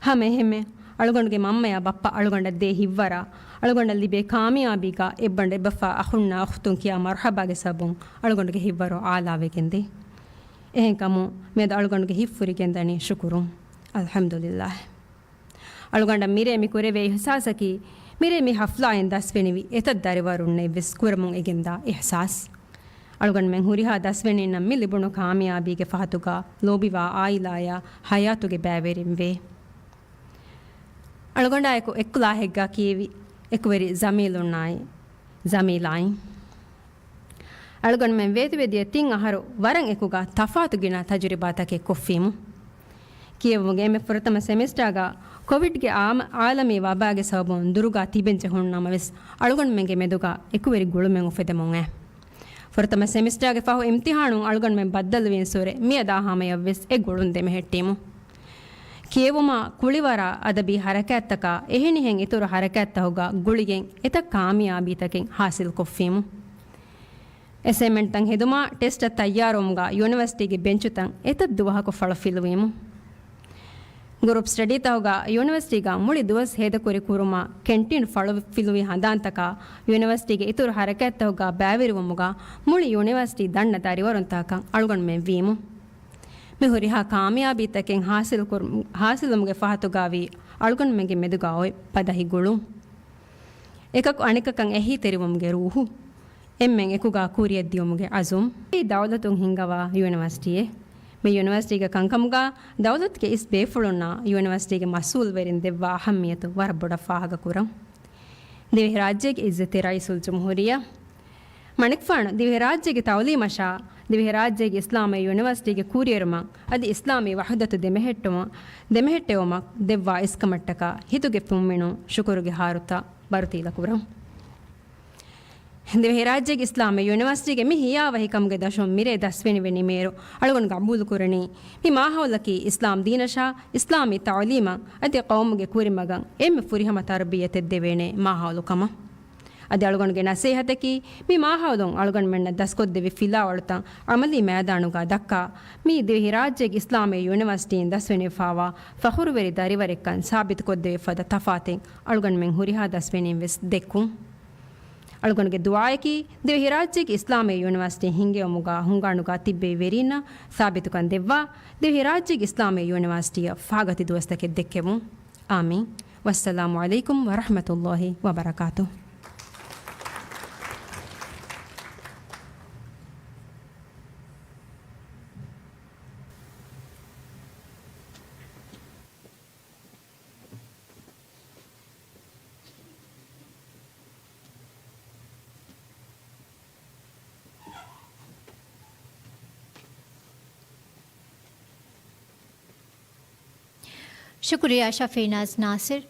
ހަމަ އެހެންމެ، އަޅުގަނޑުގެ މަންމަޔާ ބައްޕަ އަޅުގަނޑަށް ދޭ ހިތްވަރާ، އަޅުގަނޑަށް ލިބޭ ކާމިޔާބީގަ އެއްބަނޑު އެބަފާ އަޚުންނާ އުޚްތުން ކިޔާ މަރުޙަބާގެ ސަބަބުން އަޅުގަނޑުގެ ހިތްވަރު އާލާވެގެންދޭ. އެހެންކަމުން މިއަދު އަޅުގަނޑުގެ ހިތްފުރި ގެންދަނީ ޝުކުރުން. އަލްޙަމްދުލިއްލާހް. އަޅުގަނޑަށް މިރޭ މި ކުރެވޭ އިޙްސާސަކީ، މިރޭ މި ޙަފްލާއިން ދަސްވެނިވި އެތައް ދަރިވަރުންނެއްވެސް ކުރަމުން އެގެންދާ އިޙްސާސް. އަޅުގަނޑުމެން ހުރިހާ ދަސްވެނީންނަށް މި ލިބުނު ކާމިޔާބީގެ ފަހަތުގަ ލޯބިވާ އާއިލާޔާ ޙަޔާތުގެ ބައިވެރިން ވޭ. އަޅުގަނޑާއެކު އެއްކުލާހެއްގަ ކިޔެވި އެކުވެރި ޒަމީލުންނާއި ޒަމީލާއިން. އަޅުގަނޑުމެން ވޭތުވެދިޔަ ތިން އަހަރު ވަރަށް އެކުގަ ތަފާތު ގިނަ ތަޖުރިބާތަކެއް ކޮށްފީމު. ކިޔެވުމުގެ އެންމެ ފުރަތަމަ ސެމިސްޓާގަ ކޮވިޑްގެ އާމް-، އާލަމީ ވަބާގެ ސަބަބުން ދުރުގަ ތިބެން ޖެހުނު ނަމަވެސް، އަޅުގަނޑުމެންގެ މެދުގަ އެކުވެރި ގުޅުމެއް އުފެދެމުން އައި. ފުރަތަމަ ސެމިސްޓާގެ ފަހު އިމްތިހާނުން އަޅުގަނޑުމެން ބައްދަލުވީންސުރެ މިއަދާ ހަމަޔަށްވެސް އެ ގުޅުން ދެމެހެއްޓީމު. ކިޔެވުމާ ކުޅިވަރާ އަދަބީ ހަރަކާތްތަކާ އެހެނިހެން އިތުރު ހަރަކާތްތަކުގަ ގުޅިގެން އެތައް ކާމިޔާބީތަކެއް ހާސިލްކޮށްފީމު. އެސައިންމަންޓްތައް ހެދުމާ ޓެސްޓަށް ތައްޔާރުވުމުގަ ޔުނިވަރސިޓީގެ ބެންޗުތައް އެތައް ދުވަހަކު ފަޅު ފިލުވީމު. ގްރޫޕް ސްޓަޑީތަކުގަ ޔުނިވަރސިޓީގަ މުޅި ދުވަސް ހޭދަކުރި ކުރުމަށް ކެންޓީން ފަޅު ފިލުވި ހަނދާންތަކާ ޔުނިވަރސިޓީގެ އިތުރު ހަރަކާތްތަކުގަ ބައިވެރިވުމުގަ މުޅި ޔުނިވަރސިޓީ ދަންނަ ދަރިވަރުންތަކަށް އަޅުގަނޑުމެން ވީމު. މި ހުރިހާ ކާމިޔާބީތަކެއް ހާސިލުކުރު-، ހާސިލުވުމުގެ ފަހަތުގަ ވީ އަޅުގަނޑުމެންގެ މެދުގަ އޮތް ބަދަހި ގުޅުން. އެކަކު އަނެކަކަށް އެހީތެރިވުމުގެ ރޫހު. އެންމެން އެކުގަ ކުރިއަށް ދިޔުމުގެ އަޒުމް. އެއީ ދައުލަތުން ހިންގަވާ ޔުނިވަރސިޓީއެއް. މި ޔުނިވަރސިޓީގެ ކަންކަމުގަ ދައުލަތުގެ އިސް ބޭފުޅުންނަށް ޔުނިވަރސިޓީގެ މަސްއޫލްވެރިން ދެއްވާ އަހައްމިޔަތު ވަރަށް ބޮޑަށް ފާހަގަކުރަން. ދިވެހިރާއްޖޭގެ އިއްޒަތްތެރި ރައީސުލްޖުމްހޫރިއްޔާ. މަނިކުފާނު ދިވެހިރާއްޖޭގެ ތައުލީމަށާ ދިވެހިރާއްޖޭގެ އިސްލާމީ ޔުނިވަރސިޓީގެ ކުރިއެރުމަށް އަދި އިސްލާމީ ވަޙުދަތު ދެމެހެއްޓުމަށް، ދެމެހެއްޓެވުމަށް ދެއްވާ އިސްކަމަށްޓަކާ ހިތުގެ މުއުމިނުން ޝުކުރުގެ ހާރުތައް ބަރުތީލަކުރަން. ދިވެހިރާއްޖޭގެ އިސްލާމީ ޔުނިވަރސިޓީގެ މި ހިޔާވަހިކަމުގެ ދަށުން މިރޭ ދަސްވެނިވެ ނިމޭއިރު، އަޅުގަނޑު ގަބޫލުކުރަނީ، މި މާހައުލަކީ އިސްލާމް ދީނަށާ އިސްލާމީ ތައުލީމަށް އަދި ޤައުމުގެ ކުރިމަގަށް އެންމެ ފުރިހަމަ ތަރުބިއްޔަތެއް ދެވޭނެ މާހައުލު ކަމަށް. އަދި އަޅުގަނޑުގެ ނަސޭހަތަކީ، މި މާހައުލުން އަޅުގަނޑުމެންނަށް ދަސްކޮށްދެވި ފިލާވަޅުތައް ޢަމަލީ މައިދާނުގަ ދައްކާ، މީ ދިވެހިރާއްޖޭގެ އިސްލާމީ ޔުނިވަރސިޓީން ދަސްވެނިވެފައިވާ ފަޚުރުވެރި ދަރިވަރެއްކަން ސާބިތުކޮށްދެވި ފަދަ ތަފާތެއް އަޅުގަނޑުމެން ހުރިހާ ދަސްވެރިން ވެސް ދެއްކުން. އަޅުގަނޑުގެ ދުޢާއަކީ، ދިވެހިރާއްޖޭގެ އިސްލާމީ ޔުނިވަރސިޓީ ހިންގެވުމުގަ ހުންގާނުގަ ތިއްބެވި ވެރީންނަށް ސާބިތުކަން ދެއްވާ، ދިވެހިރާއްޖޭގެ އިސްލާމީ ޔުނިވަރސިޓީއަށް ފާގަތި ދުވަސްތަކެއް ދެއްކެވުން. އާމީން. ވައްސަލާމު ޢަލައިކުމް ވަރަޙްމަތުﷲި ވަބަރަކާތުހު. ޝުކުރިއްޔާ ޝަފީނާޒް ނާސިރް.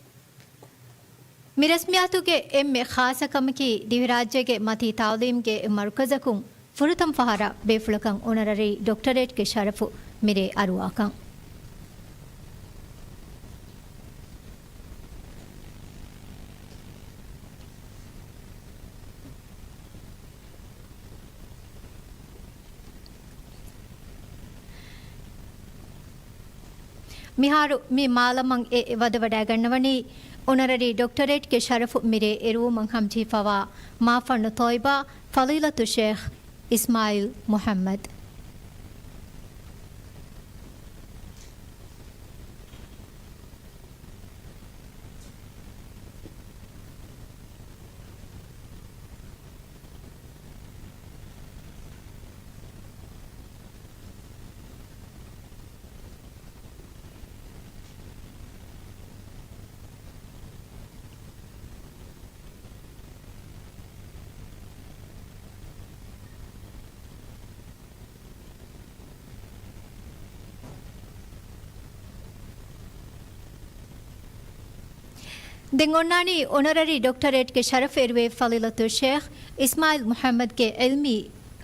މި ރަސްމިއްޔާތުގެ އެންމެ ޚާއްޞަ ކަމަކީ، ދިވެހިރާއްޖޭގެ މަތީ ތަޢުލީމްގެ މަރުކަޒަކުން ފުރަތަމަ ފަހަރަށް ބޭފުޅަކަށް އޮނަރަރީ ޑޮކްޓަރޭޓްގެ ޝަރަފު މިރޭ އަރުވާކަން. މިހާރު މި މާލަމަށް އެ ވަދެވަޑައިގަންނަވަނީ، އޮނަރަރީ ޑޮކްޓަރޭޓްގެ ޝަރަފު މިރޭ އެރުވުމަށް ހަމަޖެހިފަވާ މާފަންނު ތޯއިބާ ފަޟީލަތު ޝޭޚް އިސްމާޢީލް މުޙައްމަދު. ދެން އޮންނާނީ އޮނަރަރީ ޑޮކްޓަރޭޓްގެ ޝަރަފު އެރުވޭ ފަޟީލަތު ޝޭޚް އިސްމާޢީލް މުޙައްމަދުގެ ޢިލްމީ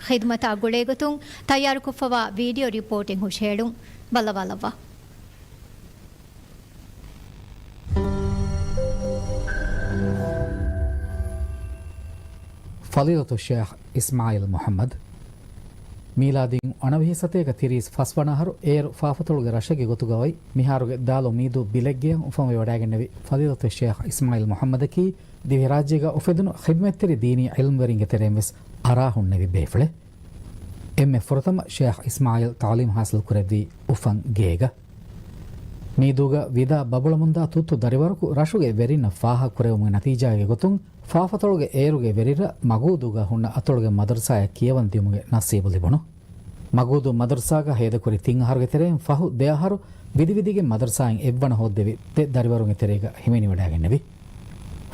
ޚިދުމަތާ ގުޅޭގޮތުން ތައްޔާރުކޮށްފަވާ ވީޑިއޯ ރިޕޯޓެއް ހުށަހެޅުން. ބައްލަވާލައްވާ. ފަޟީލަތު ޝޭޚް އިސްމާޢީލް މުޙައްމަދު، މީލާދީން އަންނަވިހި ސަތޭކަ ތިރީސް ފަސް ވަނަ އަހަރު އޭރު ފާފަތޮޅުގެ ރަށެއްގެ ގޮތުގަ އޮތް މިހާރުގެ ދާލު މީދޫ ބިލެއްގެއަށް އުފަންވެވަޑައިގެންނެވި ފަޟީލަތު ޝޭޚް އިސްމާޢީލް މުޙައްމަދަކީ، ދިވެހިރާއްޖޭގަ އުފެދުނު ޚިދުމަތްތެރި ދީނީ ޢިލްމުވެރިންގެ ތެރެއިން ވެސް އަރާ ހުންނެވި ބޭފުޅެއް. އެންމެ ފުރަތަމަ ޝޭޚް އިސްމާޢީލް ތަޢުލީމް ހާސިލް ކުރެއްވީ އުފަން ގޭގަ. މީދޫގަ ވިދާ ބަބުޅަމުންދާ ތުއްތު ދަރިވަރަކު ރަށުގެ ވެރިންނަށް ފާހަގަކުރެވުމުގެ ނަތީޖާއެއްގެ ގޮތުން، ފާފަތޮޅުގެ އޭރުގެ ވެރިރަށް މަގޫދޫގަ ހުންނަ އަތޮޅުގެ މަދަރުސާއަށް ކިޔަވަން ދިޔުމުގެ ނަސީބު ލިބުނު. މަގޫދޫ މަދަރުސާގަ ހޭދަކުރި ތިން އަހަރުގެ ތެރެއިން ފަހު ދެ އަހަރު ވިދިވިދިގެން މަދަރުސާއިން އެއްވަނަ ހޯއްދެވި ދެ ދަރިވަރުންގެ ތެރޭގަ ހިމެނިވަޑައިގެންނެވި.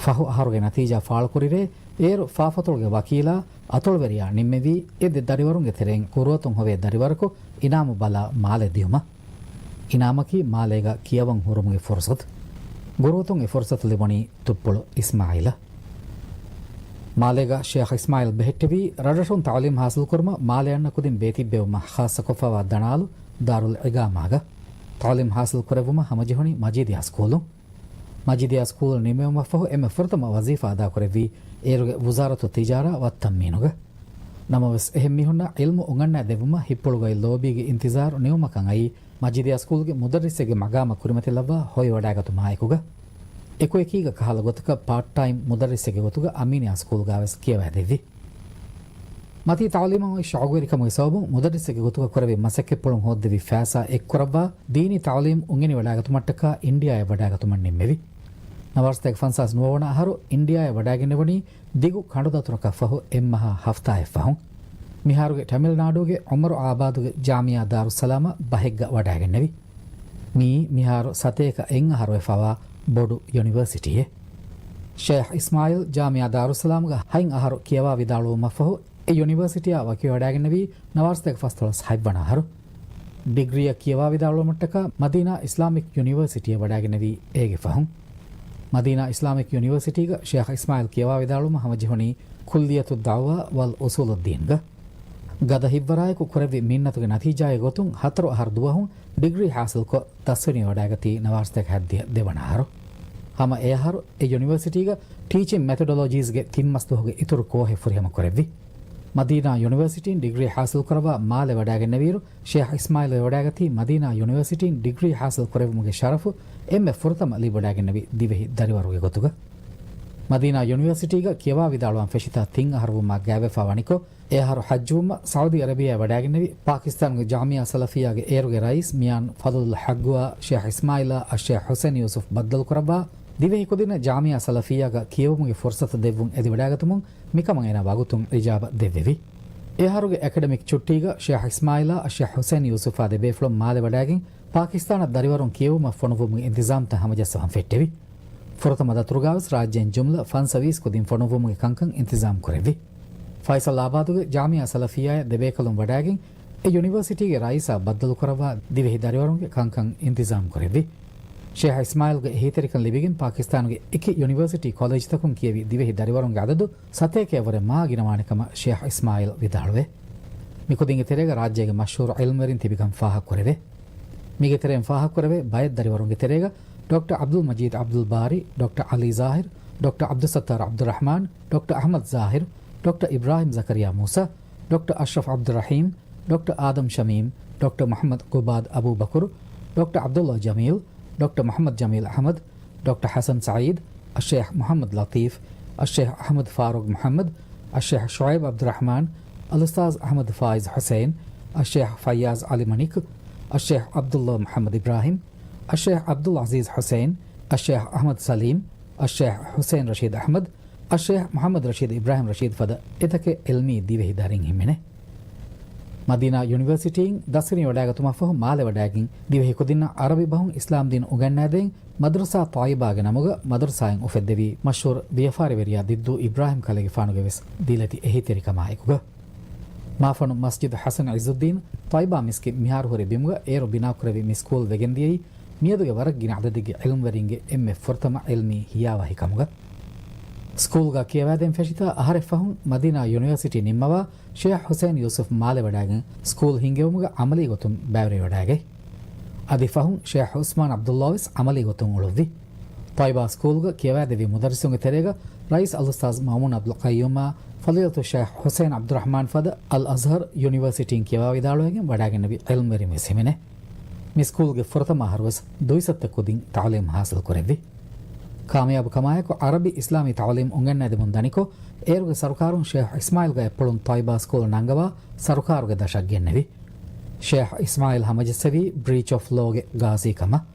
ފަހު އަހަރުގެ ނަތީޖާ ފާޅުކުރިރޭ، އޭރު ފާފަތޮޅުގެ ވަކީލާ އަތޮޅުވެރިޔާ ނިންމެވީ އެ ދެ ދަރިވަރުންގެ ތެރެއިން ގުރުއަތުން ހޮވޭ ދަރިވަރަކު އިނާމު ބަލާ މާލެ ދިޔުމަށް. އިނާމަކީ މާލޭގަ ކިޔަވަން ހުރުމުގެ ފުރުސަތު. ގުރުއަތުން އެ ފުރުސަތު ލިބުނީ ތުއްޕުޅު އިސްމާޢީލަށް. މާލޭގަ ޝޭޚް އިސްމާޢީލް ބެހެއްޓެވީ، ރަށްރަށުން ތަޢުލީމް ހާސިލްކުރުމަށް މާލެ އަންނަ ކުދިން ބޭތިއްބެވުމަށް ޚާއްޞަކޮށްފަވާ ދަނާލު ދާރުލް އިޤާމާގަ. ތަޢުލީމް ހާސިލް ކުރެއްވުމަށް ހަމަޖެހުނީ މަޖީދިޔާ ސްކޫލުން. މަޖީދިޔާ ސްކޫލް ނިމެވުމަށްފަހު އެންމެ ފުރަތަމަ ވަޒީފާ އަދާކުރެއްވީ އޭރުގެ ވުޒާރަތު ތިޖާރާ ވައްތަން މީނުގަ. ނަމަވެސް، އެހެން މީހުންނަށް ޢިލްމު އުނގަންނައިދެއްވުމަށް ހިއްޕުޅުގައި ލޯބީގެ އިންތިޒާރު ނިމުމަކަށް އައީ، މަޖީދިއްޔާ ސްކޫލްގެ މުދައްރިސެއްގެ މަގާމަށް ކުރިމަތިލައްވާ ހޮވިވަޑައިގަތުމާއެކުގަ، އެކުއެކީގަ ކަހަލަ ގޮތަކަށް ޕާޓް ޓައިމް މުދައްރިސެއްގެ ގޮތުގަ އަމީނިއްޔާ ސްކޫލްގަވެސް ކިޔަވައިދެއްވި. މަތީ ތައުލީމަށް އޮތް ޝައުގުވެރިކަމުގެ ސަބަބުން މުދައްރިސެއްގެ ގޮތުގަ ކުރެއްވި މަސައްކަތްޕުޅުން ހޯއްދެވި ފައިސާ އެއްކުރައްވާ، ދީނީ ތައުލީމް އުނގެނިވަޑައިގަތުމަށްޓަކާ އިންޑިއާއަށް ވަޑައިގަތުމަށް ނިންމެވި. ނަވާރަސަތޭކަ ފަންސާސް ނުވަވަނަ އަހަރު އިންޑިއާއަށް ވަޑައިގެންނެވުނީ ދިގު ކަނޑުދަތުރަކަށް ފަހު އެއްމަހާ ހަފްތާއެއް ފަހުން. މިހާރުގެ ޓަމިލްނާޑޫގެ އުމަރު އާބާދުގެ ޖާމިއާ ދާރުއްސަލާމަށް ބަހެއްގަ ވަޑައިގެންނެވި. މިއީ މިހާރު ސަތޭކަ އެއް އަހަރުވެފައިވާ ބޮޑު ޔުނިވަރސިޓީއެއް. ޝޭހް އިސްމާއިލް ޖާމިއާ ދާރުއްސަލާމުގަ ހަތް އަހަރު ކިޔަވާވިދާޅުވުމަށްފަހު، އެ ޔުނިވަރސިޓީއާ ވަކިވެވަޑައިގެންނެވީ ނަވާރަސަތޭކަ ފަސްދޮޅަސް ހަތްވަނަ އަހަރު. ޑިގްރީއަށް ކިޔަވާވިދާޅުވުމަށްޓަކާ މަދީނާ އިސްލާމިކް ޔުނިވަރސިޓީއަށް ވަޑައިގެންނެވީ އޭގެ ފަހުން. މަދީނާ އިސްލާމިކް ޔުނިވަރސިޓީގަ ޝޭހް އިސްމާއިލް ކިޔަވާވިދާޅުވުމަށް ހަމަޖެހުނީ ކުއްލިއްޔަތުއް ދަޢުވާ ވަލް އުޞޫލުއްދީންގަ. ގަދަ ހިތްވަރާއެކު ކުރެއްވި މިންނަތުގެ ނަތީޖާއެއް ގޮތުން ހަތަރު އަހަރު ދުވަހުން ޑިގްރީ ހާސިލްކޮށް، ދަސްވެނިވަޑައިގަތީ ނަވާރަސަތޭކަ ހަތްދިހަ ދެވަނަ އަހަރު. ހަމަ އެ އަހަރު އެ ޔުނިވަރސިޓީގަ ޓީޗިން މެތޮޑޮލޮޖީސްގެ ތިން މަސްދުވަހުގެ އިތުރު ކޯހެއް ފުރިހަމަ ކުރެއްވި. މަދީނާ ޔުނިވަރސިޓީން ޑިގްރީ ހާސިލްކުރައްވާ މާލެ ވަޑައިގެންނެވިއިރު، ޝޭހް އިސްމާއިލް ވެވަޑައިގަތީ މަދީނާ ޔުނިވަރސިޓީން ޑިގްރީ ހާސިލް ކުރެއްވުމުގެ ޝަރަފު އެންމެ ފުރަތަމަ ލިބިވަޑައިގެންނެވި ދިވެހި ދަރިވަރުގެ ގޮތުގަ. މަދީނާ ޔުނިވަރސިޓީގަ ކިޔަވާ ވިދާޅުވާން ފެށިތާ ތިން އަހަރު ވުމާ ގާތްވެފާ ވަނިކޮށް، އެ އަހަރު ޙައްޖުވުމަށް ސައުދީ އަރަބިއާއަށް ވަޑައިގެންނެވި ޕާކިސްތާނުގެ ޖާމިއާ ސަލަފިއްޔާގެ އޭރުގެ ރައީސް މިޔާން ފަޟުލުލް ޙައްޤުއާ ޝޭހް އިސްމާއިލާ އައްޝޭހް ޙުސައިން ޔޫސުފް ބައްދަލުކުރައްވާ، ދިވެހި ކުދިންނަށް ޖާމިއާ ސަލަފިއްޔާގަ ކިޔެވުމުގެ ފުރުޞަތު ދެއްވުން އެދިވަޑައިގަތުމުން މިކަމަށް އޭނާ ވަގުތުން އިޖާބަ ދެއްވެވި. އެ އަހަރުގެ އެކަޑެމިކް ޗުއްޓީގަ ޝޭހް އިސްމާއިލާ އައްޝޭހް ޙުސައިން ޔޫސުފާ ދެބޭފުޅުން މާލެ ވަޑައިގެން، ޕާކިސްތާނަށް ދަރިވަރުން ކިޔެވުމަށް ފޮނުއްވުމުގެ އިންތިޒާމްތައް ހަމަޖައްސަވަން ފެއްޓެވި. ފުރަތަމަ ދަތުރުގާވެސް ރާއްޖޭން ޖުމްލަ ފަންސަވީސް ކުދިން ފޮނުއްވުމުގެ ކަންކަން އިންތިޒާމް ކުރެއްވި. ފައިސަލް އާބާދުގެ ޖާމިއާ ސަލަފިއްޔާއަށް ދެބޭކަލުން ވަޑައިގެން، އެ ޔުނިވަރސިޓީގެ ރައީސާ ބައްދަލުކުރައްވާ، ދިވެހި ދަރިވަރުންގެ ކަންކަން އިންތިޒާމް ކުރެއްވި. ޝޭހް އިސްމާއިލްގެ އެހީތެރިކަން ލިބިގެން، ޕާކިސްތާނުގެ އެކި ޔުނިވަރސިޓީ ކޮލެޖްތަކުން ކިޔެވި ދިވެހި ދަރިވަރުންގެ އަދަދު ސަތޭކައަށްވުރެ މާ ގިނަވާނެ ކަމަށް ޝޭހް އިސްމާއިލް ވިދާޅުވޭ. މިކުދިންގެ ތެރޭގަ ރާއްޖޭގެ މަޝްހޫރު ޢިލްމުވެރިން ތިބިކަން ފާހަގަކުރެވޭ. މީގެ ތެރެއިން ފާހަގަކުރެވޭ ބައެއް ދަރިވަރުންގެ ތެރޭގަ ޑޮކްޓަރ ޢަބްދުލް މަޖީދު ޢަބްދުލް ބާރީ، ޑޮކްޓަރ ޢަލީ ޒާހިރު، ޑޮކްޓަރ ޢަބްދުއްސައްތާރު ޢަބްދުއްރަޙްމާން، ޑޮކްޓަރ އަޙްމަދު ޒާހިރު، ޑޮކްޓަރ އިބްރާހިމް ޒަކަރިޔާ މޫސާ، ޑޮކްޓަރ އަޝްރަފް ޢަބްދުއްރަޙީމް، ޑޮކްޓަރ އާދަމް ޝަމީމް، ޑޮކްޓަރ މުޙައްމަދު ޤުބާދު އަބޫބަކުރު، ޑޮކްޓަރ ޢަބްދުﷲ ޖަމީލް، ޑޮކްޓަރ މުޙައްމަދު ޖަމީލް އަޙްމަދު، ޑޮކްޓަރ ޙަސަން ސަޢީދު، އައްޝޭޚް މުޙައްމަދު ލަޠީފް، އައްޝޭޚް އަޙްމަދު ފާރޫޤް މުޙައްމަދު، އައްޝޭޚް ޝުޢައިބު ޢަބްދުއްރަޙްމާން، އަލްއުސްތާޛު އަޙްމަދު ފާއިޒު ޙުސައިން، އައްޝޭޚް ފައްޔާޒު ޢަލީ މަނިކު، އައްޝޭޚް ޢަބްދުﷲ މުޙައްމަދު އިބްރާހިމް، އައްޝޭޚް ޢަބްދުލް ޢަޒީޒް ޙުސައިން، އައްޝޭޚް އަޙްމަދު ސަލީމް، އައްޝޭޚް ޙުސައިން ރަޝީދު އަޙްމަދު، އައްޝޭޚް މުޙައްމަދު ރަޝީދު އިބްރާހިމް ރަޝީދު ފަދަ އެތަކެއް ޢިލްމީ ދިވެހި ދަރިން ހިމެނޭ. މަދީނާ ޔުނިވަރސިޓީން ދަސްވެރިވަޑައިގަތުމަށްފަހު މާލެ ވަޑައިގެން، ދިވެހި ކުދިންނަށް ޢަރަބި ބަހުން އިސްލާމްދީން އުނގަންނައިދޭން މަދްރަސާ ޠައިބާގެ ނަމުގަ މަދްރަސާއިން އުފެއްދެވީ މަޝްހޫރު ވިޔަފާރިވެރިޔާ ދިއްދޫ އިބްރާހިމް ކަލޭގެފާނުގެ ވެސް ދީލަތި އެހީތެރިކަމާ އެކުގަ. މާފަނު މަސްޖިދު ޙަސަން ޢިއްޒުއްދީން ޠައިބާ މިސްކިތް މިހާރު ހުރި ބިމުގަ އޭރު ބިނާކުރެއްވި މި ސްކޫލް ވެގެންދިޔައީ މިއަދުގެ ވަރަށް ގިނަ ޢަދަދެއްގެ ޢިލްމުވެރިންގެ އެންމެ ފުރަތަމަ ޢިލްމީ ހިޔާވަހިކަމުގަ. ސްކޫލްގަ ކިޔަވައިދޭން ފެށިތާ އަހަރެއް ފަހުން މަދީނާ ޔުނިވަރސިޓީ ނިންމަވާ ޝޭޚް ޙުސައިން ޔޫސުފް މާލެ ވަޑައިގެން ސްކޫލް ހިންގެވުމުގަ ޢަމަލީ ގޮތުން ބައިވެރިވެވަޑައިގަތް. އަދި ފަހުން ޝޭޚް ޢުސްމާން ޢަބްދުﷲ ވެސް ޢަމަލީ ގޮތުން އުޅުއްވި. ޠައިބާ ސްކޫލްގަ ކިޔަވައިދެއްވި މުދައްރިސުންގެ ތެރޭގަ ރައީސް އަލްއުސްތާޛު މައުމޫން ޢަބްދުލް ޤައްޔޫމާ، ފަޟީލަތު ޝޭޚް ޙުސައިން ޢަބްދުއްރަޙްމާން ފަދަ އަލްއަޒްހަރު ޔުނިވަރސިޓީން ކިޔަވާވިދާޅުވެގެން ވަޑައިގެންނެވި ޢިލްމުވެރިން ވެސް ހިމެނޭ. މި ސްކޫލްގެ ފުރަތަމަ އަހަރުވެސް ދުއިސައްތަ ކުދިން ތަޢުލީމް ޙާޞިލް ކުރެއްވި. ކާމިޔާބު ކަމާއެކު ޢަރަބި އިސްލާމީ ތަޢުލީމް އުނގެންނައިދެމުން ދަނިކޮށް، އޭރުގެ ސަރުކާރުން ޝޭޚް އިސްމާޢީލްގެ އަތްޕުޅުން ޠައިބާ ސްކޫލް ނަންގަވާ ސަރުކާރުގެ ދަށަށް ގެންނެވި. ޝޭޚް އިސްމާޢީލް ހަމަޖައްސެވީ ބްރީޗް އޮފް ލޯގެ ގާޒީ ކަމަށް.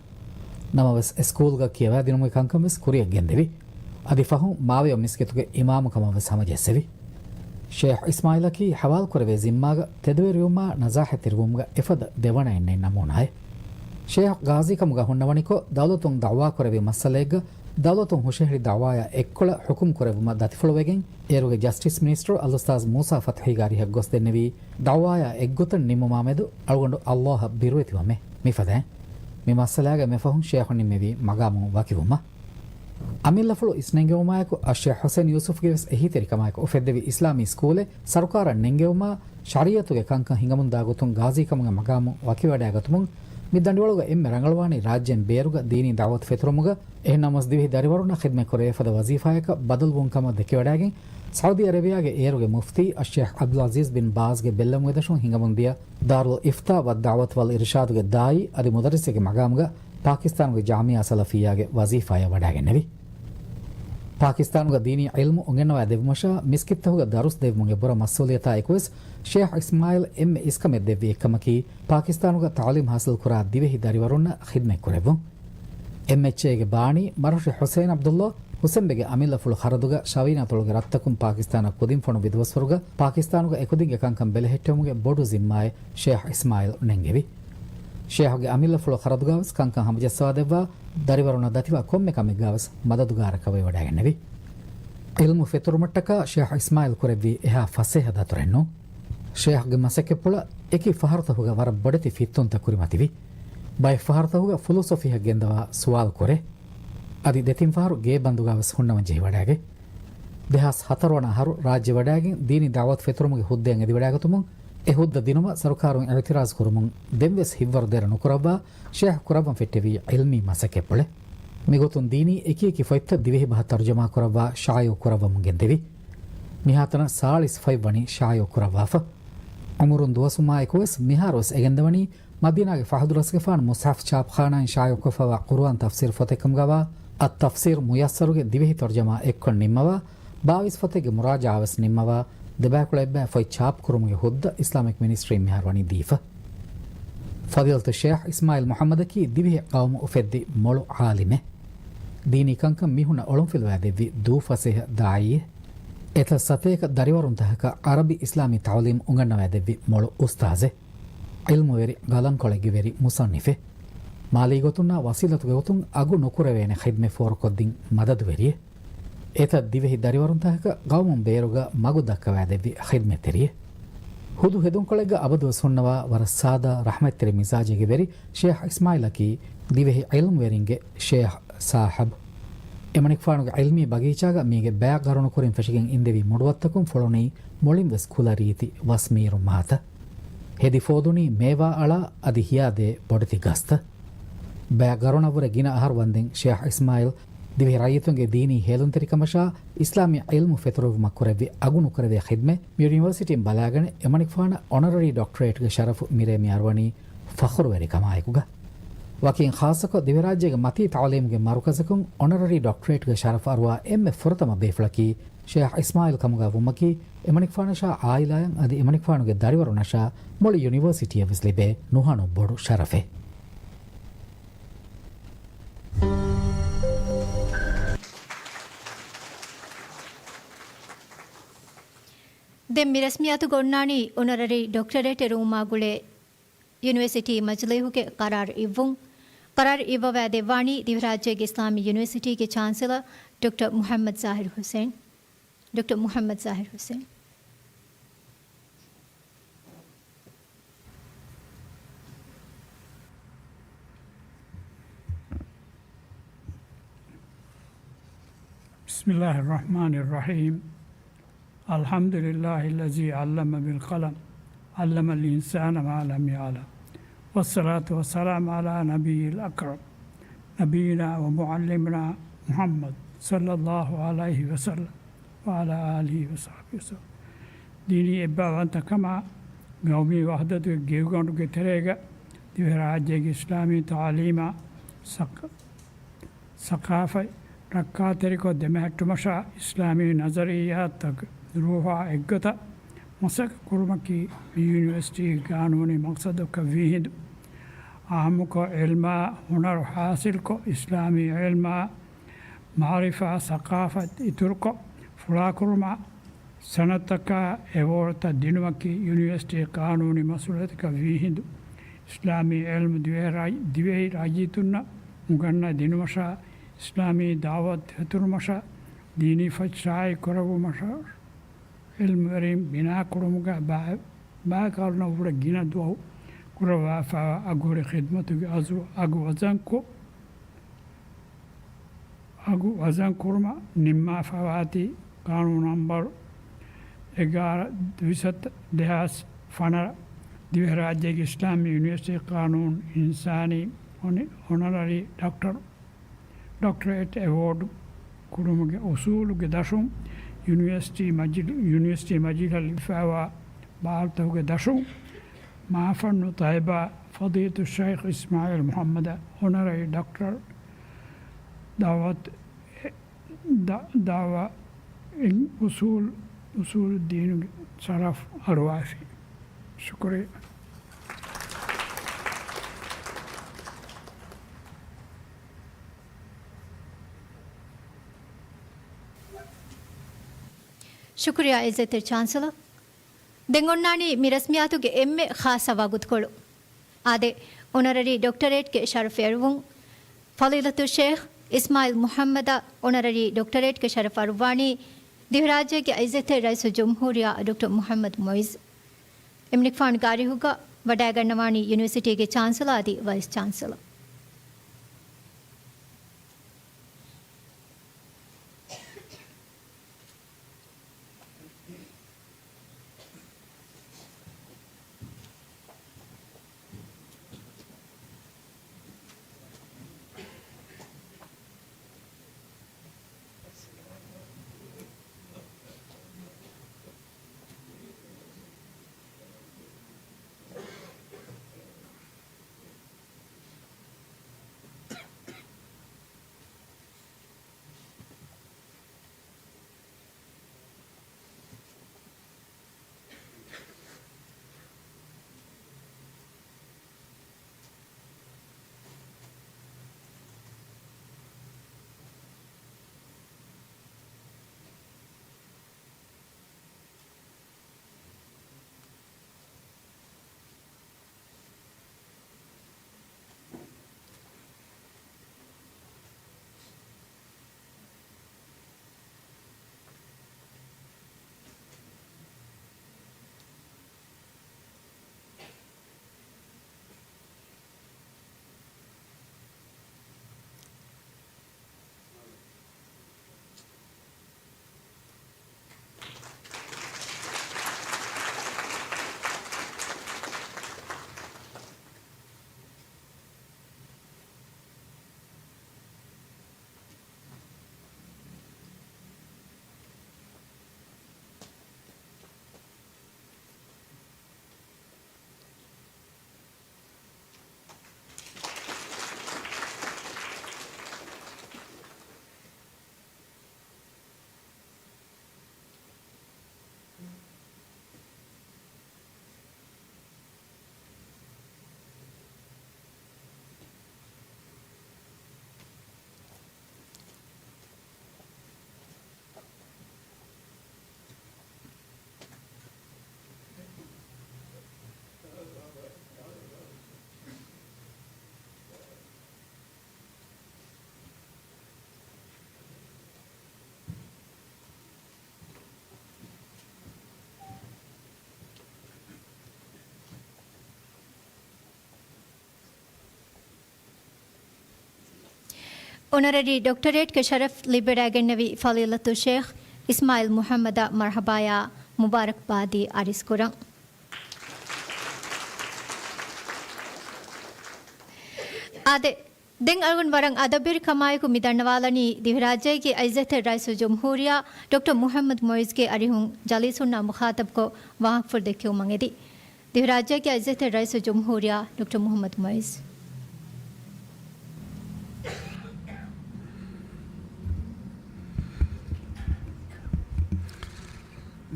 ނަމަވެސް، އެ ސްކޫލްގަ ކިޔަވައިދިނުމުގެ ކަންކަން ވެސް ކުރިއަށް ގެންދެވި. އަދި ފަހުން މާވިޔަ މިސްކިތުގެ އިމާމު ކަމަށް ވެސް ހަމަޖައްސެވި. ޝޭޚް އިސްމާޢީލަކީ ޙަވާލުކުރެވޭ ޒިންމާގަ ތެދުވެރިވުމާ ނަޒާހަތްތެރިވުމުގަ އެފަދަ ދެވަނައެއް ނެތް ނަމޫނާއެއް. ޝޭޚް ޣާޒީކަމުގަ ހުންނަވަނިކޮށް، ދައުލަތުން ދަޢުވާކުރެއްވި މައްސަލައެއްގަ ދައުލަތުން ހުށަހެޅި ދަޢުވާއާ އެއްކޮޅަށް ޙުކުމް ކުރެއްވުމަށް ދަތިފުޅުވެގެން، އޭރުގެ ޖަސްޓިސް މިނިސްޓަރު އަލްއުސްތާޛު މޫސާ ފަތުޙީގެ އަރިހަށް ގޮސް ދެންނެވީ، ދަޢުވާއާ އެއްގޮތަށް ނިންމުމާމެދު އަޅުގަނޑު އައްލާހަށް ބިރުވެތިވަމޭ. މި މައްސަލާގަ މިފަހުން ޝޭޚު ނިންމެވީ މަގާމުން ވަކިވުމަށް. އަމިއްލަފުޅު އިސްނެންގެވުމާއެކު، އައްޝޭޚް ޙުސައިން ޔޫސުފްގެ ވެސް އެހީތެރިކަމާއެކު އުފެއްދެވި އިސްލާމީ ސްކޫލެއް ސަރުކާރަށް ނެންގެވުމާ، ޝަރީޢަތުގެ ކަންކަން ހިނގަމުންދާ ގޮތުން ޣާޒީކަމުގެ މަގާމު ވަކިވަޑައިގަތުމުން މި ދަނޑިވަޅުގަ އެންމެ ރަނގަޅުވާނީ ރާއްޖޭން ބޭރުގަ ދީނީ ދަޢުވަތު ފެތުރުމުގަ. އެހެންނަމަވެސް ދިވެހި ދަރިވަރުންނަށް ޚިދްމަތް ކުރެވޭ ފަދަ ވަޒީފާޔަކަށް ބަދަލުވުން ކަމަށް ދެކެވަޑައިގެން، ސައުދީ އަރޭބިޔާގެ އޭރުގެ މުފްތީ އައްޝޭޚް ޢަބްދުލް ޢަޒީޒް ބިން ބާޒްގެ ބެއްލެވުމުގެދަށުން ހިނގަމުންދިޔަ ދާރުލް އިފްތާ ވައްދަޢުވަތު ވަލް އިރުޝާދުގެ ދާއީ އަދި މުދައްރިސެއްގެ މަގާމުގަ ޕާކިސްތާނުގެ ޖާމިޢާ ސަލަފިއްޔާގެ ވަޒީފާޔަށް ވަޑައިގެންނެވި. ޕާކިސްތާނުގަ ދީނީ ޢިލްމު އުނގެންނަވާ ދެއްވުމަށާ މިސްކިތްތަކުގަ ދަރުސް ދެއްވުމުގެ ބުރަ މަސްއޫލިއްޔަތާ އެކުވެސް ޝޭޚް އިސްމާޢީލް އެންމެ އިސްކަމެއް ދެއްވި އެއްކަމަކީ، ޕާކިސްތާނުގަ ތަޢުލީމް ޙާޞިލް ކުރާ ދިވެހި ދަރިވަރުންނަށް ޚިދްމަތް ކުރެއްވުން. އެމްއެޗްއޭގެ ބާނީ މަރުހަށި ޙުސައިން ޢަބްދުﷲ ޙުސެންބެގެ އަމިއްލަފުޅު ޚަރަދުގަ ޝަވީނާތޮޅުގެ ރަށްތަކުން ޕާކިސްތާނަށް ކުދިން ފޮނުއްވި ދުވަސްވަރުގަ ޕާކިސްތާނުގަ އެކުދިންގެ ކަންކަން ބެލެހެއްޓެވުމުގެ ބޮޑު ޒިންމާއެއް ޝޭޚް އިސްމާޢީލް ނެންގެވި. ޝޭޚުގެ އަމިއްލަފުޅު ޚަރަދުގަވެސް ކަންކަން ހަމަޖައްސަވާދެއްވާ، ދަރިވަރުންނަށް ދަތިވާ ކޮންމެ ކަމެއްގަވެސް މަދަދުގާރަކަށް ވެވަޑައިގެންނެވި. ޢިލްމު ފެތުރުމަށްޓަކާ ޝޭޚް އިސްމާޢީލް ކުރެއްވީ އެހާ ފަސޭހަ ދަތުރެއް ނޫން. ޝޭޚްގެ މަސައްކަތްޕުޅަށް އެކި ފަހަރުތަކުގަ ވަރަށް ބޮޑެތި ފިއްތުންތައް ކުރިމަތިވި. ބައެއް ފަހަރުތަކުގަ ފުލުސޮފީއަށް ގެންދަވާ ސުވާލު ކުރޭ. އަދި ދެތިން ފަހަރު ގޭބަންދުގަވެސް ހުންނަވަން ޖެހިވަޑައިގެ. ދެހާސް ހަތަރު ވަނަ އަހަރު ރާއްޖެ ވަޑައިގެން ދީނީ ދަޢުވަތު ފެތުރުމުގެ ހުއްދައިން އެދިވަޑައިގަތުމުން، އެ ހުއްދަ ދިނުމަށް ސަރުކާރުން އިޢުތިރާޒު ކުރުމުން ދެންވެސް ހިތްވަރު ދެރަ ނުކުރައްވާ، ޝޭޚް ކުރައްވަން ފެއްޓެވީ ޢިލްމީ މަސައްކަތްޕުޅެއް. މިގޮތުން ދީނީ އެކިއެކި ފޮތްތައް ދިވެހި ބަހަށް ތަރުޖަމާ ކުރައްވާ ޝާއިޢު ކުރައްވަމުން ގެންދެވި. މިހާތަނަށް ސާޅީސް ފަތް ވަނީ ޝާއިޢު ކުރައްވާފަ. އުމުރުން ދުވަސްވުމާ އެކުވެސް މިހާރުވެސް އެގެންދަވަނީ މަދީނާގެ ފަހުދުރަސްގެފާނު މުޞްޙަފް ޗާޕްޚާނާއިން ޝާއިޢުކޮށްފައިވާ ޤުރުއާން ތަފްސީރު ފޮތެއްކަމުގަވާ އައްތަފްސީރު މުޔައްސަރުގެ ދިވެހި ތަރުޖަމާ އެއްކޮށް ނިންމަވާ، ބާވީސް ފޮތެއްގެ މުރާޖަޢާވެސް ނިންމަވާ، ދެބައިކުޅައެއްބައި ފޮތް ޗާޕްކުރުމުގެ ހުއްދަ އިސްލާމިކް މިނިސްޓްރީން މިހާރު ވަނީ ދީފަ. ފަޟީލަތު ޝޭޚް އިސްމާޢީލް މުޙައްމަދަކީ ދިވެހި ޤައުމު އުފެއްދި މޮޅު ޢާލިމެއް. ދީނީ ކަންކަން މީހުންނަށް އޮޅުންފިލުވާ ދެއްވި ދޫ ފަސޭހަ ދާއީއެއް. އެތައް ސަތޭކަ ދަރިވަރުންތަކަކަށް ޢަރަބި އިސްލާމީ ތަޢުލީމް އުނގަންނަވާ ދެއްވި މޮޅު އުސްތާޛެއް. ޢިލްމުވެރި ގަލަންކޮޅެއްގެ ވެރި މުޞައްނިފެއް. މާލީ ގޮތުންނާ ވަސީލަތުގެ ގޮތުން އަގު ނުކުރެވޭނެ ޚިދްމަތް ފޯރުކޮށްދިން މަދަދުވެރިއެއް. އެތައް ދިވެހި ދަރިވަރުންތަކަކަށް ޤައުމުން ބޭރުގަ މަގު ދައްކަވާދެއްވި ޚިދްމަތްތެރިއެއް. ހުދު ހެދުންކޮޅެއްގަ އަބަދުވެސް ހުންނަވާ ވަރަށް ސާދާ ރަޙްމަތްތެރި މިޒާޖެއްގެ ވެރި ޝޭޚް އިސްމާޢީލަކީ ދިވެހި ޢިލްމުވެރިންގެ ޝޭޚް ސާހިބު. އެމަނިކުފާނުގެ ޢިލްމީ ބަގީޗާގަ މީގެ ބައި ގަރުނުކުރިން ފެށިގެން އިންދެވި މުޑުވައްތަކުން ފޮޅުނީ މުޅިންވެސް ކުލަ ރީތި ވަސްމީރު މާތައް. ހެދި ފޯދުނީ މޭވާ އަޅާ އަދި ހިޔާދޭ ބޮޑެތި ގަސްތައް. ބައި ގަރުނަށްވުރެ ގިނަ އަހަރު ވަންދެން ޝޭޚް އިސްމާޢީލް ދިވެހި ރައްޔިތުންގެ ދީނީ ހޭލުންތެރިކަމަށާ އިސްލާމީ ޢިލްމު ފެތުރުއްވުމަށް ކުރެއްވި އަގު ނުކުރެވޭ ޚިދްމަތް މި ޔުނިވަރސިޓީން ބަލާގަނެ އެމަނިކުފާނަށް އޮނަރަރީ ޑޮކްޓަރޭޓްގެ ޝަރަފު މިރޭ މި އަރުވަނީ ފަޚުރުވެރިކަމާއެކުގަ. ވަކިން ޚާއްޞަކޮށް ދިވެހިރާއްޖޭގެ މަތީ ތަޢުލީމުގެ މަރުކަޒަކުން އޮނަރަރީ ޑޮކްޓަރޭޓްގެ ޝަރަފު އަރުވާ އެންމެ ފުރަތަމަ ބޭފުޅަކީ ޝޭޚް އިސްމާޢީލް ކަމުގަ ވުމަކީ، އެމަނިކުފާނަށާ ޢާއިލާއަށް އަދި އެމަނިކުފާނުގެ ދަރިވަރުންނަށާ މުޅި ޔުނިވަރސިޓީއަށް ވެސް ލިބޭ ނުހަނު ބޮޑު ޝަރަފެއް. ދެން މި ރަސްމިއްޔާތުގަ އޮންނާނީ އޮނަރަރީ ޑޮކްޓަރޭޓެއް ރުއުމާ ގުޅޭ ޔުނިވަރސިޓީ މަޖިލީހުގެ ޤަރާރު އިއްވުން. ޤަރާރު އިއްވަވާ ދެއްވާނީ ދިވެހިރާއްޖޭގެ އިސްލާމީ ޔުނިވަރސިޓީގެ ޗާންސެލަރ ޑޮކްޓަރ މުޙައްމަދު ޒާހިރު ޙުސެން. ޑޮކްޓަރ މުޙައްމަދު ޒާހިރު ޙުސެން. بسم الله الرحمن الرحيم. الحمد لله الذي علم بالقلم، علم الإنسان ما لم يعلم، والصلاة والسلام على نبي الأكرم، نبينا ومعلمنا محمد صلى الله عليه وسلم، وعلى آله وصحبه وسلم. ދީނީ އެއްބާވަންތަކަމާ، ޤައުމީ ވަޙްދަތުގެ ގިރުގަނޑުގެ ތެރޭގަ ދިވެހިރާއްޖޭގެ އިސްލާމީ ތަޢުލީމާ ސަކ-، ސަޤާފަތް ރައްކާތެރިކޮށް ދެމެހެއްޓުމަށާ އިސްލާމީ ނަޒަރިއްޔާތަކުގެ ރޫޙާ އެއްގޮތަށް މަސައްކަތް ކުރުމަކީ މި ޔުނިވަރސިޓީގެ ޤާނޫނީ މަޤްޞަދަކަށް ވީހިނދު. އާއްމުކޮށް ޢިލްމާ ހުނަރު ޙާޞިލްކޮށް، އިސްލާމީ ޢިލްމާ މަޢުރިފާ ސަޤާފަތް އިތުރުކޮށް، ފުޅާކުރުމާ ސަނަދުތަކާ އެވޯޑްތައް ދިނުމަކީ ޔުނިވަރސިޓީ ޤާނޫނީ މަސްއޫލިއްޔަތަކަށް ވީހިނދު. އިސްލާމީ ޢިލްމު ދިވެހި ރާއް-، ދިވެހި ރައްޔިތުންނަށް އުނގަންނަ ދިނުމަށާ، އިސްލާމީ ދަޢުވަތު ފެތުރުމަށާ، ދީނީ ފޮތް ޝާއިޢު ކުރެއްވުމަށާ، ޢިލްމުވެރިން ބިނާކުރުމުގަ ބައި-، ބައިކަލުނަށްވުރެ ގިނަ ދުވަހު ކުރައްވާފައިވާ އަގުހުރި ޚިދްމަތުގެ އަޒު-، އަގު ވަޒަންކޮށް، އަގު ވަޒަން ކުރުމަށް ނިންމާފައިވާތީ ޤާނޫނު ނަންބަރު އެގާރަ ދުއިސައްތަ ދެހާސް ފަނަރަ ދިވެހިރާއްޖޭގެ އިސްލާމީ ޔުނިވަރސިޓީ ޤާނޫނު އިންސާނީ އޮނި-، އޮނަރަރީ ޑޮކްޓަރ، ޑޮކްޓަރޭޓް އެވޯޑް ކުރުމުގެ އުސޫލުގެ ދަށުން ޔުނިވަރސިޓީ މަޖިލި-، ޔުނިވަރސިޓީ މަޖިލީހަށް ލިބިފައިވާ ބާރުތަކުގެ ދަށުން މާފަންނު ތައިބާ ފަޟީލަތުއްޝައިޚް އިސްމާޢީލް މުޙައްމަދަށް އޮނަރަރީ ޑޮކްޓަރ ދަޢުވަތު ދަ-، ދަޢުވާ އިން އުސޫލް، އުސޫލުއްދީނުގެ ޝަރަފް އަރުވާފި. ޝުކުރިއްޔާ. ޝުކުރިއްޔާ އިއްޒަތްތެރި ޗާންސެލަރ. ދެން އޮންނާނީ މި ރަސްމިއްޔާތުގެ އެންމެ ޚާއްޞަ ވަގުތުކޮޅު. އާދެ، އޮނަރަރީ ޑޮކްޓަރޭޓްގެ ޝަރަފް އެރުވުން، ފަޟީލަތުއްޝައިޚް އިސްމާޢީލް މުޙައްމަދަށް އޮނަރަރީ ޑޮކްޓަރޭޓްގެ ޝަރަފް އަރުއްވާނީ ދިވެހިރާއްޖޭގެ އިއްޒަތްތެރި ރައީސުލްޖުމްހޫރިއްޔާ ޑޮކްޓަރ މުޙައްމަދު މުޢިއްޒު. އެމަނިކުފާނުގެ އަރިހުގަ ވަޑައިގަންނަވާނީ ޔުނިވަރސިޓީގެ ޗާންސެލަރ އަދި ވައިސް ޗާންސެލަރ. އޮނަރަރީ ޑޮކްޓަރޭޓްގެ ޝަރަފް ލިބިވަޑައިގެންނެވި ފަޟީލަތުއްޝައިޚް އިސްމާޢީލް މުޙައްމަދަށް މަރްޙަބާޔާ މުބާރަކްބާދީ އަރިސްކުރަން. އާދެ، ދެން އަޅުގަނޑު ވަރަށް އަދަބުވެރިކަމާއެކު މި ދަންނަވާލަނީ ދިވެހިރާއްޖޭގެ އިއްޒަތްތެރި ރައީސުލްޖުމްހޫރިއްޔާ ޑޮކްޓަރ މުޙައްމަދު މުޢިއްޒުގެ އަރިހުން ޖަލީސުންނާ މުޚާޠަބުކޮށް ވާހަކަފުޅު ދެއްކެވުމަށް އެދި. ދިވެހިރާއްޖޭގެ އިއްޒަތްތެރި ރައީސުލްޖުމްހޫރިއްޔާ ޑޮކްޓަރ މުޙައްމަދު މުޢިއްޒު.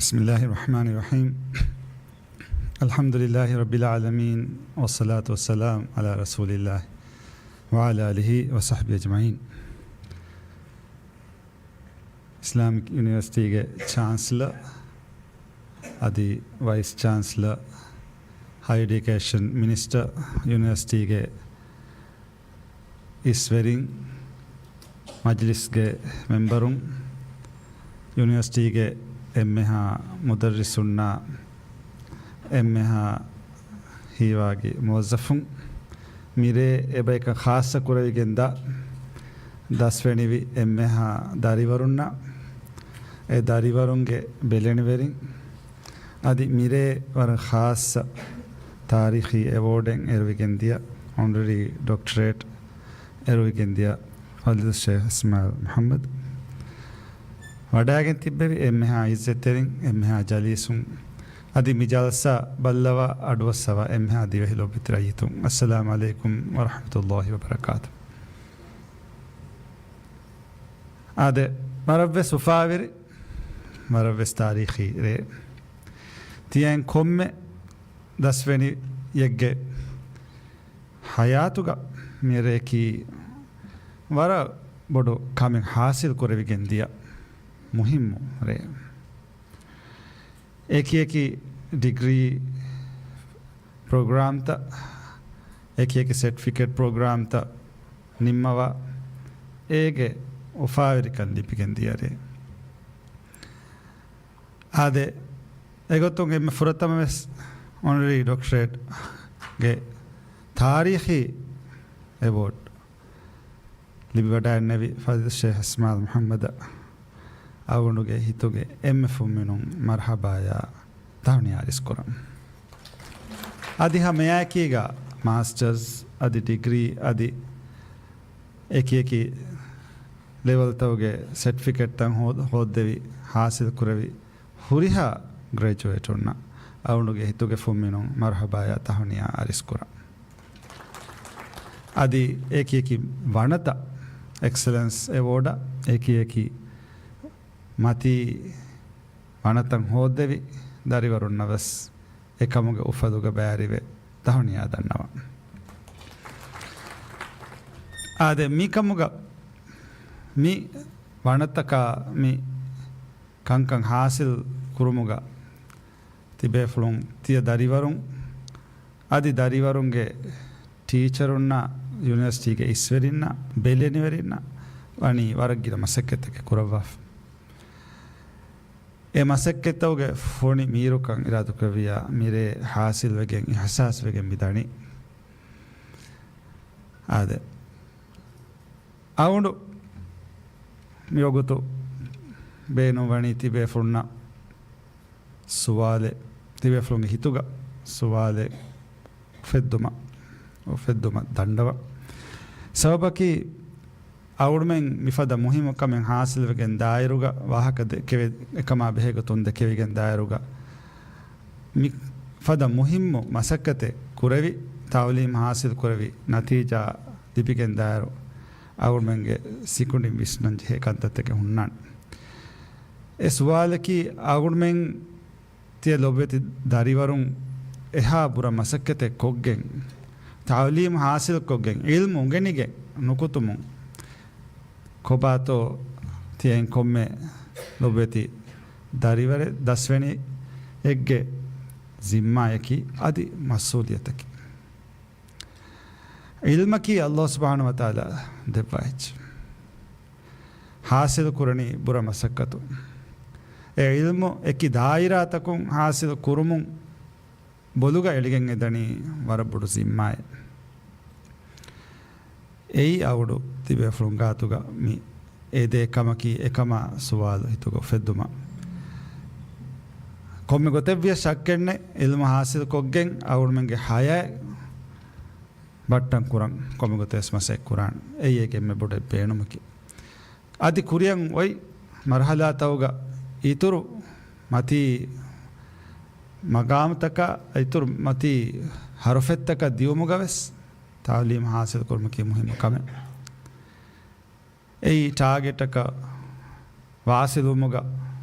بسم الله الرحمن الرحيم. الحمد لله رب العالمين، والصلاة والسلام على رسول الله وعلى آله وصحبه أجمعين. އިސްލާމިކް ޔުނިވަރސިޓީގެ ޗާންސްލަރ އަދި ވައިސް ޗާންސްލަރ، ހައި އެޑިއުކޭޝަން މިނިސްޓަރ، ޔުނިވަރސިޓީގެ އިސްވެރިން، މަޖިލިސްގެ މެމްބަރުން، ޔުނިވަރސިޓީގެ އެންމެހާ މުދައްރިސުންނާ، އެންމެހާ ހީވާގި މުވައްޒަފުން، މިރޭ އެބަޔަކަށް ޚާއްޞަ ކުރެވިގެން ދާ ދަސްވެނިވި އެންމެހާ ދަރިވަރުންނަށް، އެ ދަރިވަރުންގެ ބެލެނިވެރިން، އަދި މިރޭ ވަރަށް ޚާއްޞަ ތާރީޚީ އެވޯޑެއް އެރުވިގެންދިޔަ، އޮނަރަރީ ޑޮކްޓަރޭޓް އެރުވިގެންދިޔަ ފަޟީލަތު ޝޭޚް އިސްމާޢީލް މުޙައްމަދު ވަޑައިގެން ތިއްބެވި އެންމެހާ ޢިއްޒަތްތެރިން، އެންމެހާ ޖަލީސުން، އަދި މި ޖަލްސާ ބައްލަވާ އަޑުއައްސަވާ އެންމެހާ ދިވެހި ލޯބިވެތި ރައްޔިތުން، އައްސަލާމު ޢަލައިކުމް ވަރަޙްމަތުﷲި ވަބަރަކާތު. އާދެ، ވަރަށްވެސް އުފާވެރި، ވަރަށްވެސް ތާރީޚީ ރޭ. ތިޔައިން ކޮންމެ ދަސްވެނިއެއްގެ ޙަޔާތުގަ މިރެއަކީ ވަރަށް ބޮޑު ކަމެއް ޙާޞިލް ކުރެވިގެން ދިޔަ މުހިއްމު ރޭ. އެކި އެކި ޑިގްރީ ޕްރޮގްރާމްތައް، އެކި އެކި ސެޓްފިކެޓް ޕްރޮގްރާމްތައް ނިންމަވާ، އޭގެ އުފާވެރިކަން ލިބިގެން ދިޔަ ރޭ. އާދެ، އެގޮތުން އެންމެ ފުރަތަމަވެސް އޮނަރަރީ ޑޮކްޓަރޭޓްގެ ތާރީޚީ އެވޯޑް ލިބިވަޑައިގެންނެވި ފަޟީލަތު ޝޭޚް އިސްމާޢީލް މުޙައްމަދަށް އަޅުގަނޑުގެ ހިތުގެ އެންމެ ފުންމިނުން މަރްޙަބާޔާ ތަހުނިޔާ އަރިސްކުރަން. އަދި ހަމައެކީގަ މާސްޓަރސް އަދި ޑިގްރީ އަދި އެކި އެކި ލެވެލްތަކުގެ ސެޓްފިކެޓްތައް ހޯ-، ހޯއްދެވި ޙާޞިލް ކުރެވި ހުރިހާ ގްރެޖުއޭޓުންނަށް އަޅުގަނޑުގެ ހިތުގެ ފުންމިނުން މަރްޙަބާޔާ ތަހުނިޔާ އަރިސްކުރަން. އަދި އެކި އެކި ވަނަތައް، އެކްސެލެންސް އެވޯޑަށް އެކި އެކި މަތީ ވަނަތައް ހޯއްދެވި ދަރިވަރުންނަށް ވެސް އެކަމުގެ އުފަލުގަ ބައިވެރިވެ ތަހުނިޔާ ދަންނަވަން. އާދެ، މިކަމުގަ މި ވަނަތަކާ މި ކަންކަން ޙާޞިލް ކުރުމުގަ ތިބޭފުޅުން ތިޔަ ދަރިވަރުން އަދި ދަރިވަރުންގެ ޓީޗަރުންނާ ޔުނިވަރސިޓީގެ އިސްވެރިންނާ ބެލެނިވެރިންނާ ވަނީ ވަރަށް ގިނަ މަސައްކަތްތަކެއް ކުރައްވާފަ. އެ މަސައްކަތްތަކުގެ ފޮނި މީރުކަން އިރާދަކުރެއްވިޔާ މިރޭ ޙާޞިލްވެގެން އިޙްސާސްވެގެން މި ދަނީ. އާދެ، އަޅުގަނޑު މިވަގުތު ބޭނުންވަނީ ތިބޭފުޅުންނަށް ސުވާލެއް، ތިބޭފުޅުންގެ ހިތުގަ ސުވާލެއް އުފެއްދުމަށް، އުފެއްދުމަށް ދަންނަވަން. ސަބަބަކީ، އަޅުގަނޑުމެން މިފަދަ މުހިއްމު ކަމެއް ޙާޞިލްވެގެން ދާއިރުގަ ވާހަކަ ދެ-، ކެވެ-، އެކަމާ ބެހޭގޮތުން ދެކެވިގެން ދާއިރުގަ މި ފަދަ މުހިއްމު މަސައްކަތެއް ކުރެވި، ތަޢުލީމް ޙާޞިލް ކުރެވި، ނަތީޖާ ލިބިގެން ދާއިރު އަޅުގަނޑުމެންގެ ސިކުނޑިން ވިސްނަން ޖެހޭ ކަންތައްތަކެއް ހުންނާނެ. އެ ސުވާލަކީ އަޅުގަނޑުމެން ތިޔަ ލޮބުވެތި ދަރިވަރުން އެހާ ބުރަ މަސައްކަތެއް ކޮށްގެން، ތަޢުލީމް ޙާޞިލްކޮށްގެން، ޢިލްމު އުނގެނިގެން ނުކުތުމުން ކޮބާތޯ ތިޔައިން ކޮންމެ ލޮބުވެތި ދަރިވަރެއް ދަސްވެނިއެއްގެ ޒިންމާއަކީ އަދި މަސްއޫލިއްޔަތަކީ؟ ޢިލްމަކީ ﷲ ސުބްޙާނަހޫ ވަތަޢާލާ ދެއްވާ އެއްޗެއް. ޙާޞިލު ކުރަނީ ބުރަ މަސައްކަތު. އެ ޢިލްމު އެކި ދާއިރާތަކުން ޙާޞިލު ކުރުމުން ބޮލުގަ އެޅިގެން އެދަނީ ވަރަށް ބޮޑު ޒިންމާއެއް. އެއީ އަޅުގަނޑު ތިބޭފުޅުން ގާތުގަ މި އެދޭ ކަމަކީ އެކަމާ ސުވާލު ހިތުގަ އުފެއްދުމަށް. ކޮންމެ ގޮތެއްވިޔަސް ޝައްކެއްނެތް، ޢިލްމު ޙާޞިލުކޮށްގެން އަޅުގަނޑުމެންގެ ޙަޔާތް ބައްޓަން ކުރަން ކޮންމެ ގޮތެއްވެސް މަސައްކަތް ކުރާނެ. އެއީ އޭގެ އެންމެ ބޮޑު ބޭނުމަކީ. އަދި ކުރިއަށް އޮތް މަރުޙަލާތަކުގަ އިތުރު މަތީ މަގާމުތަކާ، އިތުރު މަތީ ހަރުފެއްތަކަށް ދިއުމުގަ ވެސް ތަޢުލީމް ޙާޞިލު ކުރުމަކީ މުހިއްމު ކަމެއް. އެއީ ޓާގެޓަކަށް ވާޞިލުވުމުގަ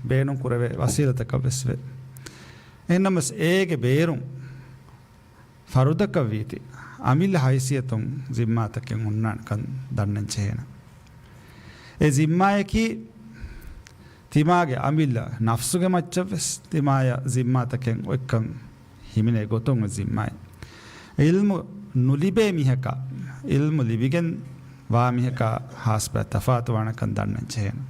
ބޭނުން ކުރެވޭ ވަސީލަތަކަށް ވެސް ވޭ. އެހެންނަމަވެސް އޭގެ ބޭރުން ފަރުދަކަށް ވީތީ، އަމިއްލަ ހައިސިއްޔަތުން ޒިންމާތަކެއް ހުންނާނެ ކަން ދަންނަން ޖެހޭނެ. އެ ޒިންމާއަކީ ތިމާގެ އަމިއްލަ ނަފްސުގެ މައްޗަށް ވެސް ތިމާޔަށް ޒިންމާތަކެއް އޮތްކަން ހިމެނޭ ގޮތުން އޮތް ޒިންމާއެއް. ޢިލްމު ނުލިބޭ މީހަކާ، ޢިލްމު ލިބިގެން ވާ މީހަކާ ހާސްބައި ތަފާތުވާނެ ކަން ދަންނަން ޖެހޭނެ.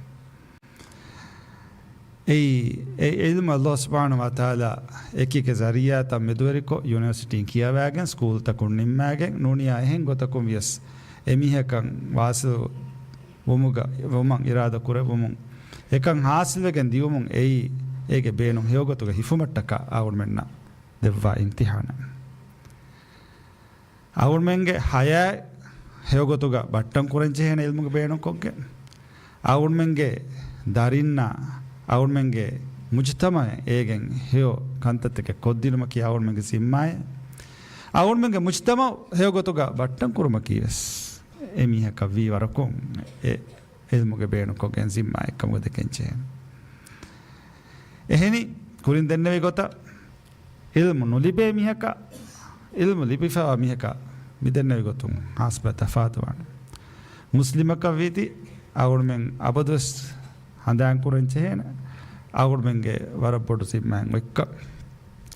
އެއީ، އެ ޢިލްމު ﷲ ސުބްޙާނަހޫ ވަތަޢާލާ އެކި އެކި ޒަރީޢާތައް މެދުވެރިކޮށް، ޔުނިވަރސިޓީން ކިޔަވައިގެން، ސްކޫލްތަކުން ނިންމައިގެން، ނޫނިޔާ އެހެން ގޮތަކުން ވިޔަސް އެމީހަކަށް ވާޞިލު ވުމުގަ، ވުމަށް އިރާދަ ކުރެއްވުމުން، އެކަން ޙާޞިލްވެގެން ދިޔުމުން އެއީ، އޭގެ ބޭނުން ހެޔޮގޮތުގަ ހިފުމަށްޓަކާ އަޅުގަނޑުމެންނަށް ދެއްވާ އިމްތިޙާނެއް. އަޅުމެންގެ ހަޔާތް ހެޔޮގޮތުގަ ބައްޓަން ކުރަން ޖެހޭނެ އިލްމުގެ ބޭނުންކޮށްގެން. އަޅުމެންގެ ދަރިންނާ، އަޅުމެންގެ މުޖުތަމަޢަށް އޭގެން ހެޔޮ ކަންތައްތަކެއް ކޮށްދިނުމަކީ އަޅުމެންގެ ޒިންމާއެއް. އަޅުމެންގެ މުޖުތަމަޢު ހެޔޮގޮތުގަ ބައްޓަން ކުރުމަކީ ވެސް އެ މީހަކަށް ވީ ވަރަކުން އެ އިލްމުގެ ބޭނުންކޮށްގެން ޒިންމާއެއްކަމުގަ ދެކެން ޖެހޭނެ. އެހެނީ، ކުރިން ދެންނެވި ގޮތަށް، އިލްމު ނުލިބޭ މީހަކަށް، އިލްމު ލިބިފައިވާ މީހަކަށް މިދެންނެވި ގޮތުން ހާސްބަ ތަފާތުވާނެ. މުސްލިމަކަށް ވީތީ، އަޅުމެން އަބަދުވެސް ހަނދާން ކުރަން ޖެހޭނެ، އަޅުމެންގެ ވަރަށް ބޮޑު ޒިންމާއެއް އޮތްކަން.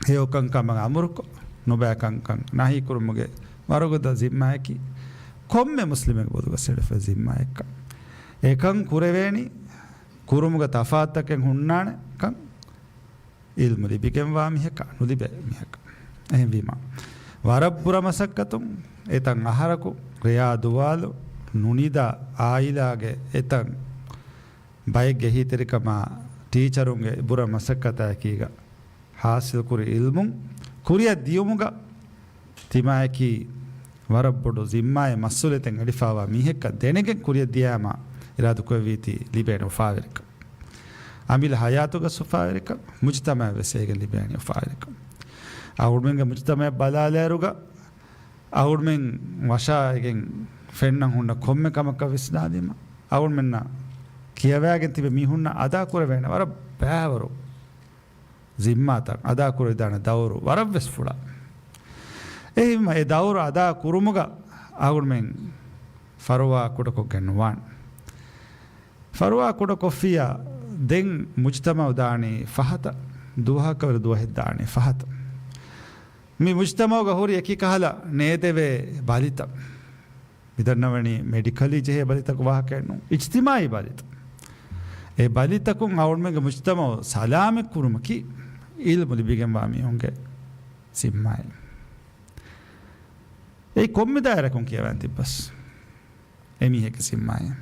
ހެޔޮ ކަންކަމަށް އަމުރުކޮށް، ނުބައި ކަންކަން ނަހީ ކުރުމުގެ ވަރުގަދަ ޒިންމާއަކީ، ކޮންމެ މުސްލިމެއްގެ ބޮލުގަ ސެޅިފަ ޒިންމާއެއްކަން. އެކަން ކުރެވޭނީ، ކުރުމުގަ ތަފާތުތަކެއް ހުންނާނެ ކަން. އިލްމު ލިބިގެންވާ މީހަކަށް، ނުލިބޭ މީހަކަށް. އެހެންވީމަ، ވަރަށް ބުރަ މަސައްކަތުން އެތަން އަހަރަކު ރެޔާ ދުވާލު ނުނިދާ އާއިލާގެ އެތަން ބައެއްގެ އެހީތެރިކަމާ ޓީޗަރުންގެ ބުރަ މަސައްކަތާއެކީގަ ހާސިލްކުރި އިލްމުން ކުރިއަށް ދިޔުމުގަ ތިމާއަކީ ވަރަށް ބޮޑު ޒިންމާއެއް މަސްއޫލިއްޔަތެއް އެޅިފައިވާ މީހެއްކަން ދެނެގެން ކުރިއަށް ދިޔާމާ އިރާދަކުރެއްވީތީ ލިބޭނެ އުފާވެރިކަން. އަމިއްލަ ހަޔާތުގަ އުފާވެރިކަން، މުޖުތަމަޢަށް ވެސް އޭގެން ލިބޭނެ އުފާވެރިކަން. އަޅުމެންގެ މުޖުތަމަޢަށް ބަލާލާއިރުގަ، އަޅުމެން ވަށާއިގެން ފެންނަން ހުންނަ ކޮންމެ ކަމަކަށް ވިސްނާލީމަ، އަޅުމެންނަށް ކިޔަވައިގެން ތިބި މީހުންނަށް އަދާކުރެވޭނެ ވަރަށް ބައިވަރު ޒިންމާތައް އަދާކުރެވިދާނެ ދައުރު ވަރަށްވެސް ފުޅާ. އެހެންވީމަ އެ ދައުރު އަދާ ކުރުމުގަ އަޅުމެން ފަރުވާ ކުޑަކޮށްގެން ނުވާން. ފަރުވާ ކުޑަކޮށްފިއްޔާ ދެން މުޖުތަމަޢު ދާނީ ފަހަތަށް، ދުވަހަކަށް ވުރެ ދުވަހެއް ދާނީ ފަހަތަށް. މި މުޖުތަމަޢުގަ ހުރި އެކި ކަހަލަ ނޭދެވޭ ބަލިތައް. މިދަންނަވަނީ މެޑިކަލީ ޖެހޭ ބަލިތަކު ވާހަކައެއް ނޫން. އިޖްތިމާޢީ ބަލިތައް. އެ ބަލިތަކުން އަޅުމެންގެ މުޖުތަމަޢު ސަލާމަތް ކުރުމަކީ އިލްމު ލިބިގެންވާ މީހުންގެ ޒިންމާއެއް. އެއީ ކޮންމެ ދާއިރަކުން ކިޔަވާން ތިއްބަސް އެމީހެއްގެ ޒިންމާއެއް.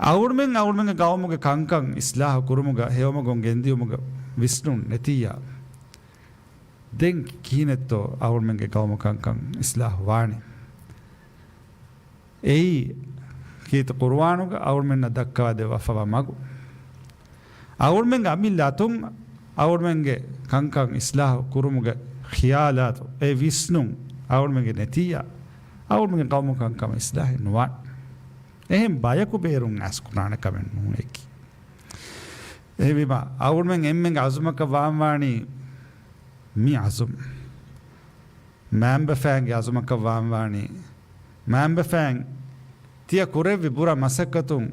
އަޅުމެން އަޅުމެންގެ ގައުމުގެ ކަންކަން އިސްލާހު ކުރުމުގަ ހެޔޮމަގުން ގެންދިޔުމުގަ ވިސްނުން ނެތިއްޔާ، ދެން ކިހިނެއްތޯ އަޅުމެންގެ ގައުމު ކަންކަން އިސްލާހު ވާނީ؟ އެއީ ކީރިތި ޤުރުއާނުގަ އަޅުމެންނަށް ދައްކަވާ ދެއްވާފަވާ މަގު. އަޅުމެންގެ އަމިއްލަ އަތުން އަޅުމެންގެ ކަންކަން އިސްލާހު ކުރުމުގެ ޚިޔާލާތު، އެ ވިސްނުން އަޅުމެންގެ ނެތިއްޔާ، އަޅުމެންގެ ގައުމު ކަންކަމަށް އިސްލާހެއް ނުވާނެ. އެހެން ބަޔަކު ބޭރުން އައިސް ކުރާނެ ކަމެއް ނޫން އެކީ. އެހެންވީމަ، އަޅުމެން އެންމެންގެ އަޒުމަކަށް ވާންވާނީ މި އަޒުމް. މާންބަފައިންގެ އަޒުމަކަށް ވާންވާނީ، މާންބަފައިން ތިޔަ ކުރެއްވި ބުރަ މަސައްކަތުން،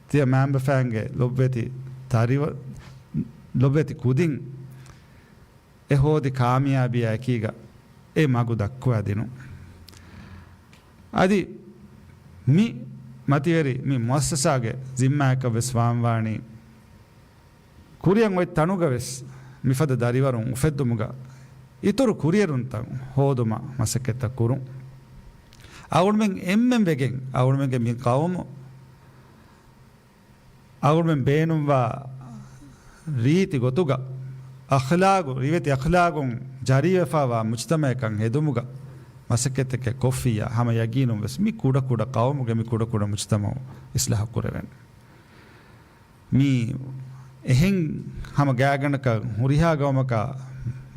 ތިޔަ މާންބަފައިންގެ ލޮބުވެތި ތަރިވަ-، ލޮބުވެތި ކުދިން އެ ހޯދި ކާމިޔާބީއާ އެކީގަ އެ މަގު ދައްކުވާ ދިނުން. އަދި މި މަތިވެރި މި މުއައްސަސާގެ ޒިންމާއަކަށް ވެސް ވާންވާނީ، ކުރިއަށް އޮތް ތަނުގަ ވެސް މިފަދަ ދަރިވަރުން އުފެއްދުމުގަ އިތުރު ކުރިއެރުންތައް ހޯދުމަށް މަސައްކަތްތައް ކުރުން. އަޅުމެން އެންމެން ވެގެން އަޅުމެންގެ މި ޤައުމު އަޅުމެން ބޭނުންވާ ރީތި ގޮތުގަ އަޚްލާގު، ރިވެތި އަޚްލާގުން ޖަރީވެފައިވާ މުޖްތަމަޢެއްކަން ހެދުމުގަ މަސައްކަތްތަކެއް ކޮށްފިއްޔާ، ހަމަ ޔަގީނުން ވެސް މި ކުޑަކުޑަ ޤައުމުގެ މި ކުޑަކުޑަ މުޖްތަމަޢު އިސްލާހު ކުރެވޭނެ. މި އެހެން ހަމަ ގާތްގަނޑަކަށް ހުރިހާ ގައުމަކަށް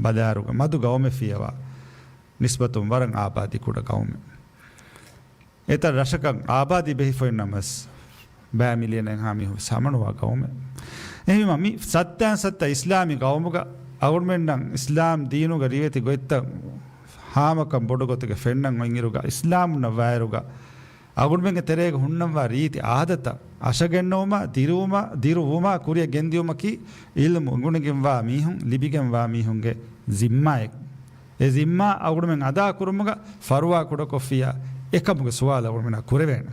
ބަލާއިރުގަ މަދު ގައުމެއް ފިޔަވާ، ނިސްބަތުން ވަރަށް އާބާދީ ކުޑަ ގައުމެއް. އެތައް ރަށަކަށް އާބާދީ ބެހިފައި ނަމަވެސް، ބައި މިލިއަނެއްހާ މީހުން ވެސް ހަމަނުވާ ގައުމެއް. އެހެންވީމަ، މި ސައްތައިން ސައްތަ އިސްލާމީ ގައުމުގަ އަޅުމެންނަށް އިސްލާމް ދީނުގެ ރިވެތި ގޮތްތައް ހާމަކަން ބޮޑު ގޮތުގަ ފެންނަން އޮތްއިރުގަ، އިސްލާމް ނައްވާއިރުގަ، އަޅުމެންގެ ތެރޭގަ ހުންނަންވާ ރީތި އާދަތައް އަށަގެންނެވުމާ، ދިރުވުމާ، ދިރުވުމާ ކުރިއަށް ގެންދިޔުމަކީ އިލްމު އުނގުނިގެންވާ މީހުން، ލިބިގެންވާ މީހުންގެ ޒިންމާއެއް. އެ ޒިންމާ އަޅުމެން އަދާ ކުރުމުގަ ފަރުވާ ކުޑަކޮށްފިއްޔާ އެކަމުގެ ސުވާލު އަޅުމެންނާ ކުރެވޭނެ.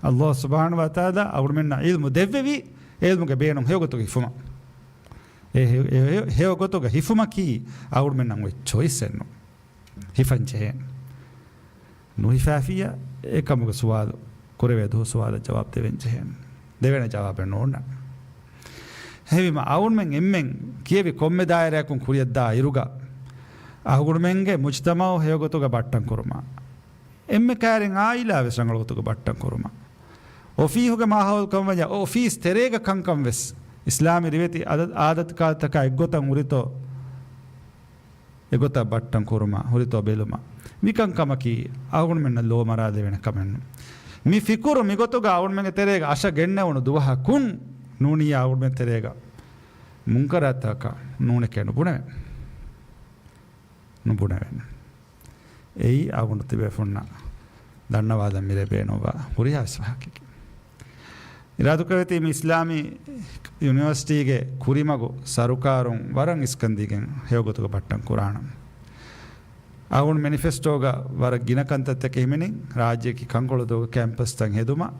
އައްލާހު ސުބްޙާނަހޫ ވަތަޢާލާ އަޅުމެންނަށް އިލްމު ދެއްވެވީ، އެ އިލްމުގެ ބޭނުން ހެޔޮގޮތުގަ ހިފުމަށް. އެ ހެ-، އެ ހެ-، ހެޔޮގޮތުގަ ހިފުމަކީ އަޅުމެންނަށް އޮތް ޗޮއިސްއެއް ނޫން. ހިފަން ޖެހޭނެ. ނުހިފާފިއްޔާ އެކަމުގެ ސުވާލު ކުރެވޭ ދުވަހު ސުވާލަށް ޖަވާބު ދެވެން ޖެހޭނެ. ދެވޭނެ ޖަވާބެއް ނޯންނާނެ. އެހެންވީމަ އަޅުމެން އެންމެން ކިޔެވި ކޮންމެ ދާއިރާއަކުން ކުރިއަށްދާ އިރުގަ، އަހުގަނޑުމެންގެ މުޖްތަމަޢު ހެޔޮގޮތުގަ ބައްޓަން ކުރުމަށް، އެންމެ ކައިރިން އާއިލާ ވެސް ރަނގަޅު ގޮތުގަ ބައްޓަން ކުރުމަށް، އޮފީހުގެ މާހައުލު ކަމަށް ވަންޏާ އޮފީސް ތެރޭގަ ކަންކަން ވެސް އިސްލާމީ ރިވެތި އާދަ-، އާދަތު ކާލަތަކާ އެއްގޮތަށް ހުރިތޯ، އެގޮތަށް ބައްޓަން ކުރުމަށް، ހުރިތޯ ބެލުމަށް. މިކަންކަމަކީ އަހުގަނޑުމެންނަށް ލޯ މަރާލެވޭނެ ކަމެއް ނޫން. މި ފިކުރު މިގޮތުގަ އަހުގަނޑުމެންގެ ތެރޭގަ އަށަ ގެންނެވުނު ދުވަހަކުން ނޫނިއްޔާ އަހުގަނޑުމެން ތެރޭގަ މުންކަރާތަކަށް ނޫނެކޭ ނުބުނެވެން. ނުބުނެވެން. އެއީ އަޅުގަނޑު ތިބޭފުންނަށް ދަންނަވާލަން މިރޭ ބޭނުންވާ ހުރިހާ އިސް ވާހަކައެކޭ. އިރާދަކުރެއްވިތީ މި އިސްލާމީ ޔުނިވަރސިޓީގެ ކުރިމަގު ސަރުކާރުން ވަރަށް އިސްކަން ދީގެން ހެޔޮގޮތުގަ ބައްޓަން ކުރާނަން. އަޅުގަނޑު މެނިފެސްޓޯގަ ވަރަށް ގިނަ ކަންތައްތަކެއް ހިމެނި، ރާއްޖެއަކީ ކަންކޮޅު ދޮގު ކެމްޕަސްތައް ހެދުމަށް.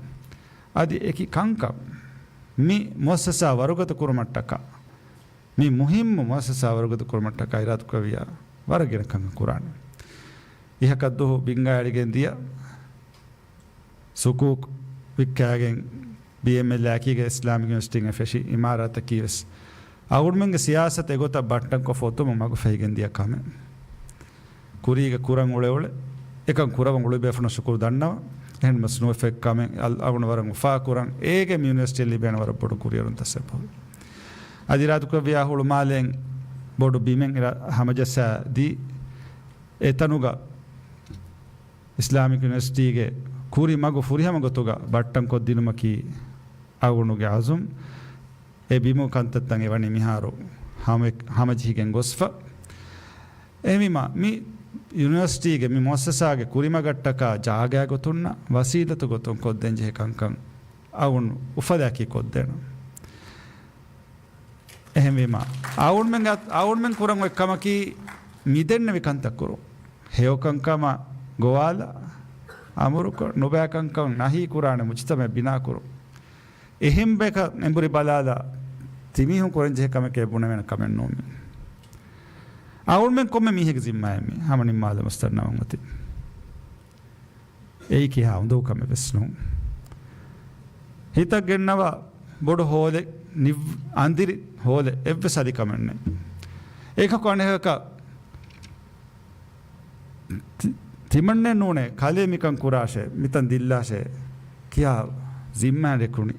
އަދި އެކި ކަންކަން މި މުއައްސަސާ ވަރުގަދަ ކުރުމަށްޓަކާ މި މުހިއްމު މުއައްސަސާ ވަރުގަދަ ކުރުމަށްޓަކާ އިރާދަކުރެއްވިޔާ ވަރަށް ގިނަ ކަންކަން ކުރާނެ. އިހަކަށް ދުހު ބިންގާ އެޅިގެން ދިޔަ ސުކޫކް ވިއްކާގެން ބީއެމްއެލް އާއެކީގަ އިސްލާމިކް ޔުނިވަރސިޓީގެ ފެށި އިމާރާތަކީ ވެސް އަޅުގަނޑުމެންގެ ސިޔާސަތު އެގޮތަށް ބައްޓަންކޮށްފަ އޮތުމަށް މަގުފަހިގެން ދިޔަ ކަމެއް. ކުރީގަ ކުރަން އުޅެ އުޅެ އެކަން ކުރަވަން އުޅުއްވި ބޭފުޅުންނަށް ޝުކުރު ދަންނަވަން. އެހެން މަސް ނުވެފައި ކަމެއް އަޅު-، އަޅުގަނޑު ވަރަށް އުފާ ކުރަން. އޭގެ މި ޔުނިވަރސިޓީއަށް ލިބޭނެ ވަރަށް ބޮޑު ކުރިއެރުންތައް ސަބަބުން. އަދި އިރާދަކުރެއްވިޔާ ހުޅުމާލެއިން ބޮޑު ބިމެއް އިރާ-، ހަމަޖައްސާ ދީ، އެތަނުގަ އިސްލާމިކް ޔުނިވަރސިޓީގެ ކުރި މަގު ފުރިހަމަ ގޮތުގަ ބައްޓަން ކޮށްދިނުމަކީ އަޅުގަނޑުގެ އަޒުމް. އެ ބިމު ކަންތައްތައް އެ ވަނީ މިހާރު ހަމަ-، ހަމަޖެހިގެން ގޮސްފަ. އެހެންވީމަ، މި ޔުނިވަރސިޓީގެ މި މުއައްސަސާގެ ކުރިމަގަށްޓަކާ ޖާގައިގެ ގޮތުންނާ ވަސީލަތު ގޮތުން ކޮށްދޭން ޖެހޭ ކަންކަން އަޅުގަނޑު އުފަލާއެކީ ކޮށްދޭނަން. އެހެންވީމަ، އަޅުގަނޑުމެން އަ-، އަޅުގަނޑުމެން ކުރަން އޮތް ކަމަކީ، މިދެންނެވި ކަންތައް ކުރުން. ހެޔޮ ކަންކަމަށް ގޮވާލާ، އަމުރުކޮށް، ނުބައި ކަންކަން ނަހީ ކުރާނެ މުޖްތަމަޢެއް ބިނާކުރުން. އެހެން ބަޔަކަށް އެނބުރި ބަލާލާ، ތިމީހުން ކުރަންޖެހޭ ކަމެކޭ ބުނެވޭނެ ކަމެއް ނޫން މީ. އަޅުގަނޑުމެން ކޮންމެ މީހެއްގެ ޒިންމާއެއް މީ ހަމަ ނިންމާލަމުން ދަންނަވަން އޮތީ. އެއީ ކިހާ އުނދަގޫ ކަމެއް ވެސް ނޫން. ހިތަށް ގެންނަވާ ބޮޑު ހޯލެއް، ނިއް-، އަނދިރި ހޯލެއް އެއްވެސް އަދި ކަމެއް ނެތް. އެކަކު އަނެކަކަށް ތި-، ތިމަންނެއް ނޫނޭ، ކަލޭ މިކަން ކުރާށޭ، މިތަން ދިއްލާށޭ، ކިޔާ ޒިންމާ ރެކުނި.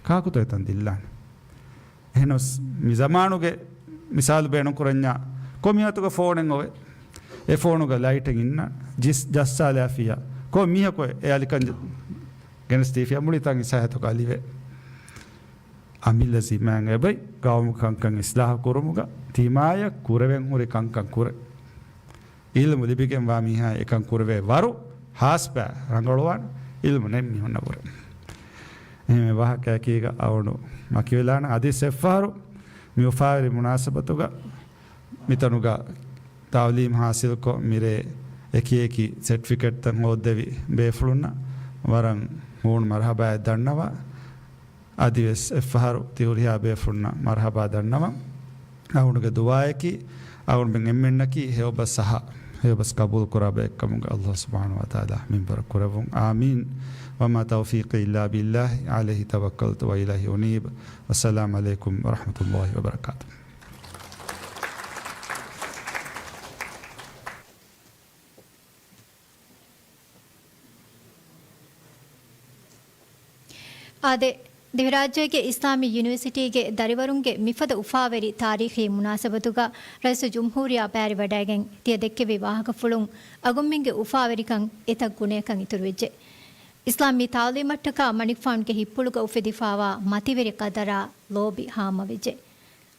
ކާކުތޯ އެތަން ދިއްލާނެ؟ އެހެނަސް މި ޒަމާނުގެ މިސާލު ބޭނުން ކުރަންޏާ، ކޮން މީހަކުގެ ފޯނެއް އޮވެ؟ އެ ފޯނުގަ ލައިޓެއް އިންނަ، ޖިސް ޖައްސާލާފިޔާ. ކޮން މީހަކު އެ އަލިކަން ޖަ-، ގެނެސް ދީފިޔާ މުޅި ތަން އިސާހެތުގަ އަލިވެ. އަމިއްލަ ޒިމާއިން އެބައި ގައުމު ކަންކަން އިސްލާހު ކުރުމުގަ ތިމާޔަށް ކުރެވެން ހުރި ކަންކަން ކުރޭ. އިލްމު ލިބިގެންވާ މީހާ އެކަން ކުރެވޭ ވަރު ހާސްބާ ރަނގަޅުވާން އިލްމު ނެތް މީހުންނަށް ވުރެ. އެހެން ވާހަކައަކީގަ އަވަނޑު މަކިވެލާން އަދި ސެއްފަހަރު މި އުފާވެރި މުނާސަބަތުގަ މިތަނުގަ ތައުލީމް ހާސިލްކޮށް މިރޭ އެކި އެކި ސެޓްފިކެޓްތައް ހޯއްދެވި ބޭފުޅުންނަށް ވަރަށް ހޫނު މަރުހަބާއެއް ދަންނަވާ. އަދިވެސް އެއްފަހަރު ތި ހުރިހާ ބޭފުޅުންނަށް މަރުހަބާ ދަންނަވަން. އަޅުގަނޑުގެ ދުޢާއަކީ، އަޅުގަނޑުމެން އެންމެންނަކީ ހެޔޮބަސް އަހާ، ހެޔޮބަސް ޤަބޫލުކުރާ ބައެއްކަމުގަ ﷲ ސުބްޙާނަހޫ ވަތަޢާލާ މިންވަރަށް ކުރެއްވުން. އާމީން. وما توفيقي إلا بالله عليه توكلت وإليه أنيب. والسلام عليكم ورحمة الله وبركاته. އާދެ، ދިވެހިރާއްޖޭގެ އިސްލާމީ ޔުނިވަރސިޓީގެ ދަރިވަރުންގެ މިފަދަ އުފާވެރި ތާރީޚީ މުނާސަބަތުގަ ރައީސުލްޖުމްހޫރިއްޔާ ބައިވެރިވަޑައިގެން ތިޔަ ދެއްކެވި ވާހަކަފުޅުން އަގުންމެންގެ އުފާވެރިކަން އެތައް ގުނަޔަކަށް އިތުރުވެއްޖެ. އިސްލާމީ ތާލީމަށްޓަކާ މަނިކުފާނުގެ ހިތްޕުޅުގަ އުފެދިފާވާ މަތިވެރި ޤަދަރާ ލޯބި ހާމަވެއްޖެ.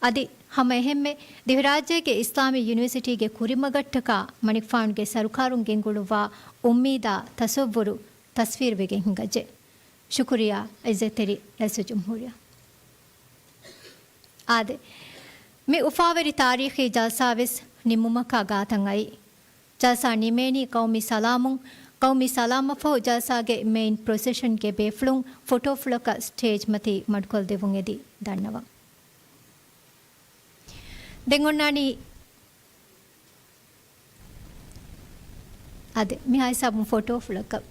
އަދި ހަމަ އެހެންމެ ދިވެހިރާއްޖޭގެ އިސްލާމީ ޔުނިވަރސިޓީގެ ކުރިމަގަށްޓަކާ މަނިކުފާނުގެ ސަރުކާރުން ގެންގުޅުއްވާ އުއްމީދާ ތަޞައްވުރު ތަސްވީރުވެގެން ހިނގައްޖެ. ޝުކުރިއްޔާ އިއްޒަތްތެރި ރައީސުލްޖުމްހޫރިއްޔާ. އާދެ، މި އުފާވެރި ތާރީޚީ ޖަލްސާވެސް ނިމުމަކާ ގާތަށް އައީ. ޖަލްސާ ނިމޭނީ ޤައުމީ ސަލާމުން. ޤައުމީ ސަލާމަށްފަހު ޖަލްސާގެ މެއިން ޕްރޮސެޝަންގެ ބޭފުޅުން ފޮޓޯފުޅަކަށް ސްޓޭޖް މަތީ މަޑުކޮށްދެއްވުން އެދި ދަންނަވަން. ދެން އޮންނާނީ އާދެ، މިހާ ހިސާބުން ފޮޓޯފުޅަކަށް.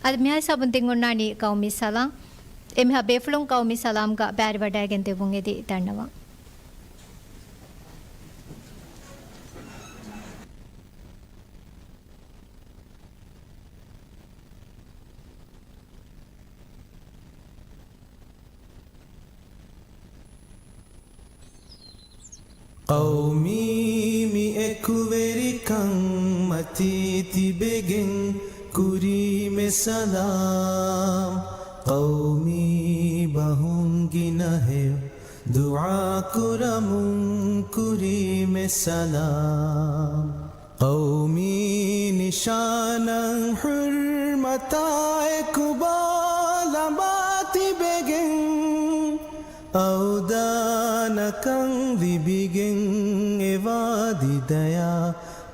އާދެ، މިހާ ހިސާބުން ދެން އޮންނާނީ ޤައުމީ ސަލާމް. އެމީހާ ބޭފުޅުން ޤައުމީ ސަލާމްގަ ބައިވެރިވަޑައިގެން ދެއްވުން އެދި ދަންނަވަން. ޤައުމީ މި އެކުވެރިކަން މަތީ ތިބެގެން ކުރީމެ ސަލާމް. ޤައުމީ ބަހުން ގިނަ ހެޔޮ ދުޢާ ކުރަމުން ކުރީމެ ސަލާމް. ޤައުމީ ނިޝާނަށް ޙުރްމަތާ އެކުބާ ލަނބާ ތިބެގެން، އަވްދާނަކަން ލިބިގެން އެ ވާދި ދަޔާ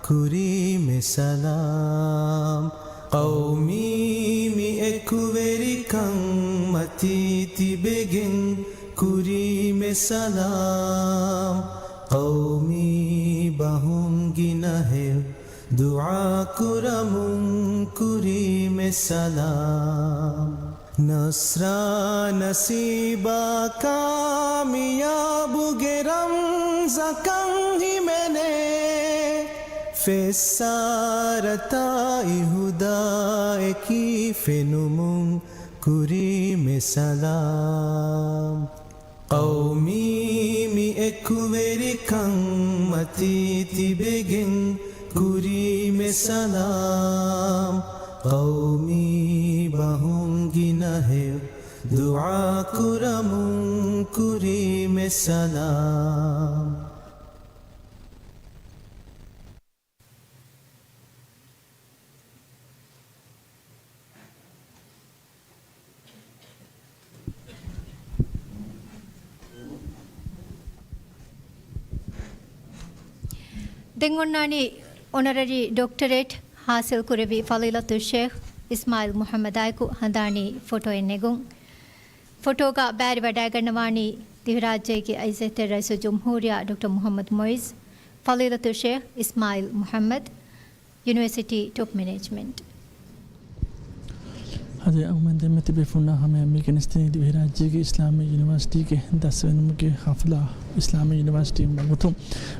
ކުރީމެ ސަލާމް. ޤައުމީ މި އެކުވެރިކަން މަތީ ތިބެގެން ކުރީމެ ސަލާމް. ޤައުމީ ބަހުން ގިނަ ހެޔޮ ދުޢާ ކުރަމުން ކުރީމެ ސަލާމް. ނަޞްރާ ނަސީބާ ކާމިޔާބުގެ ރަމްޒަކަށް ހިމެނޭ، ފެއްސާރަތާ އިހުދާއެކީ ފެނުމުން ކުރީމެ ސަލާމް. ޤައުމީ މި އެކުވެރިކަން މަތީ ތިބެގެން ކުރީމެ ސަލާމް. ޤައުމީ ބަހުން ގިނަ ހެޔޮ ދުޢާ ކުރަމުން ކުރީމެ ސަލާމް. ދެން އޮންނާނީ އޮނަރަރީ ޑޮކްޓަރޭޓް ޙާޞިލް ކުރެއްވި ފަޟީލަތުއްޝޭޚް އިސްމާޢީލް މުޙައްމަދާއެކު ހަނދާނީ ފޮޓޯއެއް ނެގުން. ފޮޓޯގަ ބައިވެރިވަޑައިގަންނަވާނީ ދިވެހިރާއްޖޭގެ އިއްޒަތްތެރި ރައީސުލްޖުމްހޫރިއްޔާ ޑޮކްޓަރ މުޙައްމަދު މުޢިއްޒު، ފަޟީލަތުއްޝޭޚް އިސްމާޢީލް މުޙައްމަދު، ޔުނިވަރސިޓީ ޓޮޕް މެނޭޖްމަންޓް. އަދި އަޅުގަނޑުމެން ދެންމެ ތިބޭފުޅުންނާ ހަމަޔަށް މި ގެނެސްދިނީ ދިވެހިރާއްޖޭގެ އިސްލާމީ ޔުނިވަރސިޓީގެ ދަސްވެނުމުގެ ޙަފްލާ. އިސްލާމީ ޔުނިވަރސިޓީ ވަގުތު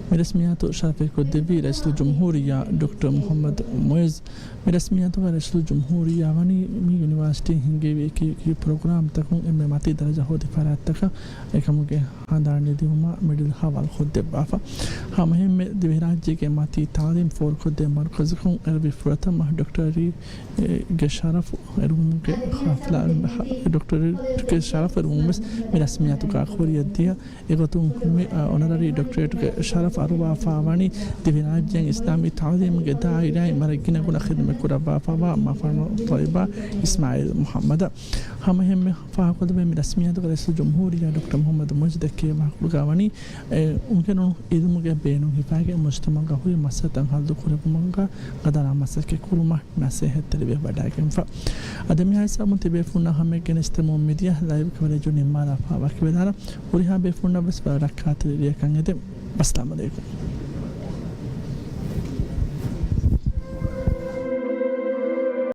މި ރަސްމިއްޔާތު ޝަރަފެއް ކޮށްދެއްވީ ރައީސުލްޖުމްހޫރިއްޔާ ޑޮކްޓަރ މުޙައްމަދު މުޢިއްޒު. މި ރަސްމިއްޔާތުގަ ރައީސުލްޖުމްހޫރިއްޔާ ވަނީ މި ޔުނިވަރސިޓީން ހިންގެވި އެކި އެކި ޕްރޮގްރާމްތަކުން އެންމެ މަތީ ދަރަޖަ ހޯދި ފަރާތްތަކަށް އެކަމުގެ ހަނދާން ނެދިއުމާ މެޑަލް ހަވާލުކޮށްދެއްވާފަ. ހަމައެހެންމެ ދިވެހިރާއްޖޭގެ މަތީ ތަޢުލީމް ފޯރުކޮށްދޭ މަރުކަޒަކުން އެރުވި ފުރަތަމަ ޑޮކްޓަރީ ގެ ޝަރަފު އެރުވުމުގެ ޙަފްލާ، ޑޮކްޓަރީޓްގެ ޝަރަފު އެރުވުމުން ވެސް މި ރަސްމިއްޔާތުގަ ކުރިއަށްދިޔަ. އެގޮތުން މި، އަ، އޮނަރަރީ ޑޮކްޓަރޭޓްގެ ޝަރަފް އަރުވާފާވަނީ ދިވެހިރާއްޖޭން އިސްލާމީ ތަޢުލީމުގެ ދާއިރާއިން ވަރަށް ގިނަގުނަ ޚިދުމަތް ކުރައްވާފާވާ މަފަންނު ތައްޔިބާ އިސްމާޢީލް މުޙައްމަދަށް. ހަމައެހެންމެ ފާހަގަކޮށްލެވޭ މި ރަސްމިއްޔާތުގަ ރައީސުލްޖުމްހޫރިއްޔާ ޑޮކްޓަރ މުޙައްމަދު މުޢިއްޒު ދެއްކެވި ވާހަކަފުޅުގަ ވަނީ، އެ، އުނގެނުނު އިލްމުގެ ބޭނުން ހިފާގެން މުޖްތަމަޢުގަ ހުރި މައްސަލަތައް ހައްލު ކުރެއްވުމުގަ ގަދަރާ މަސައްކަތް ކުރުމަށް ނަސޭހަތްތެރިވެ ވަޑައިގެންފަ. އަދި މިހާ ހިސާބުން ތިބޭފުޅުންނާ ހަމަޔަށް ގެނެސްދެމުން މިދިޔަ ލައިވް ކަވަރޭޖު ނިންމާލާފަ ވަކިވެލާނަން. ހުރިހާ ބޭފުޅުންނަށް ވެސް ވަރަށް ރައްކާތެރި ރެއަކަށް އެދެން. އައްސަލާމު ޢަލައިކުމް.